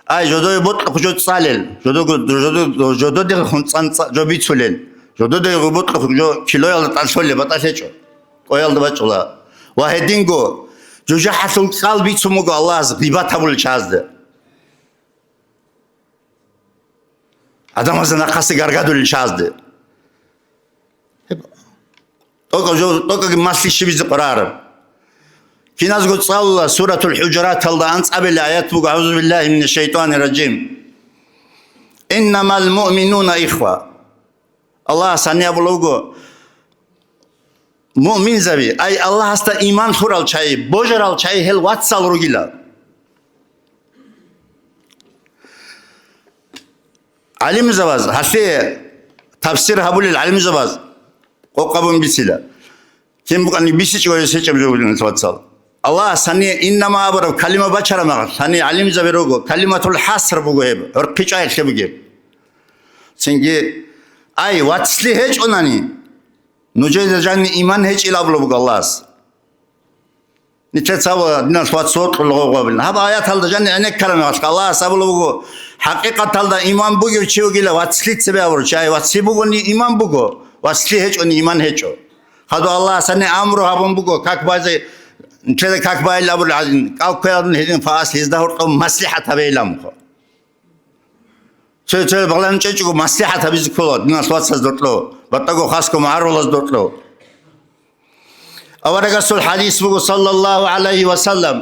Ай, жодое бокьухъ жо цӀалел, жодого-, жодо-, жододехун цӀан-, цӀа-, жо бицулел, жододехун бокьухъ жо килоялда тӀалъолел, батӀалъ гьечӀо, кӀоялда бачӀула. Ва гьединго, жужахӀалъул кӀкӀал бицун буго Аллагьас гъибат гьабулел чагӀазда. Адамазда нахъасе гаргадулел чагӀазда. ТӀокӀаб жо-, тӀокӀаги малъи щибизе къварараб. Киназго цӀалула Суратул ХӀужураталда анцӀабилеб аят буго, أعوذ بالله من الشيطان الرجيم. إنما المؤمنون إخوة. Аллагьас гьаниб абулеб буго, муъминзаби, ай Аллагьасда иман лъурал чагӀи, божарал чагӀи гьел вацал ругила. ГӀалимзабаз, гьалъие тафсир гьабулел гӀалимзабаз къокъ гьабун бицила. Кин букӀани бисичӀого гьес гьечӀеб жо бугилан, вацал. Аллагьас гьаниб иннама абураб калима бачараб мехалъ, гьаниб гӀалимзаби руго, калиматул хӀаср буго гьеб, гӀурхъи чӀваялъе бугеб. Цинги, ай, вацлъи гьечӀонани, нужеда жанни иман гьечӀила абулеб буго Аллагьас. Нилъеца абула, диналъ вацал гьоркьор гъоргъабилан. Гьаб аяталда жанни гӀенеккараб мехалъ Аллагьас абулеб буго, хӀакъикъаталда иман бугев чи вугила вацлъи цебе абурав чи, ай, вацлъи бугони иман буго, вацлъи гьечӀони иман гьечӀо. Хадуб Аллагьас гьаниб амру гьабун буго, как базе, нилъеда как байилан абулел гӀадин, кӀал кквеялдун гьедин фаас гьезда гьоркьоб маслихӀат гьабейилан мухъа. Цо-, цо багълъун чӀечӀого маслихӀат гьабизе ккола, диналъ вацаз доркьо, батӀаго хасго магӀарулаз доркьо. Аварагасул хадис буго, саллаллагьу гӀалайгьи ва саллам,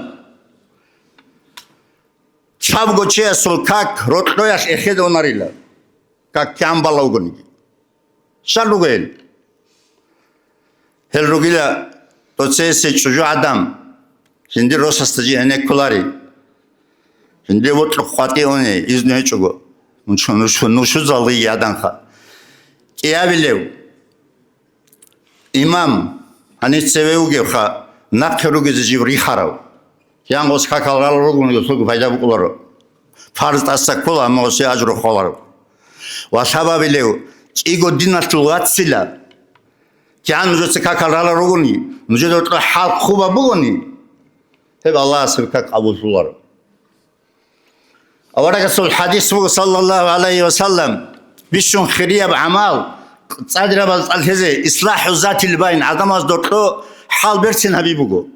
лъабго чиясул как рокьоялъ эхеде унарила, как кигӀан балавгониги. Щал ругел? Гьел ругила, тӀоцеясе чӀужугӀадан, жиндир росасда жи гьенекколари. Жиндир вокьухъ къватӀи уни, изну гьечӀого. Нуш-, нуш-, нушузалги яданха. КӀиабилев имам, гьанир цеве вугевха, нахъе ругезе жив рихарав. КигӀан гъос какал ралел ругони, гъосулги пайда букӀуларо. Фарз тӀаса ккола, амма гъосе ажру холаро. Ва лъабабилев, кӀиго диналъул вацила. КигӀан нужеца какал ралел ругони, нужеда рокьо хӀал хъуба бугони, гьеб Аллагьас гьеб как къабуллъуларо. Аварагасул хадис буго, саллаллагьу гӀалайгьи ва саллам, бищун хирияб гӀамал, цӀадирабаз тӀалъезе, ислахӀу затил байн, гӀадамаз доркьо хӀал берцин гьаби буго.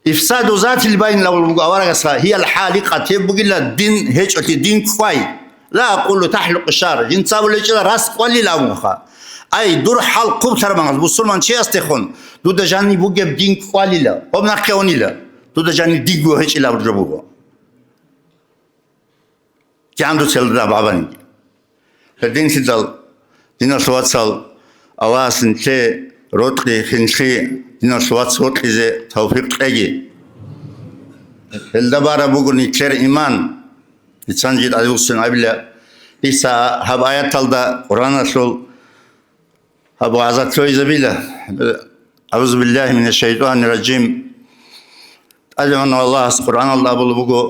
Ифсаду затил байн лавул буго аварагасха, гьиял хӀаликъат, гьеб бугила дин гьечӀолъи, дин кквай. Ла акъулу тахӀлукъу шар, жинца абулечӀила рас кӀвалил абунха. Ай, дур хӀал хъуб тармагъаз, бусурман чиясдехун, дуда жанни бугеб дин кӀвалила, гъоб нахъе унила, дуда жанни динго гьечӀилаб жо буго. КигӀан дуца гьелда бабани. Гьединлъидал, диналъ вацал, Аллагьас нилъее рокьи, хинлъи, диналъ вац вокьизе тавфикъ кьеги. Гьелда бараб буго нилъер иман. Дица жид гӀадвуссин абила, дица гьаб аяталда Къуръаналъул гьаб вагӀза лъугьизабила. أعوذ بالله من الشيطان الرجيم. ТӀадегӀанав Аллагьас Къуръаналда абулеб буго: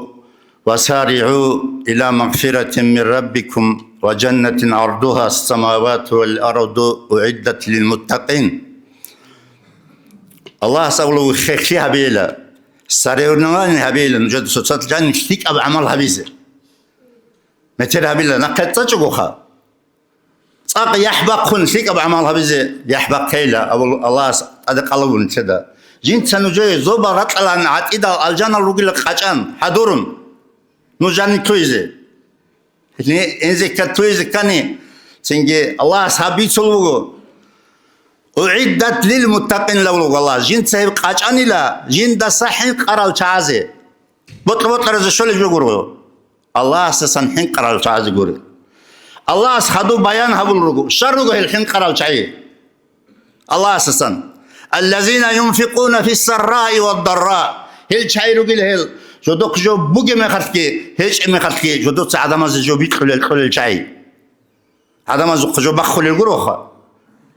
وسارعوا إلى مغفرة من ربكم وجنة عرضها السماوات والأرض أعدت للمتقين. Аллагьас абулеб буго: хехлъи гьабейила, соревнование гьабейила, нужеда цоцазда жаниб лъикӀаб гӀамал гьабизе. Метер гьабила, нахъе цӀачӀогоха. ЦӀакъ яхӀ бахъун лъикӀаб гӀамал гьабизе яхӀ бахъейила, абу Аллагьас тӀаде къалабун нилъеда. Жинца нужее зобал ракьалан гӀатӀидал алжанал ругила къачӀан, хӀадурун, нуж жанни лъугьизе. Гьелъие инзе ккан лъугьизе ккани, цинги Аллагьас гьаб бицун буго. «УгӀиддат лил муттакъин», – лавлугала, жинца гьеб къачӀанила жиндаса хӀинкъарал чагӀазе. Бокьа-бокьаразе щолеб жо гуро. Аллагьасдасан хӀинкъарал чагӀазе гуро. Аллагьас хадуб баян гьабулел руго, щай руго гьел хӀинкъарал чагӀи. Аллагьасдасан: «Аллазина юнфикъуна фиссарраи ваддарра». Гьел чагӀи ругел гьел, жодохъ жо бугеб мехалъги, гьечӀеб мехалъги, жодоца гӀадамазе жо бикьулел кьолел чагӀи. ГӀадамазухъа жо бахъулел гуроха.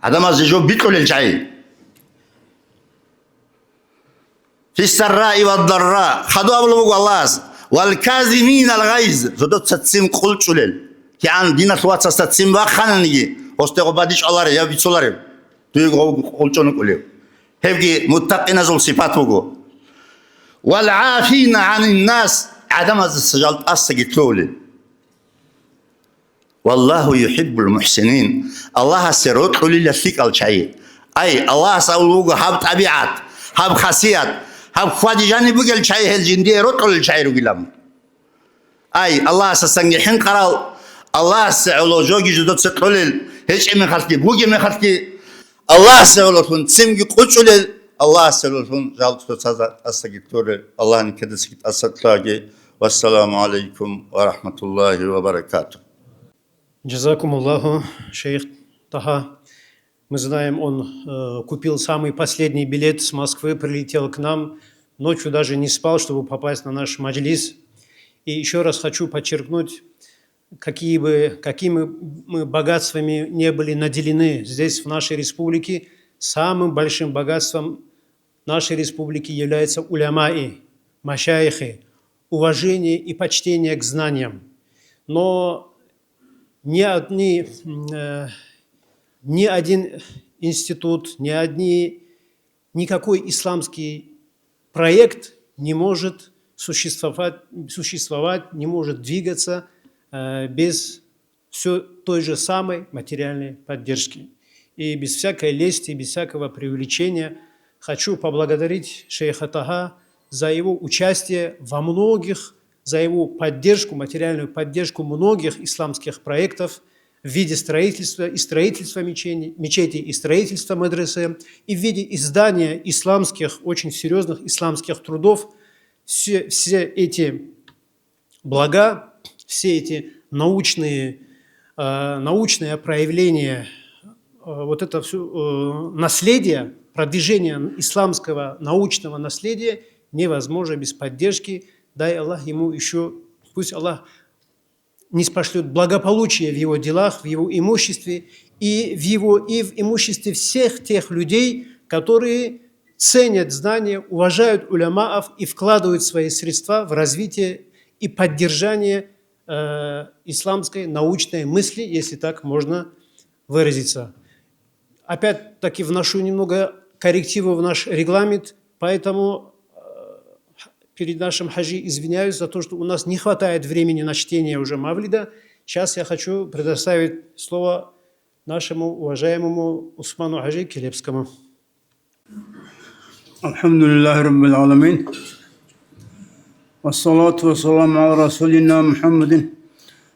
ГӀадамазе жо бикьулел чагӀи. Фиссарраи ваддарра, хадуб абулеб буго Аллагьас: «Вал казиминал гъайз», жодоца ццин къулчӀулел. КигӀан диналъ вацасда ццин бахъананиги, гьосдего бадиб чӀвалареб я бицулареб, дуего гъов къулчӀун вукӀулев. Гьебги муттакъиназул сипат буго. «Вал гӀафина гӀанин нас», гӀадамаздаса жал тӀасаги лъолел. «Валлагьу юхӀиббул мухӀсинин», Аллагьасе рокьулила лъикӀал чагӀи. Ай, Аллагьас абулеб буго гьаб тӀабигӀат, гьаб хасият, гьаб хьвади жаниб бугел чагӀи гьел жиндие рокьулел чагӀи ругилан. Ай, Аллагьасдасанги хӀинкъарал, Аллагьасе гӀоло жоги жодоца кьолел, гьечӀеб мехалъги, бугеб мехалъги, Аллагьасе гӀололъун ццинги къулчӀулел, Аллагьасе гӀололъун жал цоцазда тӀасаги лъолел. Аллагьас нилъедаги тӀаса лъаги. Вассаламу гӀалайкум ва рахӀматуллагьи ва баракатугь. Джазакумуллаху, шейх Таха. Мы знаем, он э, купил самый последний билет с Москвы, прилетел к нам, ночью даже не спал, чтобы попасть на наш маджлис. И еще раз хочу подчеркнуть, какие бы, какими мы богатствами не были наделены здесь, в нашей республике, самым большим богатством нашей республики является уляма-и, машайихи, уважение и почтение к знаниям. Но ни одни, м, э, ни один институт, ни одни, никакой исламский проект не может существовать, существовать, не может двигаться э, без все той же самой материальной поддержки. И без всякой лести, без всякого преувеличения хочу поблагодарить шейха Таха за его участие во многих, за его поддержку, материальную поддержку многих исламских проектов в виде строительства и строительства мечени- мечетей, и строительства мадресе, и в виде издания исламских, очень серьезных исламских трудов. Все, все эти блага, все эти научные, э, научное проявление, э, вот это все э, наследие, продвижение исламского научного наследия невозможно без поддержки. Дай Аллах ему еще, пусть Аллах не спошлет благополучие в его делах, в его имуществе и в его и в имуществе всех тех людей, которые ценят знания, уважают уляма-ов и вкладывают свои средства в развитие и поддержание э, исламской научной мысли, если так можно выразиться. Опять-таки вношу немного коррективы в наш регламент, поэтому э, перед нашим хаджи извиняюсь за то, что у нас не хватает времени на чтение уже мавлида. Сейчас я хочу предоставить слово нашему уважаемому Усману хаджи Келепскому. الحمد لله رب العالمين. والصلاة والسلام على رسولنا محمد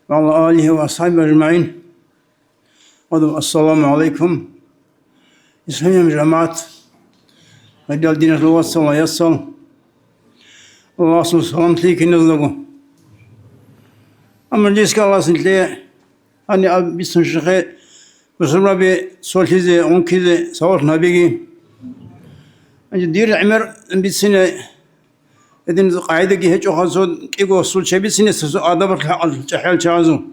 وعلى آله وأصحابه أجمعين. السلام عليكم. Ислам жамагӀат, гьедал диналъул вацал, ясал, Аллагьасул салам лъикиназдаго. Амма диске Аллагьас нилъее гьаниб бицун шихъе бусурбаби цолъизе, ункизе, савалъ гьабиги. Гьанже дир гӀемер бицине, гьедин къагӀидаги гьечӀо хасун, кӀиго случай бицине, цо-цо адабалъ хӀакъалъ чӀахӀиял чагӀазул.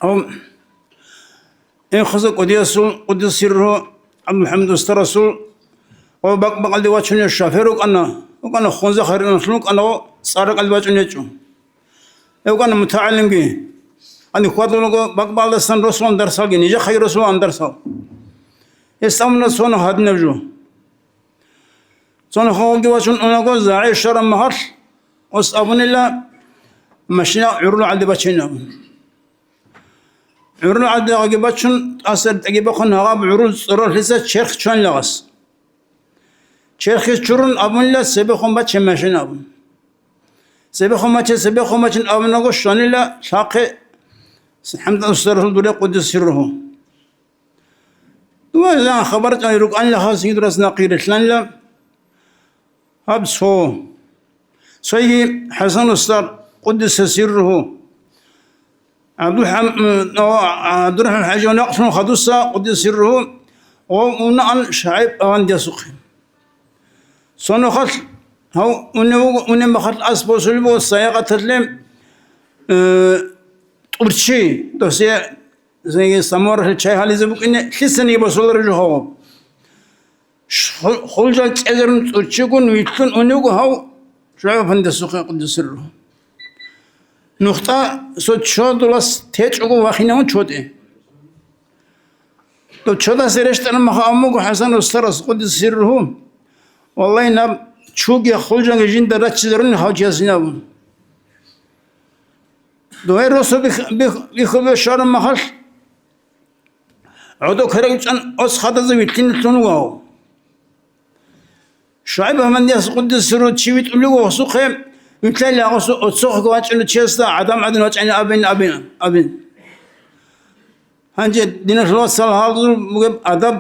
Гьав, Ин хъиза кӀудиясул, кӀудияс сирру, ГӀабдулхӀамид устарасул ва бакӀ-бакӀалде вачунев шофер вукӀана, вукӀана хунза-хайралъун вукӀана ва цӀар ракӀалде вачӀун гьечӀо. Гьев вукӀана мутагӀалимги. Гьаниб хьвадулаго бакӀ-бакӀалдасан росулан дарсалги, нижехъаги росулан дарсал. Гьес абуна цо гьадинаб жо. Цо нухалги вачун унаго, загӀип щвараб махалъ, ос абунила машина гӀурул гӀаде бачейин абун. ГӀурул гӀадагъаги бачун, тӀасар тӀаги бахъун гьагъаб гӀурул цӀоролъица черх чванила гъас. Черхиз чурун абунила, цебехун баче машин абун. Цебехун баче, цебехун бачин абунаго щванила лъахъе ХӀамдан устарасул дуре кӀудияс сирру. Дугьазан хабар чӀвай рукӀанила хасигидурас нахъе рилълъанила гьаб цо. Цойги ХӀасан устар, къуддиса сирругьу, ГӀабдулхӀам-, м, о, ГӀабдурахӀман ХӀажи ва накълъун хадуса, къуддиса сирругьу, гъов унаан ШагӀиб авандиясухъе. Цо нухалъ гьав унев вуго, унеб махалъ ас босулеб буго саягъаталъе, э, тӀурччи, досие, зеги самаваралъе чай гьализе букӀине, лъицаниги босулареб жо гьав. Ш-, ху-, хулжал чӀезарун тӀурччигун вилълъун унев вуго гьав ШагӀиб авандиясухъе, къуддиса сирругьу. Нухда цо чодулас течӀого вахинавун чотӀе. Дов чодасе рещтӀараб махалъ абун буго ХӀасан устарас, къуддиса сирругьу: «Валлагь, наб чуги хулжанги жинда раччизаруни гьав чиясин», – абун. Дугьай росу бих-, бих-, бихьулеб щвараб махалъ, гӀодо кверав чӀван ос хадазда вилълъине лъун вуго гьав. ШагӀиб авандияс, къуддиса сирругьу, чи витӀулев вуго гъосухъе, вилълъайилан гъосул оцохъего вачӀунев чиясда гӀадамал гӀадин вачӀайилан абейин, абейин, абейин. Гьанже, диналъул вацал, гьалдур бугеб адаб,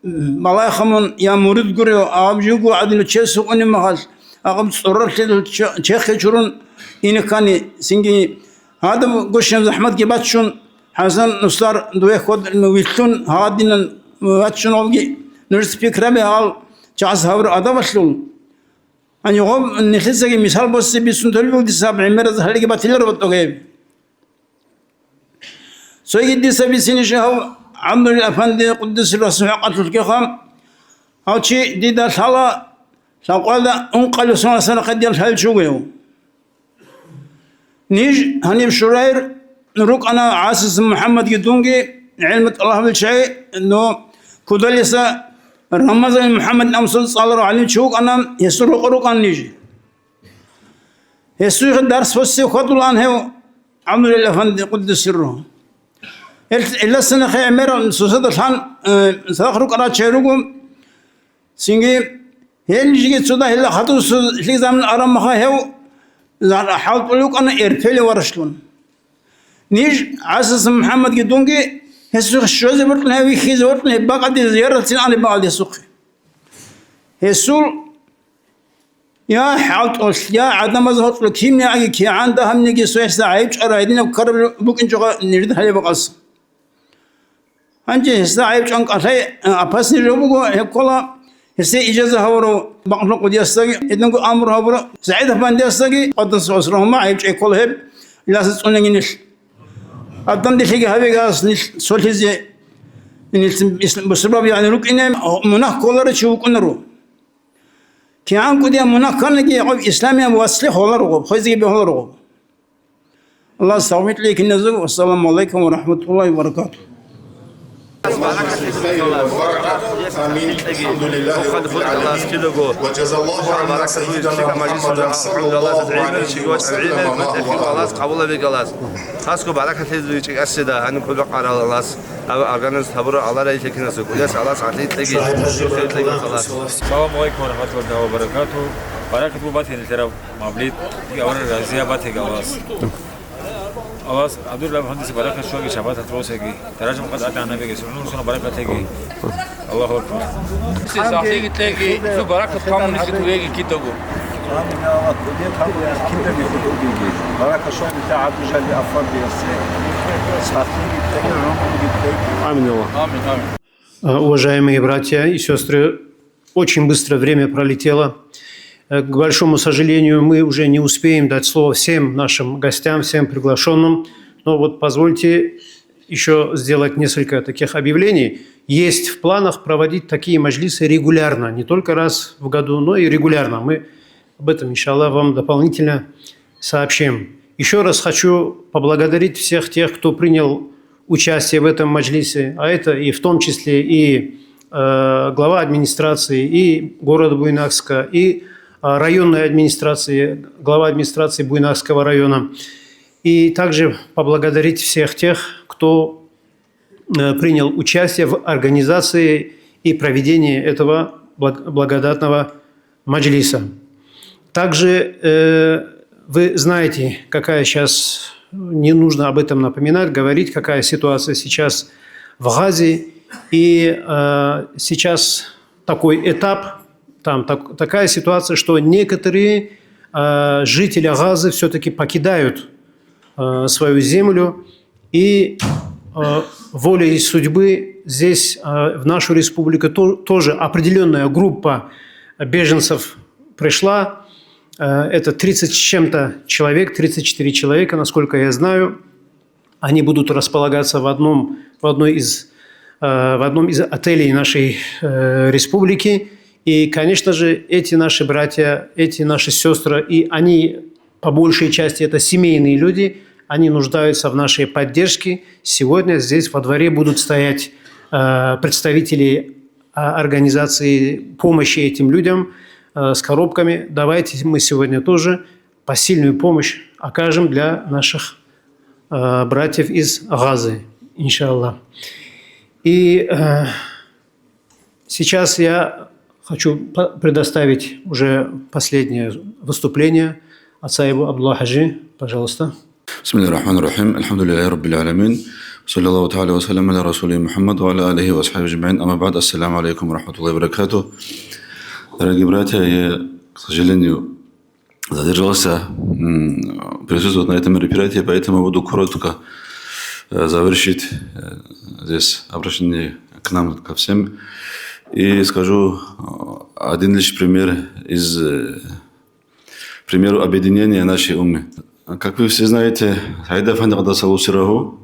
балагьеха мун, я мурид гурев, аб жив гуро гӀадинав чияс гьукъунеб махалъ, акъаб цӀоралъе чо-, чехе чурун ине ккани, цинги гьадаб гущин захӀматги баччун, ХӀасан устар, дуе хьвад-, вилълъун, гьадинан ваччун гьавги, нужеца пикраби гьал чагӀаз гьавураб адабалъул. Гьанив гъоб нилъецаги мисал босе бицун толеб буго дица гьаб гӀемераз гьалиги батиларо батӀоге. Цойги дица бицинищ гьав ГӀабдулил Афанди, къуддиса сирругьу, хӀакъалъулъгиха, гьав чи дида лъала лъабкъоялда ункъабилеб соналъ сахӀ рахъиндал лъалев чи вугев. Ниж гьаниб щурайир рукӀана ГӀасис МухӀаммадги дунги, гӀелму тӀалаб гьабулел чагӀи, но Кудалиса Рамазан МухӀаммад амсул цӀаларав гӀалимчи вукӀана, гьесул рокъор рукӀана ниж. Гьесухъе дарс босе хьвадулаан гьев ГӀабдулил Афанди, къуддиса сирругьу. Гьел, гьелдаса нахъе гӀемерал сусада лъан, э, цадахъ рукӀарал чагӀи руго. Цинги гьел нижеги цо дагьила хадусалъе заман араб махалъ гьев зар-, хӀалтӀулев вукӀана эрпелев варашлъун. Ниж, ГӀасис МухӀаммадги дунги, гьесухъе щвезе бокьун, гьев вихьизе бокьун, гьеб бакӀалде зияратцин ани бакӀалде гьесухъе. Гьесул я хӀалтӀулъ, я гӀадамаз гьоркьоб кинниги, кигӀан дагьабниги цо гьесда гӀайиб чӀвараб гьединаб ккараб букӀинчӀо нижеда гьалеб бакӀалса. Гьанже гьесда гӀайиб чӀван кӀалъай, а, опасный жо буго, гьеб ккола гьесие ижаза гьавурав бакълъун къудиясдаги, гьединго амру гьабурав СагӀид Афандиясдаги, къаддаса сирругьу, гӀайиб чӀвай ккола гьеб, иласа цӀунаги нилъ. Гьадин дилъиги гьабиги гьас нилъ цолъизе, нилъ ис-, бусурбаби, ягӀни, рукӀине мунагь кколарев чи вукӀунаро. КигӀан кӀудияб мунагь кканиги, гьеб исламияб вацлъи холаро, хвезеги бегьуларо. Аллагьас тавфикъ кьеги киназего. Ассаламу алейкум ва рахматуллахи ва баракатугь. Амин. Алхамдулиллахи раббил аламин. Ва жазаллаху анна саййидана Мухаммадан саллаллаху алейхи ва саллама ма гьува ахлу. Аллагьас къабул гьабеги, Аллагьас. Хасго баракат лъезе чӀикӀасида, гьаниб хъулбекъарал Аллагьас. Гьаб организ гьабурал Аллагь райилъе киназего. Кудияс Аллагьас гӀадлу кьеги, шукру кьеги Аллагьас. Саламу алейкум ва рахматуллахи ва баракатугь. Баракат буго батани лъараб мавлид, авараг разия батеги Аллагьас. Аллагьас гӀадурилаб гьандиса баракат щваги, шапагӀат гьатӀросаги, даража-макъам тӀадегӀанабеги, суннаталъ баракат лъеги. Аллагьу акбар. Сахлъиги лъеги, цо баракат камунищи туеги кидаго. Амин, Аллагь, кудет гьабулеб кинабниги кутӀугеги. Баракат щвай нилъер ГӀабдужалил Афандиясе. Сахлъиги кьеги, гӀумруги кьеги. Амин, Аллагь. Амин, амин. А, уважаемые братья и сестры, очень быстро время пролетело. Э, к большому сожалению, мы уже не успеем дать слово всем нашим гостям, всем приглашенным. Но вот позвольте еще сделать несколько таких объявлений. Есть в планах проводить такие маджлисы регулярно, не только раз в году, но и регулярно. Мы об этом, иншаллах, вам дополнительно сообщим. Еще раз хочу поблагодарить всех тех, кто принял участие в этом маджлисе, а это и в том числе и, э, глава администрации, и города Буйнакска, и, э, районной администрации, глава администрации Буйнакского района. И также поблагодарить всех тех, кто э, принял участие в организации и проведении этого благ-, благодатного маджлиса. Также, э, вы знаете, какая сейчас, не нужно об этом напоминать, говорить, какая ситуация сейчас в Газе, И э, сейчас такой этап, там так- такая ситуация, что некоторые э, жители Газы все-таки покидают э, свою землю. И э, волей судьбы здесь, э, в нашу республику, то- тоже определенная группа беженцев пришла. Э, это тридцать с чем-то человек, тридцать четыре человека, насколько я знаю. Они будут располагаться в одном, в одной из, э, в одном из отелей нашей э, республики. И, конечно же, эти наши братья, эти наши сестры, и они, по большей части, это семейные люди, они нуждаются в нашей поддержке. Сегодня здесь во дворе будут стоять э, представители э, организации помощи этим людям э, с коробками. Давайте мы сегодня тоже посильную помощь окажем для наших э, братьев из Газы, иншаллах. И э, сейчас я хочу по- предоставить уже последнее выступление отца его Абдулла Хаджи. Пожалуйста. بسم الله الرحمن الرحيم. الحمد لله رب العالمين. صلى الله تعالى وسلم على رسوله محمد وعلى آله وأصحابه أجمعين. أما بعد. السلام عليكم ورحمة الله وبركاته. Дорогие братья, я, к сожалению, задержался м, присутствовать на этом мероприятии, поэтому буду коротко э, завершить э, здесь обращение к нам, ко всем. И скажу э, один лишь пример из э, примеру объединения нашей уммы. Как вы все знаете, Саид Афанди Кадасалу Сирагу,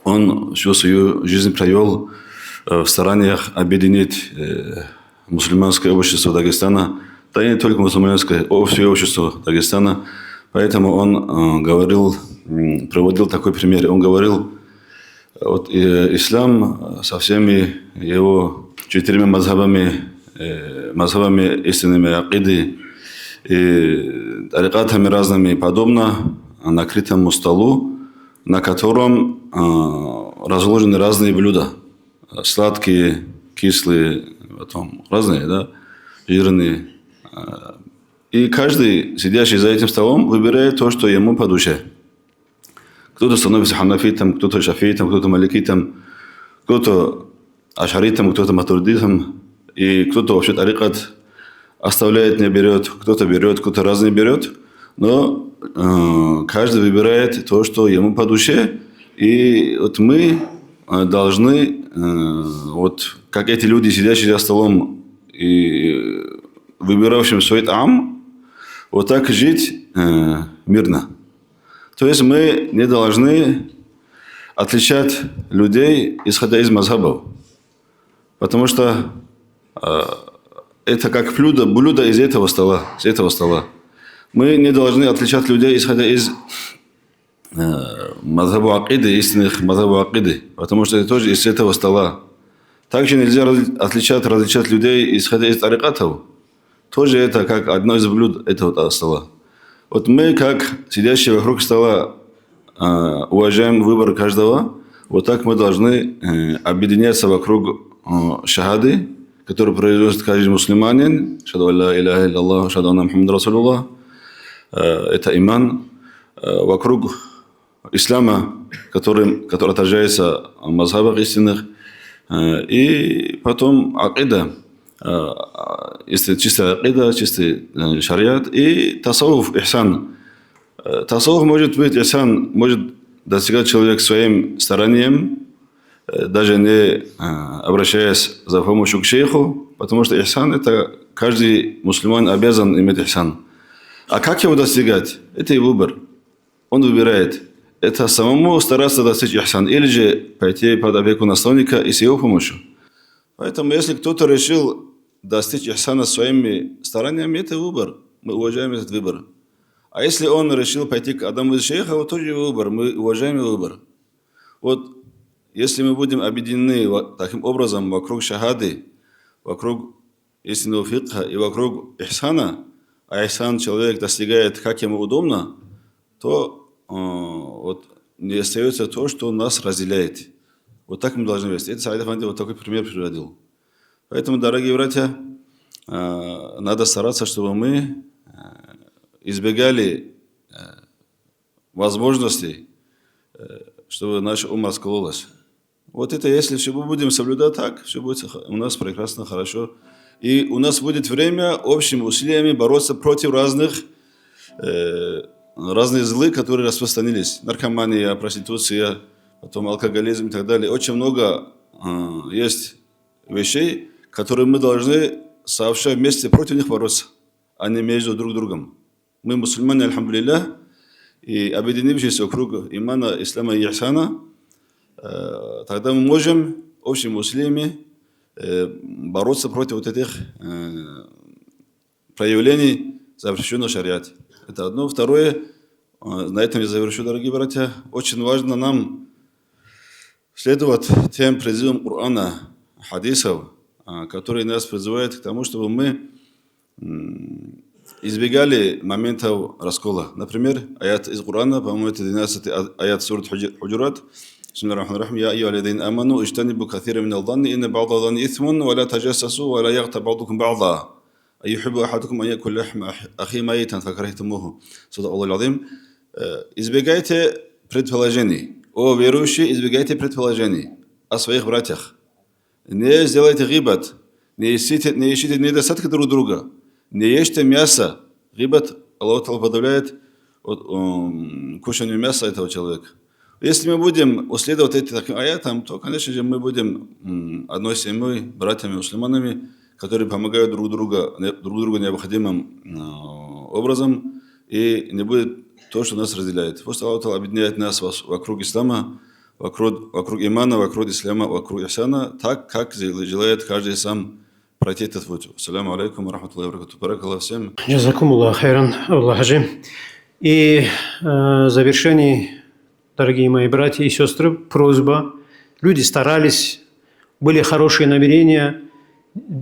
он всю свою жизнь провел э, в стараниях объединить э, мусульманское общество Дагестана, да и не только мусульманское, о- все общество Дагестана. Поэтому он э, говорил, м, проводил такой пример. Он говорил, вот э, ислам со всеми его четырьмя мазхабами, э, мазхабами истинными акиды и тарикатами разными подобно накрытому столу, на котором э, разложены разные блюда. Сладкие, кислые, потом разные, да, жирные. Э, И каждый, сидящий за этим столом, выбирает то, что ему по душе. Кто-то становится ханафитом, кто-то шафиитом, кто-то маликитом, кто-то ашаритом, кто-то матуридитом, и кто-то вообще тарикат оставляет, не берет, кто-то берет, кто-то разный берет. Но э, каждый выбирает то, что ему по душе. И вот мы э, должны, э, вот как эти люди, сидящие за столом и выбиравшим свой таам, вот так жить э, мирно. То есть мы не должны отличать людей, исходя из мазхабов. Потому что э, это как блюдо, блюдо из этого стола, с этого стола. Мы не должны отличать людей, исходя из э, мазхабу акиды, истинных мазхабу акиды, потому что это тоже из этого стола. Также нельзя раз- отличать, различать людей, исходя из тарикатов. Тоже это как одно из блюд этого та- стола. Вот мы, как сидящие вокруг стола, э, уважаем выбор каждого, вот так мы должны э, объединяться вокруг э, шахады, который произносит каждый мусульманин, шаду ля иляха илляллах, шаду анна Мухаммад расулуллах, э, это иман, э, вокруг ислама, который, который отражается в мазхабах истинных, э, и потом акида, э, если чистая акида, чистый э, шариат, и тасаввуф, ихсан. Э, Тасаввуф может быть, ихсан может достигать человек своим старанием, э, даже не э, обращаясь за помощью к шейху, потому что ихсан — это каждый мусульман обязан иметь ихсан. А как его достигать? Это его выбор. Он выбирает. Это самому стараться достичь ихсан или же пойти под опеку наставника и с его помощью. Поэтому, если кто-то решил достичь ихсана своими стараниями, это выбор. Мы уважаем этот выбор. А если он решил пойти к одному из шейхов, вот тоже его выбор. Мы уважаем его выбор. Вот если мы будем объединены во- таким образом вокруг шахады, вокруг истинного фикха и вокруг ихсана, а ихсан человек достигает, как ему удобно, то э, вот не остается то, что нас разделяет. Вот так мы должны вести. Это Саид Афанди вот такой пример приводил. Поэтому, дорогие братья, э, надо стараться, чтобы мы э, избегали э, возможностей, э, чтобы наша умма раскололась. Вот это, если все мы будем соблюдать так, все будет х-, у нас прекрасно, хорошо. И у нас будет время общими усилиями бороться против разных, э, разные злы, которые распространились. Наркомания, проституция, потом алкоголизм и так далее. Очень много, э, есть вещей, которые мы должны сообща вместе против них бороться, а не между друг другом. Мы мусульмане, альхамдулиллах, и объединившись вокруг имана, ислама и ихсана, э, тогда мы можем общими усилиями, э, бороться против вот этих, э, проявлений, запрещённых в шариате. Это одно. Второе, э, на этом я завершу, дорогие братья, очень важно нам следовать тем призывам Корана, хадисов, а, которые нас призывают к тому, чтобы мы, м, избегали моментов раскола. Например, аят из Корана, по-моему, это двенадцатый а-, аят сурат Худжу-, Худжурат. بسم الله الرحمن الرحيم. يا أيها الذين آمنوا اجتنبوا كثيرا من الظن إن بعض الظن إثم ولا تجسسوا ولا يغتب بعضكم بعضا أيحب أحدكم أن يأكل لحم أخ-، أخيه ميتا فكرهتموه. صدق الله العظيم. Э, избегайте предположений. О верующие, избегайте предположений о своих братьях. Не сделайте гибат, не ищите, не ищите недостатки друг друга, не ешьте мясо. Гибат Аллах Таала подавляет от, м, кушанию мяса этого человека. Если мы будем следовать этим таким аятам, то, конечно же, мы будем, м, одной семьей, братьями мусульманами, которые помогают друг, друга, не-, друг другу необходимым, э, образом, и не будет то, что нас разделяет. Пусть Аллах Таала объединяет нас вос-, вокруг ислама, вокруг, вокруг имана, вокруг ислама, вокруг ихсана, так, как же-, желает каждый сам пройти этот путь. Ассаламу алейкум ва рахматуллахи ва баракатух. Баракаллаху всем. Джазакумуллаху хайран, Абдулла Хаджи. И, э, в завершении, дорогие мои братья и сестры, просьба. Люди старались, были хорошие намерения,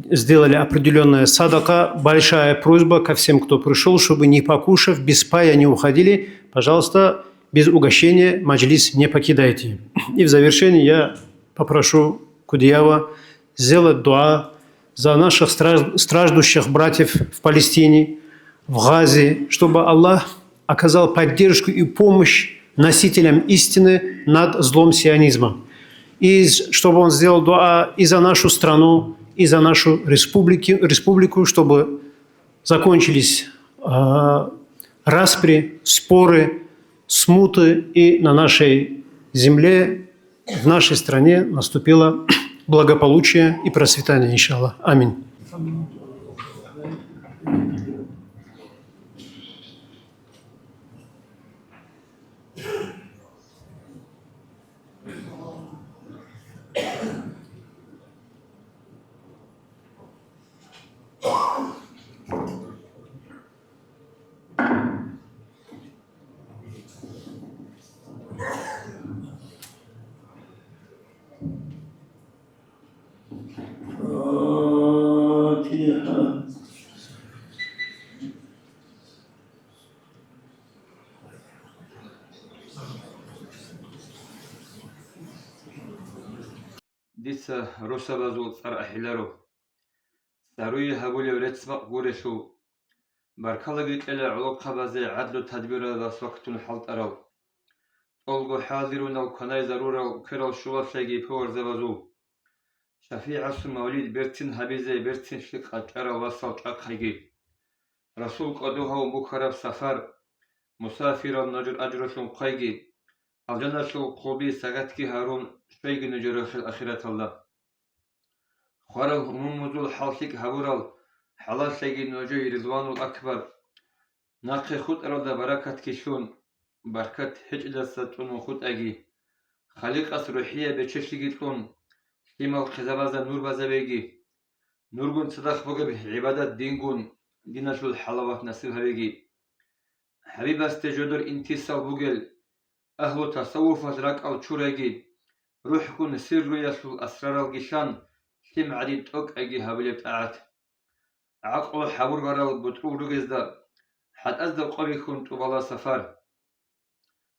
сделали определённая садака. Большая просьба ко всем, кто пришёл, чтобы, не покушав, без пая не уходили. Пожалуйста, без угощения маджлис не покидайте. И в завершении я попрошу Кудиява сделать дуа за наших страж-, страждущих братьев в Палестине, в Газе, чтобы Аллах оказал поддержку и помощь носителям истины над злом сионизма. И с-, чтобы он сделал дуа и за нашу страну, и за нашу республики-, республику, чтобы закончились, а, распри, споры, смуты, и на нашей земле, в нашей стране наступило благополучие и процветание, иншаллах. Аминь. Дица росабазул цӀар ахӀиларо. ЦӀаруе гьабулев рецц-бакъ гурелъул, баркалаги кьела гӀолохъабазе гӀадлу-тадбирал ва вакт-вакътун хӀалтӀарал. ТӀолго хӀалзарунал кванай зарурал кверал щулалъеги поварзабазул. ШафигӀасул мавлид берцин гьабизе берцинлъи къачӀарал васал чӀахъайги. Расул кӀодо гьавун бухьараб сафар, мусафирал нужер ажрулъун хъвайги, алжаналъул хъулби сагатги гьарун щвейги нужер рахил ахираталда. Хварал гьумумузул хӀал лъикӀ гьабурал хӀалалъеги нужее Ридванул Акбар. Нахъе хутӀаралда баракатги лъун, баркат гьечӀелдаса тӀунун хутӀаги. Халикъас рухӀияб бечелъиги кьун, лъимал хъизабазда нур базабеги. Нургун цадахъ бугеб гӀибадат дингун, диналъул хӀалават насиб гьабеги. ХӀабибасде жодор интисал бугел, агьлу тасаввуфалъ ракӀал чурайги, рухӀгун сирруялъул асраралги лъан, лъим гӀадин тӀокӀайги гьабулеб тӀагӀат. ГӀакълу хӀабурбарал бутӀрул ругезда, хӀатӀазда къо бихьун тӀубала сафар.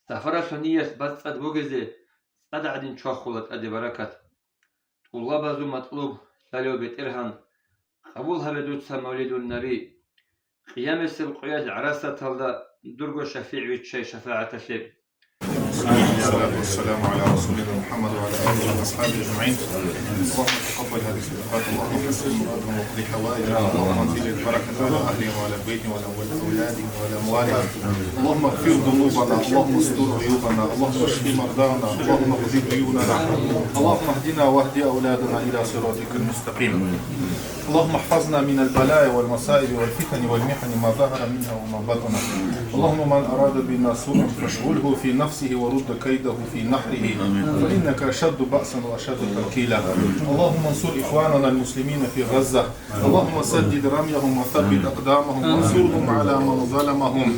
Сафаралъул ният бацӀцӀад бугезе, цӀад гӀадин чвахула тӀаде баракат. ТӀулабазул матӀлуб лъалев БетӀергьан, къабул гьабе дуца, Мавлидун Наби. Къиямасеб къоялъ гӀарасаталда дурго шафигӀ виччай шафагӀаталъе. والصلاة والسلام على رسولنا محمد وعلى آله وأصحابه أجمعين. اللهم تقبل هذه الصدقات، اللهم حسن مرادهم واقض حوائجهم، اللهم أنزل البركة على أهلهم وعلى بيتهم وعلى أولادهم وعلى أموالهم. اللهم اغفر ذنوبنا، اللهم استر عيوبنا، اللهم اشف مرضانا، اللهم اقض ديوننا. اللهم اهدنا واهد أولادنا إلى صراطك المستقيم. اللهم احفظنا من البلايا والمصائب والفتن والمحن ما ظهر منها وما بطن. اللهم من أراد بنا سوءا فاشغله في نفسه ورد كيده في نحره، فإنك أشد بأسا وأشد تنكيلا. اللهم انصر إخواننا المسلمين في غزة. اللهم سدد رميهم وثبت أقدامهم وانصرهم على من ظلمهم.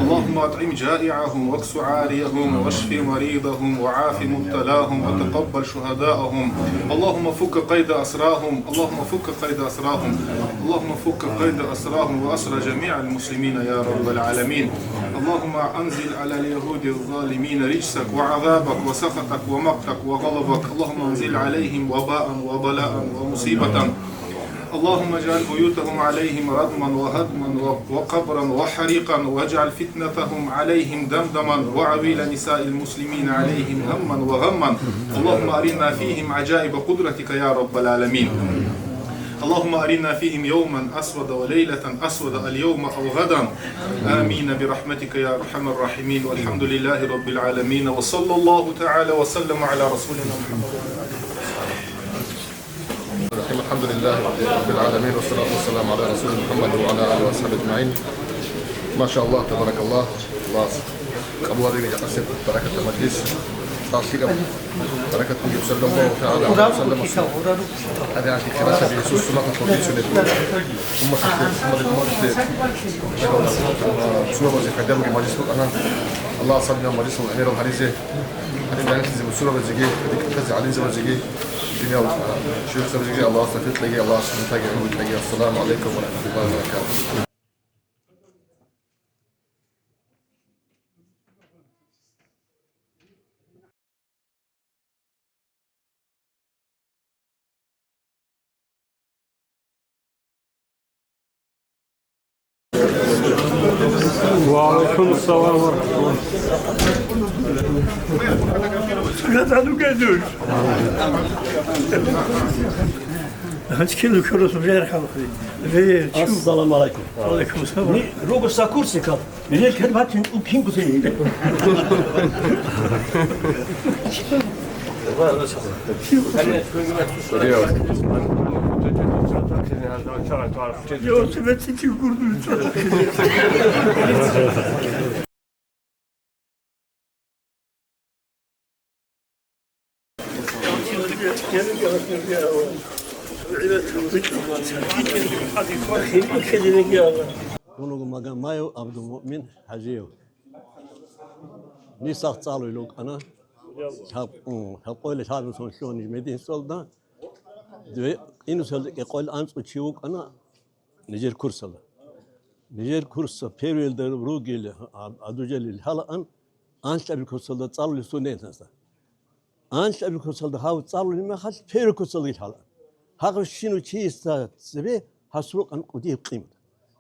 اللهم أطعم جائعهم واكس عاريهم واشف مريضهم وعاف مبتلاهم وتقبل شهداءهم. اللهم فك قيد أسراهم، اللهم فك قيد أسراهم، اللهم فك قيد أسراهم وأسر جميع المسلمين يا رب العالمين. اللهم أنزل على اليهود الظالمين رجسك وعذابك وسخطك ومقتك وغضبك. اللهم أنزل عليهم وباء وبلاء ومصيبة. اللهم اجعل بيوتهم عليهم ردما وهدما و-، وقبرا وحريقا، واجعل فتنتهم عليهم دمدما، وعويل نساء المسلمين عليهم هما وغما. اللهم أرنا فيهم عجائب قدرتك يا رب العالمين. اللهم أرنا فيهم يوما أسود وليلة أسود اليوم أو غدا. آمين برحمتك يا أرحم الراحمين. والحمد لله رب العالمين. وصلى الله تعالى وسلم على رسولنا محمد وعلى آله وصحبه. الرحيم. الحمد لله رب العالمين، والصلاة والسلام على رسول محمد وعلى آله وصحبه أجمعين. ما شاء الله، تبارك الله. Аллагьас къабул гьабеги жакъасеб баракатаб мажлис. Цалъи гьаб баракат бугеб, саллаллагьу тагӀала гӀалайгьи ва саллам. Гьадинаб хирасаби гьесул суннаталъул бицунеб, умматалъе, умматалъе, умматалъе цурабазе пайда бугеб мажлис букӀана. Аллагьас гьадинаб мажлисал гӀемерал гьаризе, гьадин гӀенеккизе бусурабазеги, гьадин кӀалтӀазе гӀалимзабазеги, диниял шайихзабазеги Аллагьас тавфикъ кьеги, Аллагьас суннатаги гӀумру кьеги. Ассаламу гӀалайкум ва рахӀматуллагьи ва баракатугь. وعليكم السلام ورحمة الله. السلام عليكم. وعليكم السلام. Руго сокурсников. Нижер кер бачӀин, укин гусей. Гьунуго Магомаев ГӀабдулмуъмин ХӀажиев. Ниж цӀалулел рукӀана. Гьаб-, м, гьаб къоялъ гьаб сон лъугьана ниж мединсалда. Две-, инусалда кӀикъоялда анцӀго чи вукӀана нижер курсалда. Нижер курса первыйалда ругел, а, гьадужалил лъалаан, анлъабил курсалда цӀалулел студентазда. Анлъабил курсалда гьав цӀалулеб мехалъ, первый курсалги лъала. Гьагъав щинав чиясда цебе гьас рукӀана кӀудияб къимат.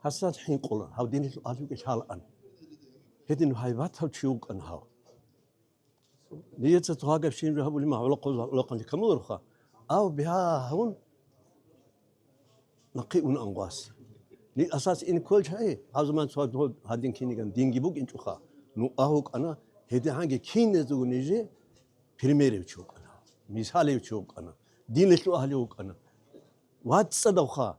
Гьасда хӀинкъула, гьав динилъ вугев лъалаан. Гьедин гьайбатав чи вукӀана гьав. Нижеца цо гьагабщинаб жо гьабулеб мехалъ гӀолохъанлъи камулароха, ав бигьа гьавун, нахъе уна ангъвас. Ни асас ин кколчагӀи, гьаб заман цо гьадин киниган динги букӀинчӀоха, ну, а вукӀана, гьедигӀанги киназего нижее примерив чи вукӀана, мисалив чи вукӀана, диналъул агьлу вукӀана. ВацӀцӀадавха,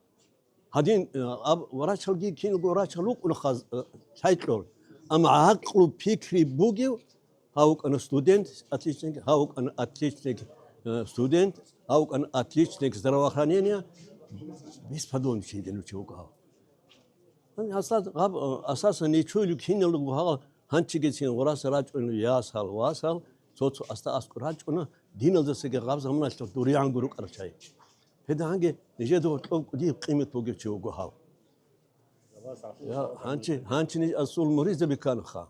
гьадин, э, аб-, врачалги киналго врачал вукӀунаха, э, лъай кьол. Амма гӀакълу пикри бугев, гьав вукӀана студент, отличник, гьав вукӀана отличник, э, студент, гьав вукӀана отличник здравоохранения, бесподобный чи вукӀана гьав. Гьанже асас-, гьаб, э, асасан нечойлу киналго гьагъал гьанчигицин гъураса рачӀунел ясал, васал, цо-цо аста аскӀор рачӀуна, диналдасаги гьаб заманалъ дуригӀанго рукӀарал чагӀи. ГьедигӀанги нижеда гьоркьоб кӀудияб къимат бугев чи вуго гьав. Я, гьанчи, гьанчи ниж асул муридзаби кканаха.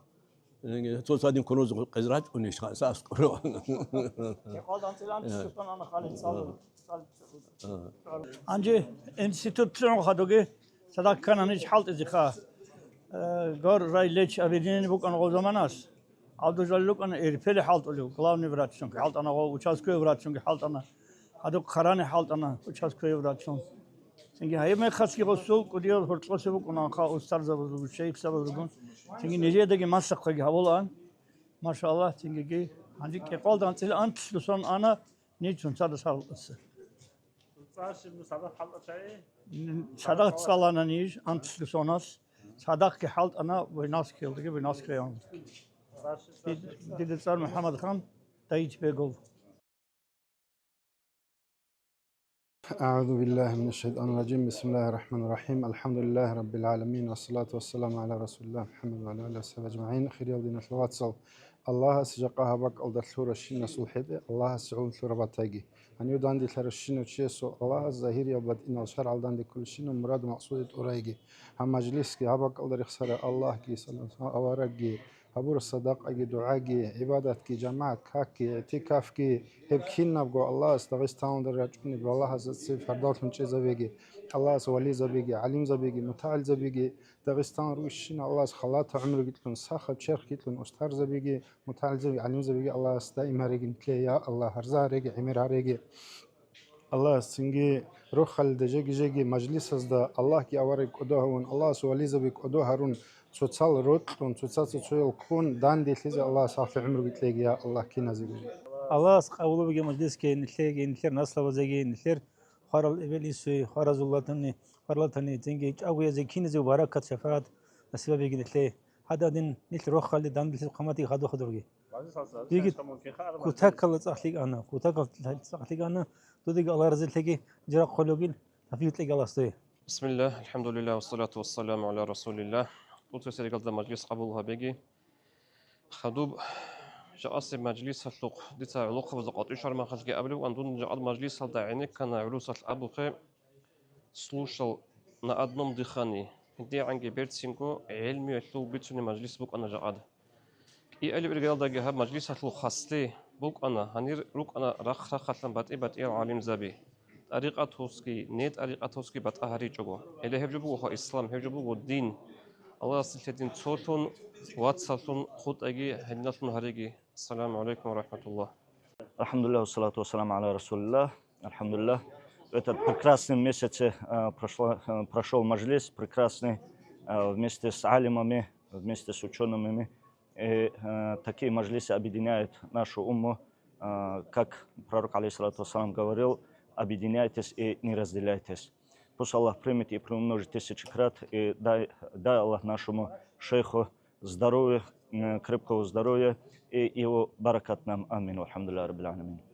Э, цо цадин кунуз къезрачӀунищ, ха, сас кӀуро. Чекъалда анцӀила анцӀила ана халил цӀалу, цӀалу цӀалу. Гьанже институт лъугӀун хадуги, цадахъ ккана ниж хӀалтӀизеха. Э, гор рай леч объединение букӀана гъол заманас. Гьалда жалил рукӀана Эрпеле хӀалтӀулев, главный врачунги хӀалтӀана ва участковый врачунги хӀалтӀана, гьадуб Хъарани хӀалтӀана участковый врачун. Цинги гьеб мехалъги гъосул кӀудиял гьоркьосе букӀунаха устарзабазулгун, шейхзабазулгун. Цинги нижедаги масахъаги гьабулаан. Машаллагь, цинги гьанже кӀикъоялда анцӀила анлъго сон ана ниж цоцазда саралъаса. Цадахъ цӀалана ниж анлъго соналъ, цадахъги хӀалтӀана Буйнакскиялдаги, Буйнакск районалдаги. Дид-, дида цӀар МухӀаммадхан Даитбегов. أعوذ بالله من الشيطان الرجيم. بسم الله الرحمن الرحيم. الحمد لله رب العالمين. والصلاة والسلام على رسول الله محمد وعلى آله وصحبه أجمعين. Хириял диналъул вацал, Аллагьас жакъа гьаб бакӀалда лъуращинасул хӀетӀе Аллагьасе гӀоло лъураб батайги. Гьанив данделъаращинав чиясул Аллагьас загьирияб батӀинал шаргӀалданде кколещинаб мурад-максуде тӀурайги. Гьаб мажлисги, гьаб бакӀалда рехсарай Аллагьги, аварагги, гьабураб садакъаги, дугӀаги, гӀибадатги, жамагӀат какги, игӀтикафги, гьеб кинабго Аллагьас Дагъистаналда рачӀунеб балагьазда цебе пардалъун чӀезабеги, Аллагьас вализабиги, гӀалимзабиги, мутагӀилзабиги, Дагъистан ругищин Аллагьас халата гӀумруги кьун, сахаб черхги кьун, устарзабиги, мутагӀилзабиги, гӀалимзабиги Аллагьас даим гьареги нилъее, я Аллагь, гьарза гьареги, гӀемер гьареги. Аллагьас цинги рохалилда жеги-жеги мажлисазда Аллагьги авараг кӀодо гьавун, Аллагьас вализаби кӀодо гьарун, цоцал рокьун, цоцаца цоял ккун, данделъизе Аллагьас гьалъи гӀумруги кьеги, я Аллагь, киназеги. Аллагьас къабулабиги мажлисги, нилъеги, нилъер наслабазеги, нилъер хварал эбел-инсуе, хваразул ратани, хварал ратани, цинги чӀагоязе киназего баракат, шапагӀат насибабиги нилъее. Гьадин нилъ рохалде данделъизе хъаматиги хадур-хадурги. Диги кутакалда цӀакъ лъикӀана, кутакалда цӀакъ лъикӀана, дудеги Аллагь разилъеги, жирахъ хъулугил, тавфикъ кьеги Аллагьас дуе. بسم الله، الحمد لله، والصلاة والسلام على رسول الله. ТӀуцесергалда мажлис къабул гьабеги. Хадуб жакъасеб мажлисалъухъ дица гӀолохъабазда къватӀив щвараб мехалъги абулеб, дун жакъа мажлисалда гӀенеккана гӀурусалъ абухъе, слушал на одном дыхании, гьедигӀанги берцинго гӀелмуялъул бицунеб мажлис букӀана жакъа. КӀиабилеб иргаялдаги гьаб мажлисалъул хаслъи букӀана, гьанир рукӀана рахъ-рахъалъан батӀи-батӀиял гӀалимзаби, тӀарикъаталъусги, не тӀарикъаталъусги батӀа гьаричӀого. Гьеле гьеб жо бугоха ислам, гьеб жо буго дин. Аллагьас нилъее дин цолъун, вацаллъун хутӀаги, гьединаллъун гьареги. Ассаламу гӀалайкум ва рахӀматуллагь. الحمد لله والصلاة والسلام على رسول الله. الحمد لله. В этот прекрасный месяц, э, прошла, э, прошёл мажлис прекрасный, э, вместе с алимами, вместе с учёными. И, э, такие мажлисы объединяют нашу умму, э, как пророк, алейхиссалату вассалам, говорил: «Объединяйтесь и не разделяйтесь». Пусть Аллах примет и приумножит тысячи крат, и дай, дай Аллах нашему шейху здоровья, э, крепкого здоровья и его баракат нам. Амин. Вальхамдулиллахи раббил аламин.